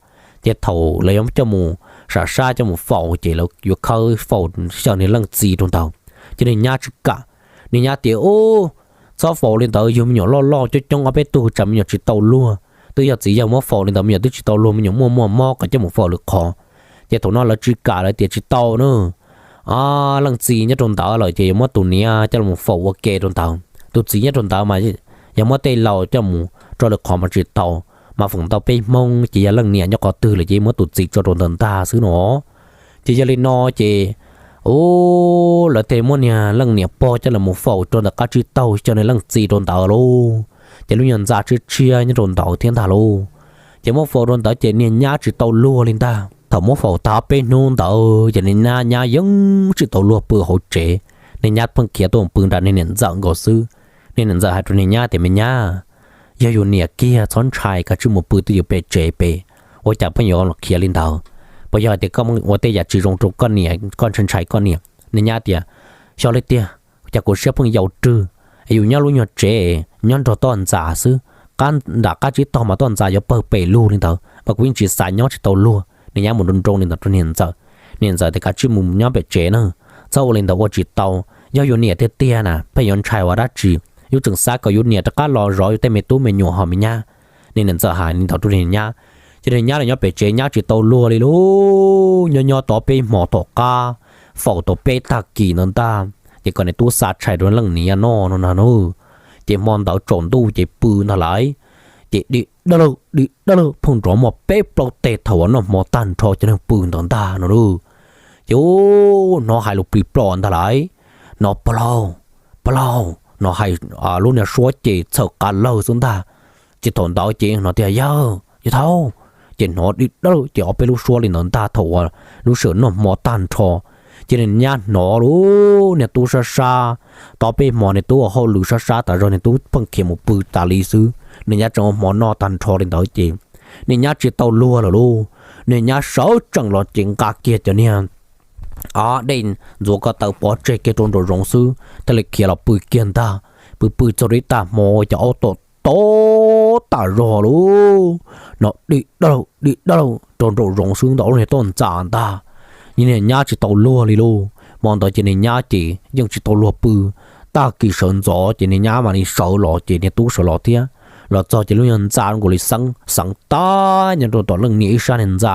Ces thaum lawv yuav coj mus sam sab coj mus faus ces lawv yuav khawb faus xyaw niag leej txiv rau ntawd. Ces niag nyab tsis kam, niag nyab tias, Ub, txhob faus li ntawd, yug me nyuam loj loj coob coob ob peb tug tsam me nyuam tsis tau luag. Twb yog txiv yawg muab faus li ntawd me nyuam twb tsis tau luag, me nyuam muaj muaj mob kom coj mus faus lwm qhov. Ces thaum no lawv tsis kam, lawv tias tsis tau na. Leej txiv nyob rau ntawd lawm ces yuav muab tus niam coj los faus ua ke rau ntawd. Tus txiv nyob rau ntawd mas yog muab tej laus coj mus tso lwm qhov mas tsis tau, mas foom tau peb Hmoob ces yog leej niam nyob qhov twg lawm ces muab tus txiv tso rau ntawd ntag xwb no. Ces yog li no ces, ub, lawv thiaj muab niag leej niam pog coj los faus rau ntawm qab tsib taug xyaw niag leej txiv rau ntawd lauj. Ces lub nyuag ntxa tshiab tshiab nyob rau ntawd thiab ntag lauj. Ces muab faus rau ntawd ces niag nyab tsis tau luag li ntag. Thaum muab faus tag ob peb hnub ntawd ces niag nyab yeej tsis tau luag pw hauv tsev. Niag nyab pheej khiav tuaj pw nram niag niam ntxawm nkaus xwb. Niag niam ntxawm hais rau niag nyab tias, Me nyab, yog yus niam kiag, txhob ntshai, kav tsij mus pw twj ywm pem tsev pem. Ua cas pheej yuav khiav li ntawd? Puas yog hais tias koj ua tej yam tsis zoo rau koj niam, koj ntshai ntshai koj niam? Niag nyab tias, Xyov li tiag, cas kuv siab pheej yau rwg, es yus nyob lub nyuag tsev nyob nrog toj ntxas xwb, qab nram qab tsib taug mas tuaj ntxa yuav pawg pes lug li ntawd mas kuv yeej tsis xav nyob tsis tau luag. Niag nyab mus nroo nroo li ntawd rau niag ntxawm. Niag ntxawm tias, Kav tsij mus nyob pem tsev na, txhob ua li ntawd ua tsis tau. Yog yus niam tiag tiag na pheej yuav ntshai ua dab tsi, yus tseem xav kom yus niam rov qab los zov yus tej me tub me nyuam ho me nyab. Niag niam ntxawm hais li ntawd rau niag nyab, ces niag nyab los nyob pem tsev nyab tsis tau luag li lauj. Nyob nyob tau peb hmo tom qab, faus tau peb tag kis ntawd ntag, ces kom niag tub xa tshais rau leej niam noj no na. Ces hmo ntawd tsaus ntuj ces pw ntag lauj. Ces dim daj lawg dim daj lawg phooj nrov muaj peb plaub teg thaum uas noj hmo tag nrho ces neeg pw ntawd ntag no lauj. Ces hnov hais lus plig ploj ntag lauj, hnov pab laug, pab laug, hnov hais lub niag suab ces txhawm qab lawg xwb ntag. Ces thaum ntawd ces hnov tias, Yawg, yawg thaub. Ces hnov dim daj lawg ces ob peb lub suab li ntawd ntag thaum uas lub sij hawm noj hmo tag nrho. Ces niag nyab hnov lauj, niag tub sab sab, tau peb hmo niag tub ua hauj lwm sab sab tas zog niag tub pheej khiav mus pw tas li xwb. Niag nyab tseem ua hmo noj tag nrho li ntawd ces niag nyab tsis tau luag lawm lauj. Niag nyab sawv tsees los ces nqa kiag cov niag dej ntxuav ko taw pov tseg kiag rau nraum zoov xwb thiaj li khiav los pw kiag ntag. Pw pw txog rau ib tag hmo ua cas aub tom tod tas zog lauj, hnov dim daj lawg dim daj lawg rau nraum zoov xwb ntawm lub niag toj ntxas ntag. Niag nyab tsis tau luag li lauj, hmo ntawd ces niag nyab ces yeej tsis tau luag pw. Tag kis sawv ntxov ces niag nyab mam li sawv los ces niag tub sawv los thiab. Los txog ces lub niag ntxa zoo nkaus li xeeb xeev tag nyob rau tom leej niam ib sab niag ntxa,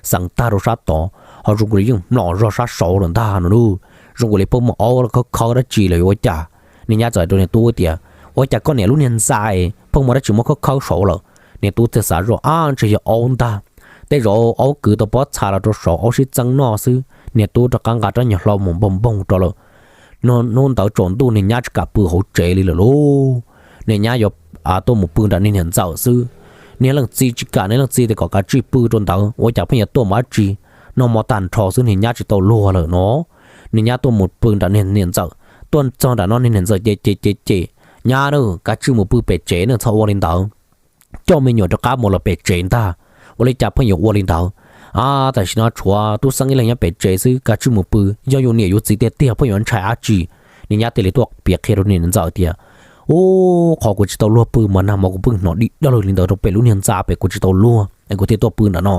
xeev tag rau sab tod, ho zoo nkaus li yeej mlom zog sab saud lawm ntag no lauj. Zoo nkaus li pheej muaj aub khawb khawb dab tsi lawm yuav ua cas. Niag nyab txawm hais rau niag tub tias, Ua cas koj niam lub niag ntxa pheej muaj dab tsi muab khawb khawb saud lawm? Niag tub thiaj xav zoj, Ab, ntshe yog aub ntag. Tej zaum aub kwv tau pob txha los rau saud aub sib txeeb noj xwb. Niag tub rov qab nqa rab nyuag hlau mus npoog npoog rau lawm. Hnub ntawd tsaus ntuj niag nyab tsis kam pw hauv tsev li lawm lauj. Niag nyab yuav tuaj mus pw nram niag niam ntxawm xwb. Niag leej txiv tsis kam, niag leej txiv tias kom kav tsij pw rau ntawd ua cas pheej yuav tuaj mus dab tsi. Noj hmo tag nrho xwb niag nyab tsis tau luag lawm no. Niag nyab tuaj mus pw nram niag niam ntxawm, tuaj txog nram no niag niam ntxawm ces ces ces ces, Nyab na, kav tsij mus pw pem tsev na, txhob ua li ntawd. Coj me nyuam rov qab mus los pem tsev ntag. Ua li cas pheej yuav ua li ntawd? Ab, tam sim no tshuav tub xeeb ib leeg nyob pem tsev xwb, kav tsij mus pw, yog yus niam yus txiv tiag tiag pheej yuav ntshai dab tsi. Niag nyab thiaj li tuaj piav qhia rau niag niam ntxawm tias, Ub, qhov kuv tsis tau luag pw mas nag hmo kuv pheej hnov dim daj lawg li ntawd rau pem lub niag ntxa pem kuv tsis tau luag es kuv thiaj tuaj pw nram no.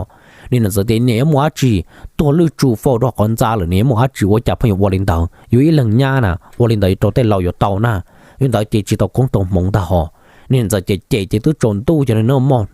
Niag niam ntxawm tias, Niam yuav muaj dab tsi, tuag lwj tsuj faus rau qhov ntxa lawm niam yuav muaj dab tsi ua cas pheej yuav ua li ntawd, yus ib leeg nyab na ua li ntawd rau tej laus yuav tau na. Li ntawd ces tsis tau koob tau hmoov ntag hos. Niag niam ntxawm ces cem ces twb tsaus ntuj ces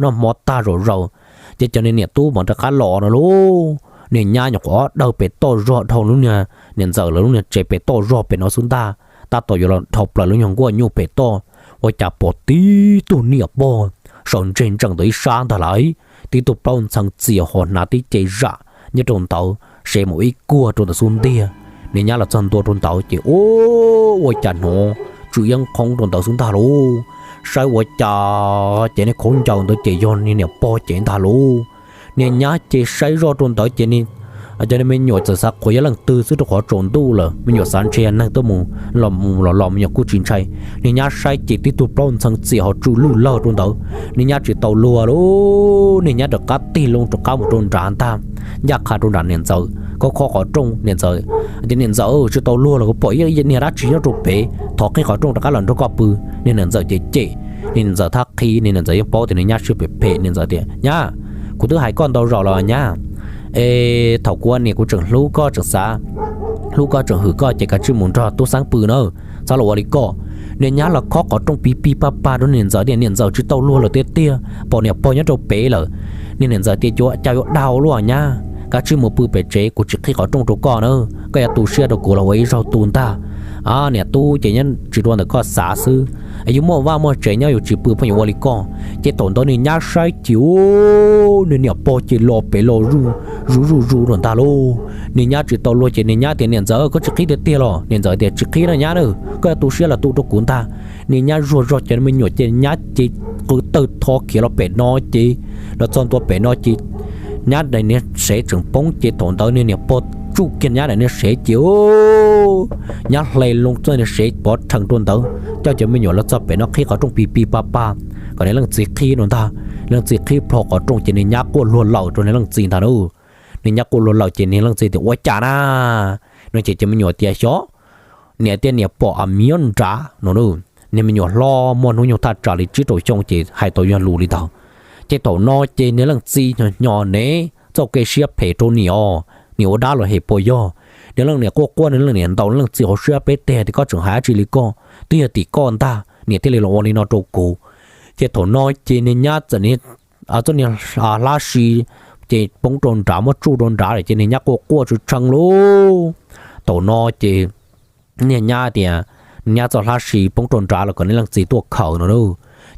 noj hmo tag zom zaws, ces cov niag niam tub mam rov qab los no lauj. Niag nyab nyuam qhuav ob dawg pem toj zog dhau lub niag niam ntxawm lawv lub niag tsev pem toj zog pem no xwb ntag, tab tom yuav los dhau plaws lub nyuag nkuaj nyuj pem toj, ua cas pom tib tug niam pog sawv ntseg ntsees ntawm ib sab ntag lauj. Tib tug plaub ntxhee txias ho hnav tib ce zam nyob rau ntawd, sev mus ib kuag rau ntawm xub ntiag. Niag nyab los txog ntua rau ntawd ces ua cas hnov tsw iab qhoob rau ntawd xwb ntag lauj. Saib ua cas ces niag khaub ncaws ntawd ces yog niag niam pog ces ntag lauj. Niag nyab ces saib zoj rau ntawd ces cov niag me nyuam txawm xav qhuas yog leej twg xwb rau qhov tsaus ntuj lawm, me nyuam xav ntshe neeg tuaj mus los mus los los me nyuam kuj tsis ntshai. Niag nyab saib ces tib tug plaub ntxhee txias ho tsw lwj lawg rau ntawd. Niag nyab tsis tau luag lauj, niag nyab rov qab tig loo rov qab mus rau nrad ntag, ncaj qha rau nram niam ntxawm, khob khob qhov rooj niam ntxawm. Ces niam ntxawm, tsis tau luag los kuv pom ib niag dab tsi nyob rau pem, thov qhib qhov rooj rov qab los nrog koj pw. Niag niam ntxawm ces cem, niag niam ntxawm thab qhib, niag niam ntxawm yeej paub tias niag nyab siab phem phem, niam ntxawm tias, Nyab, kuv twb hais koj ntau zaus los nyab, es thaum kuv ua niam kuv tseem hlub koj tseem xav, hlub koj tseem hwm koj ces kav tsij mus nrog tub xeeb pw na, txhob los ua li koj. Niag nyab los khob qhov rooj pig pig pag pag rau niam ntxawm tias niam ntxawm tsis tau luag lawm tiag tiag, pom niam pog nyob rau pem lawm. Niag niam ntxawm tias, Ua cas yuav dau luaj nyab, kav tsij mus pw pem tsev, kuv tsis qhib qhov rooj rau koj na, koj yuav tu siab rau kuv los ua ib zaug tu ntag. Niam tub ces nyob tsis dua ntawm koj xav xwb, yus muaj vaj muaj tsev nyob yus tsis pw pheej yuav ua li koj. Ces thaum ntawd niag nyab saib ces niag niam pog ces los pem los zuj zuj zus zus lawm ntag lauj. Niag nyab tsis tau luag ces niag nyab tias, Niam ntxawm, koj tsis qhib tiag tiag los? Niam ntxawm tias, Tsis qhib na nyab na, koj yuav tu siab los tu rau kuv ntag. Niag nyab zuag zog cov me nyuam ces nyab ces qw tawg tho khiav los pem no ces, los txog ntua pem no ces nyab daim niag sev tseem poob ces thaum ntawd niag niam pog tsuj kiag nyab daim niag sev ces nyab hle loo txoj niag sev pov rhees rau ntawd, coj cov me nyuam los txog pem no qhib qhov rooj pig pig pag pag kom niag leej txiv qhib no ntag. Leej txiv qhib plho qhov rooj ces niag nyab quaj luag lawm rau niag leej txiv ntag lauj. Niag nyab quaj luag lawm ces niag leej txiv tias, Ua cas na? No ces cov me nyuam tias, Xyov, niam tias niam pom a mi nyob nrad no lauj. niag me nyuam hlob muaj hnub nyoog thaj tsam li tsib rau xyoo ces hais tau yog lus li ntawd. Ces thaum no ces niag leej txiv hnyo hnyo ne, txoj kev siab phem rau niam os, niam ua dab los hem puas yog. Niag leej niam quaj quaj, niag leej niam ntaus leej txiv hauv siab peb teg tias koj tseem hais dab tsi li koj, twb yog tim koj ntag niam thiaj li los ua li no rau kuv. Ces thaum no ces niag nyab txawm txoj niag hlab si ces poob rau nrad, muab tsuj rau nrad lawm ces niag nyab quaj quaj tshee tshee lauj. Thaum no ces niag nyab tias, niag nyab txoj hlab si poob rau nrad los kom niag leej txiv tuaj khaws no lauj.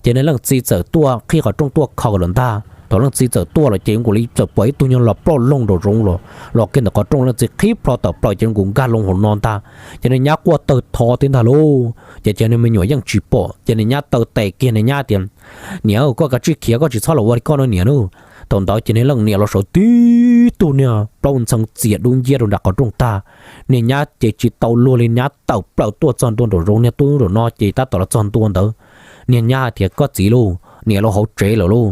Ces niag leej txiv txawm tuaj qhib qhov rooj tuaj khaws lawm ntag. Thaum leej txiv txawm tuaj lawm ces nkaus li txawm pom ib tug nyuag los ploj loog nraum zoov los, los kiag ntawm qhov rooj, leej txiv qhib plho tawm plaws ces nkaus nkag loo hauv no ntag. Ces niag nyab quaj tawg tho thiab ntag lauj. Ces ces niag me nyuam yeej tsis pom, ces niag nyab taw tes kiag niag nyab tias, niam, koj kav tsij khiav, koj tsis txhob los ua li koj no niam nawb. Thaum ntawd ces niag leej niam los sawv tib tug niag plaub ntxhee txias dub nciab rau nram qhov rooj tag. Niag nyab ces tsis tau luag li, nyab tawm plaws tuaj txog ntua nraum zoov, niag tub nraum no ces tab tom los txog ntua ntawd. Niag nyab hais tias koj txiv lauj, niam los hauv tsev lawm lauj.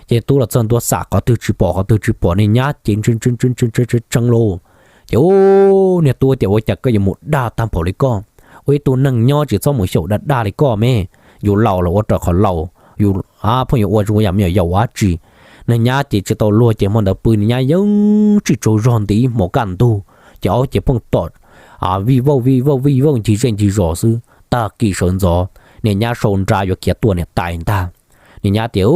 Ces tub los txog ntua xam qhov twg tsis pom qhov twg tsis pom, niag nyab ces tshee tshee tshee lauj. Ces niag tub tias ua cas koj yuav mus dag tag npaum li koj, ua ib tug neeg nyob tsis txhob mus xyaum dag dag li koj me, yus laus los ua raws qhov laus, yus pheej yuav ua zoo yam me nyuam yaus ua dab tsi. Niag nyab ces tsis tau luag ces hmo ntawd pw niag nyab yeej tsis tsaug zog nti ib hmos kaj ntug, ces aub ces pheej tom vij vauj vij vauj vij vauj ncig zej ncig zos xwb. Tag kis sawv ntxov niag nyab sau nra yuav khiav tuaj niam tais ntag. Niag nyab tias,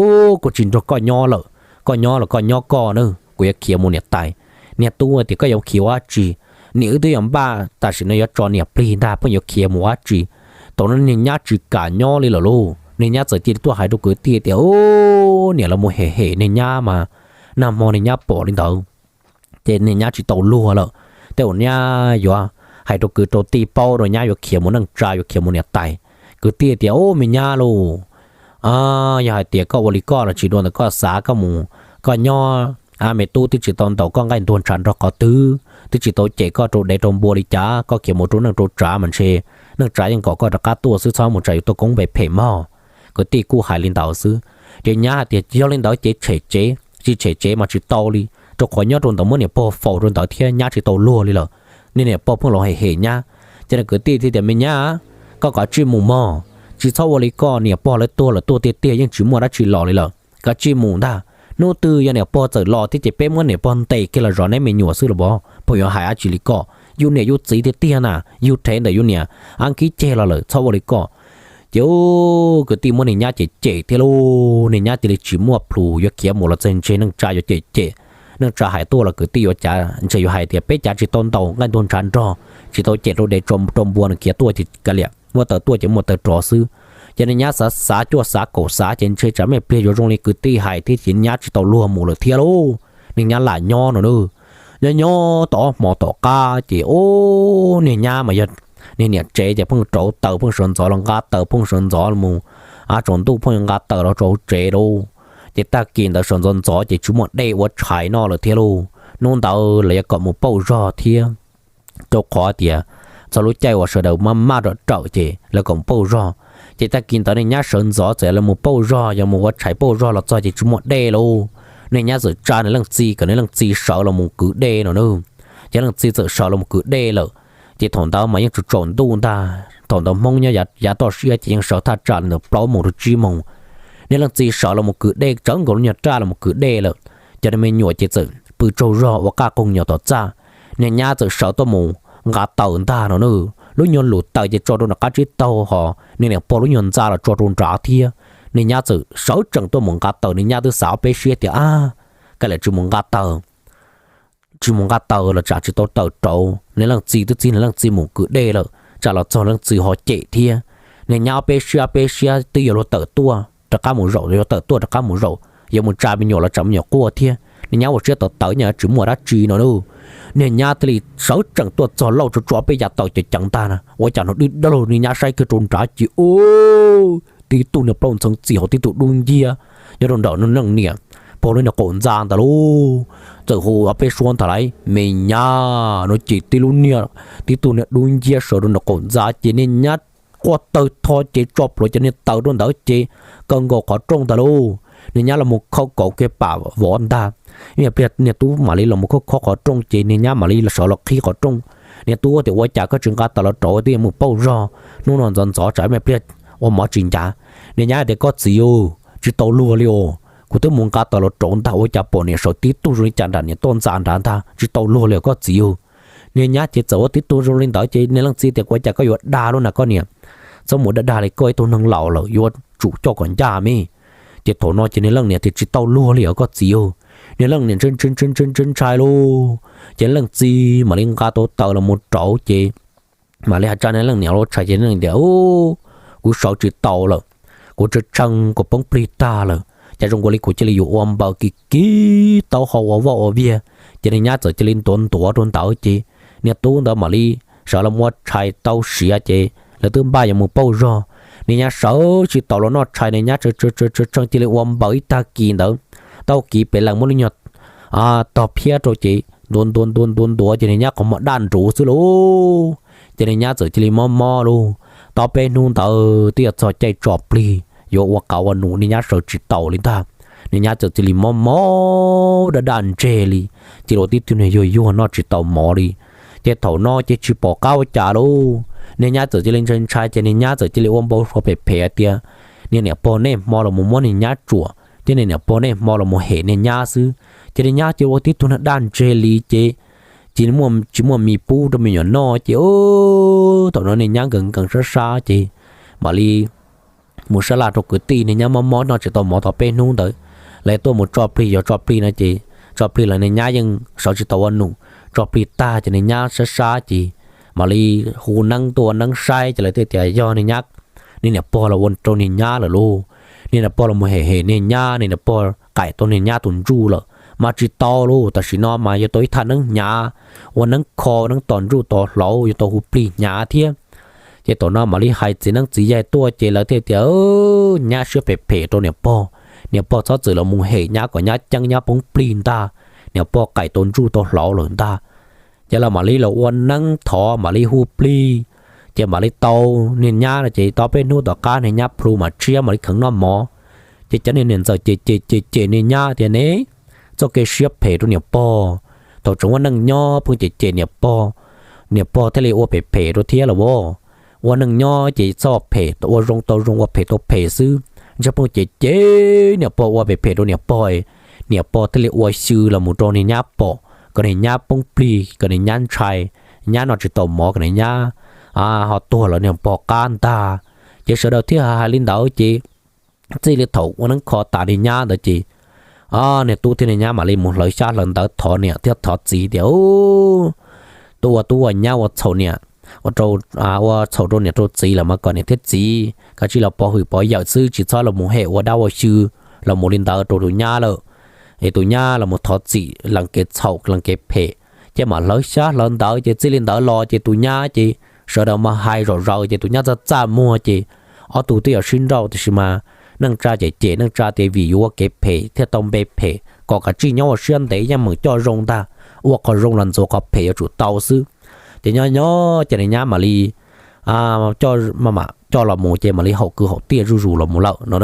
kuv tsis nrog koj nyob lawm, koj nyob los koj nyob koj na, kuv yuav khiav mus niam tais. Niag tub tias koj yuav khiav ua dab tsi, niam wb twb yuav npaj tam sim no yuav tso niam plig ntag, pheej yuav khiav mus ua dab tsi. Thaum no niag nyab tsis kam nyob li lawm lauj, niag nyab txawm cia li tuaj hais rau kwv tij tias, niam los mus hem hem niag nyab mas, nag hmo niag nyab pom li ntawd. Ces niag nyab tsis tau luag lawm, tej zaum nyab yuav hais rau kwv rau tij paub rau nyab yuav khiav mus neej tsa yuav khiav mus niam tais. Kwv tij tias, me nyab lauj, yog hais tias koj ua li koj los tsis dua ntawm koj xav, koj mus, koj nyob, me tub twb tsis tau ntaus koj nqaij ntuag ntshav nrog qhov twg, twb tsis tau cem koj rau dev rau npua li cas, koj khiav mus rau neej rau tsav mas ntshe neej tsa yeej kom koj rov qab tuaj xwb, txhob mus tsam yus tuaj koob npe phem mog. Kwv tij kuj hais li ntawd xwb. Ces nyab hais tias yog li ntawd ces tshem tsev, tsis tshem tsev mas tsis tau li, rau qhov nyob rau ntawd muab niam pog faus rau ntawd thiab nyab tsis tau luag li lawm. Niag niam pog pheej los hem hem nyab. Ces niag kwv tij thiaj tias me nyab, koj kav tsij mus mog, tsis txhob ua li koj, niam pog lawv tuag lawm tuag tiag tiag yeej tsis muaj dab tsi los li lawm, kav tsij mus ntag. Hnub twg yog niam pog txawm los thiab ces peb muab niam pog ntes kiag los zov neb me nyuam xwb los pov, pheej yuav hais dab tsi li koj, yus niam yus txiv tiag tiag na, yug rhev ntawm yus niam ab khib ceg los lawm, txhob ua li koj. Ces kwv tij muab niag nyab cem cem thiab lauj, niag nyab cia li tsis muaj plhus, yuav khiav mus los txog ntshe neej tsa yuav cem cem. Neej tsa hais tuaj los kwv tij yuav cav, ntshe yuav hais tias peb cav tsis tau ntaus nqaij ntuag ntshav nrog, tsis tau cem rau dev rau npua, nws khiav tuaj ces kav liam, muaj taw tuaj ces muaj taw rov xwb. Ces niag nyab xav xav cuaj xav kaum xav ces ntshe tsam me pliag yuav zoo li kwv tij hais thiab ces nyab tsis tau luag mus lawm thiab lauj. Niag nyab lam nyob no na. Nyob nyob tau ob hmo tom qab ces ub, niag nyab mas yog niag niam tsev ces pheej rauv taws pheej sawv ntxov los nqa taws pheej sawv ntxov los mus, tsaus ntuj pheej nqa taws los rau hauv tsev lauj. Ces tag kis ntawd sawv ntxov ntxov ces tsis muaj dej ua tshais noj lawm thiab lauj. Hnub ntawd lawv yuav kom mus pauj zog thiab, rau qhov tias txog lub caij uas sawv daws maj maj rawm rawm ces lawv kom mus pauj zog. Ces tag kis ntawd niag nyab sawv ntxov txawm los mus pauj zog, yog mus ua tshais pauj zog los txog ces tsis muaj dej lauj. Niag nyab txawm tsa niag leej txiv kom niag leej txiv sawv los mus kwv dej no na. Ces leej txiv txawm sawv los mus kwv dej lawm. Ces thaum ntawd mas yeej tsaus tsaus ntuj ntag, thaum ntawd Hmoob nyob yav toj siab ces yeej sawv thaj tsam li ntawm plaub moos rau tsib moos. Niag leej txiv sawv los mus kwv dej, tsawv nkaus lub nyuag raj los mus kwv dej lawm. Cov niag me nyuam ces txawm pw tsaug zog ua qaj qoog nyuam tom txaj. Niag nyab txawm sawv tuaj mus nqa taws ntag no na. Lub nyuag lus taws ces tso rau nram qab tsib taug, ho niag niam pog lub nyuag ntxa los tso rau nrad thiab. Niag nyab txawm sawv tsees tuaj mus nqa taws, niag nyab twb xav ob peb siab tias ab, kav liam tsis mus nqa taws, tsis mus nqa taws los tsam tsis tau taws rauv, niag leej txiv twb txib niag leej txiv mus kwv dej lawm, tsam los txog leej txiv ho cem thiab. Niag nyab ob peb siab ob peb siab twb yuav luag tawm tuaj rov qab mus zaum, yuav tawm tuaj rov qab mus zaum, yuav mus tsa me nyuam los tsam me nyuam quaj thiab. Niag nyab ua siab tawv tawv nyob tsis muaj dab tsi no lauj. Niag nyab thiaj li sawv tsees tuaj txog lauj, tsuas tsuas peb yav taws ceev ceev ntag na, ua cas no dib dawg lauj. Niag nyab saib kiag rau nrad ces ub, tib tug niag plaub ntxhee txim hauv tib tug dub nciab nyob rau nram leej niam pog lub niag qaum ntxa ntawd lauj. Txawm hu ob peb suab ntag lauj, me nyab no ces tib lub niag, tib tug niag dub nciab sawv rau nram qaum ntxa ces niag nyab quaj tawg tho ces tso plhuav cov niag taws rau ntawd ces kaw nkaus qhov rooj ntag lauj. Niag nyab los mus khau kauv kiag pam vov ntag. Ib me pliag niag tub mam li los mus khob khob qhov rooj ces niag nyab mam li sawv los qhib qhov rooj. Niag tub tias ua cas koj tsis nqa taws los rauv, twb yuav mus pauj zog, hnub no ntxov ntxov tsam me pliag ua mov tsis ncav. Niag nyab tias, Koj txiv aw, tsis tau luag li os, kuv twb mus nqa taws los rauv ntag ua cas pom niam sawv tib tug zoo li cas nram niam toj ntxas nrad ntag, tsis tau luag li os koj txiv aw. Niag nyab ces txawm ua tib tug zoo li ntawd ces niag leej txiv tias, Ua cas koj yuav dag lub na koj niam, txhob mus dag dag li, koj ib tug neeg laus lawm yuav tsum coj kom ncaj me. Ces thaum no ces niag leej niam tias, Tsis tau luag li os koj txiv aw. Niag leej niam ntshai ntshai ntshai ntshai lauj, ces leej txiv mam li nqa tau taws los mus rauv ces mam li hais tsa niag leej niam los tshais ces leej niam tias, Kuv sawv tsis tau lawm, kuv tshee tshee kuv poob plig tag lawm, cas zoo nkaus li kuv cia li yuav ua npaws kiv kiv taub hau ua voj ua viag. Ces niag nyab txawm cia li ntuav ntuav rau ntawd ces niag tub ntawd mam li sawv los ua tshais tau siav ces lawv twb npaj yuav mus pauj zog. Niag nyab sawv tsis taus los noj tshais, niag nyab tshee tshee tshee cia li ua npaws ib tag kis ntawd, tau kis pem lees muab lub nyuag tog phiab rau ces ntuav ntuav ntuav ntuav ntuav ces niag nyab qhov muag daj nruv xwb lauj. Ces niag nyab txawm cia li mob mob lauj. Tau peb hnub ntawd twb yog txog caij tso plig yuav ua qav ua num, niag nyab sawv tsis taus li ntag. Niag nyab txawm cia li mob mob daj daj ntseg li, cia li ua tib tug niag yuag yuag noj tsis tau mov li. Ces thaum no ces tsis pom qab ua cas lauj, niag nyab txawm cia li ntshai ntshai ces niag nyab txawm cia li ua npau suav phem phem hais tias, Niag niam pog nej hmo los mus muab niag nyab tsuam thiab niag niam pog nej hmo los mus hem niag nyab xwb. Ces niag nyab cia li ua tib tug niag daj ntseg li ces tsis muaj mis pub rau me nyuam noj ces thaum no niag nyab nkees nkees sab sab ces mam li mus sab laj rau kwv tij. Niag nyab mob mob noj tsis tau mov tau peb hnub ntawd, lawv tuaj mus tso plig, yog tso plig no ces tso plig los niag nyab yeej sawv tsis tau ua num. Tso plig tag ces niag nyab sab sab ces mam li hu neeb tuaj ua neeb saib ces lawv thiaj tias yog niag nyab, niag niam pog los ua rau niag nyab lawm lauj. Niag niam pog los mus hem hem niag nyab, niag niam pog qaim tau niag nyab tus ntsuj lawm mas tsis tau lauj. Tam sim no mas yuav tau ib thaj neeb hnyav, ua neeb kho neeb tos ntsuj tos hlauv, yuav tau hu plig hnyav thiab. Ces thaum no mam li hais txiv neeb txiv yaig tuaj ces lawv thiaj tias nyab siab phem phem rau niam pog, niam pog txhob txwm los mus hem nyab kom nyab ceeb nyab poob plig ntag, niam pog qaim tau ntsuj tau hlauv lawm ntag. Ces lawv mam li los ua neeb thov mam li hu plig, ces mam li tau niag nyab no ces tau peb hnub tom qab niag nyab plhu mam tshiab mam li kheev noj mov. Ces cov niag niam ntxawm cem cem cem cem niag nyab tias ne, txoj kev siab phem rau niam pog, thaum tseem ua neej nyob pheej cem cem niam pog, niam pog thiaj li ua phem phem rau thiab los as. Ua neej nyob ces txoj phem ua zoo tau zoo ua phem tau phem xwb, ntshe pheej cem cem niam pog ua phem phem rau niam pog, niam pog thiaj li ua xyw los mus rau niag nyab pom kom niag nyab poob plig kom niag nyab ntshai, nyab noj tsis tau mov kom niag nyab ho tuag lawm niag pog qab ntag. Ces sawv daws thiaj hais li ntawd ces txij li thaum ua neeb kho tas niag nyab ntawd ces niag tub thiab niag nyab mam li mus hlawv xyab hlawv ntawv thov niam thiab thov txiv tias tuaj ua tub ua nyab ua txhaum niam, ua txhaum rau niam rau txiv lawm mas kom niam thiab txiv kav tsij los pov hwm pov yawm xwb, tsis txhob los mus hem ua dab ua xyw los mus li ntawd rau tus nyab lawm. Es tus nyab los mus thov txim lees kev txhaum lees kev phem, ces mam hlawv xyab hlawv ntawv ces txij li ntawd los ces tus nyab ces sawv daws mas hais zom zaws ces tus nyab txaj txaj muag ces ob tug twb yuav sib nrauj tiam sis mas neej tsa cem cem neej tsa tias vim yus ua kev phem thiaj tau npe phem, kom kav tsij nyob ua siab ntev yeej meem coj zoo ntag, ua qhov zoo los ntxuav qhov phem yuav tsum tau xwb. Ces nyob nyob ces niag nyab mam li coj los mus ces mam li haum kwv haum tij zuj zus los mus lawm no.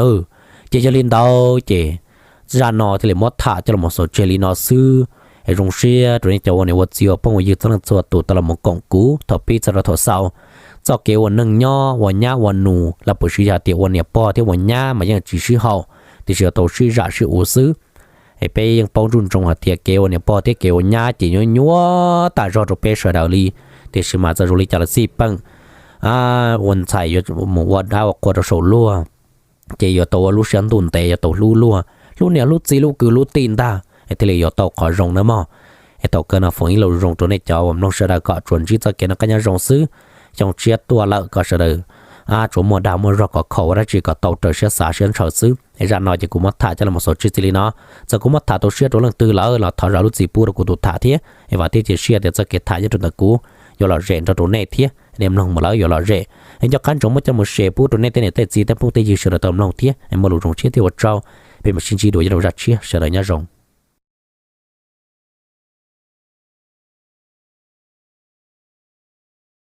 Ces yog li ntawd ces zaj no thiaj li muab tham coj los xaus tseg li no xwb. Es zoo siab rau nej cov ua niam ua txiv ua phooj ua ywg txhua leej txhua tus tau los koom kuv thaum pib txog rau thaum xaus. Txoj kev ua neej nyob ua nyab ua nus los puas siv yog tias ua niam pog thiab ua nyab mas yeej tsis sib haum, tiam sis yuav tau sib zam sib uv xwb. Es peb yeej paub ntsoov ntsoov hais tias kev ua niam pog thiab kev ua nyab ces nyuaj nyuaj tas zog rau peb sawv daws li, tiam sis mas txawm zoo li cas los xij peem ua ntxhais yuav mus ua dab ua qhua rau saum luag ces yuav tau ua lub siab ntuj ntev, yuav tau hlub luag, hlub niam hlub txiv hlub kwv hlub tij ntag es thiaj li yuav tau qhov zoo nawb mog. Es thaum kawg no foom ib lo zoo rau nej cov uas mloog sawv daws kom tsuas ntsib txoj kev noj qab nyob zoo xwb. Xyoo tshiab tuaj lawm kom sawv daws tsuas muaj dag muaj zog kom khaum ua dab tsi kom tau raws siab xav siab ntshaw xwb. Es zaj no ces kuv muab tham coj los xaus tseg txij li no. Txawm kuv muab tham tau siab rau leej twg lawm los thov zam lub txim pub rau kuv tus tham thiab. Es vam thiab cia siab tias txoj kev tham nyob rau ntawm kuv yuav lom zem nrog rau nej thiab nej mloog mus lawm yuav lom zem. Es nco qab ntsoov muab coj mus share pub rau nej tej niam tej txiv tej phooj tej ywg sawv daws tau mloog thiab. Es muaj lus zoo tshiab thiab ua tsaug, peb mam sib ntsib dua nyob rau zaj tshiab, sawv daws nyob zoo.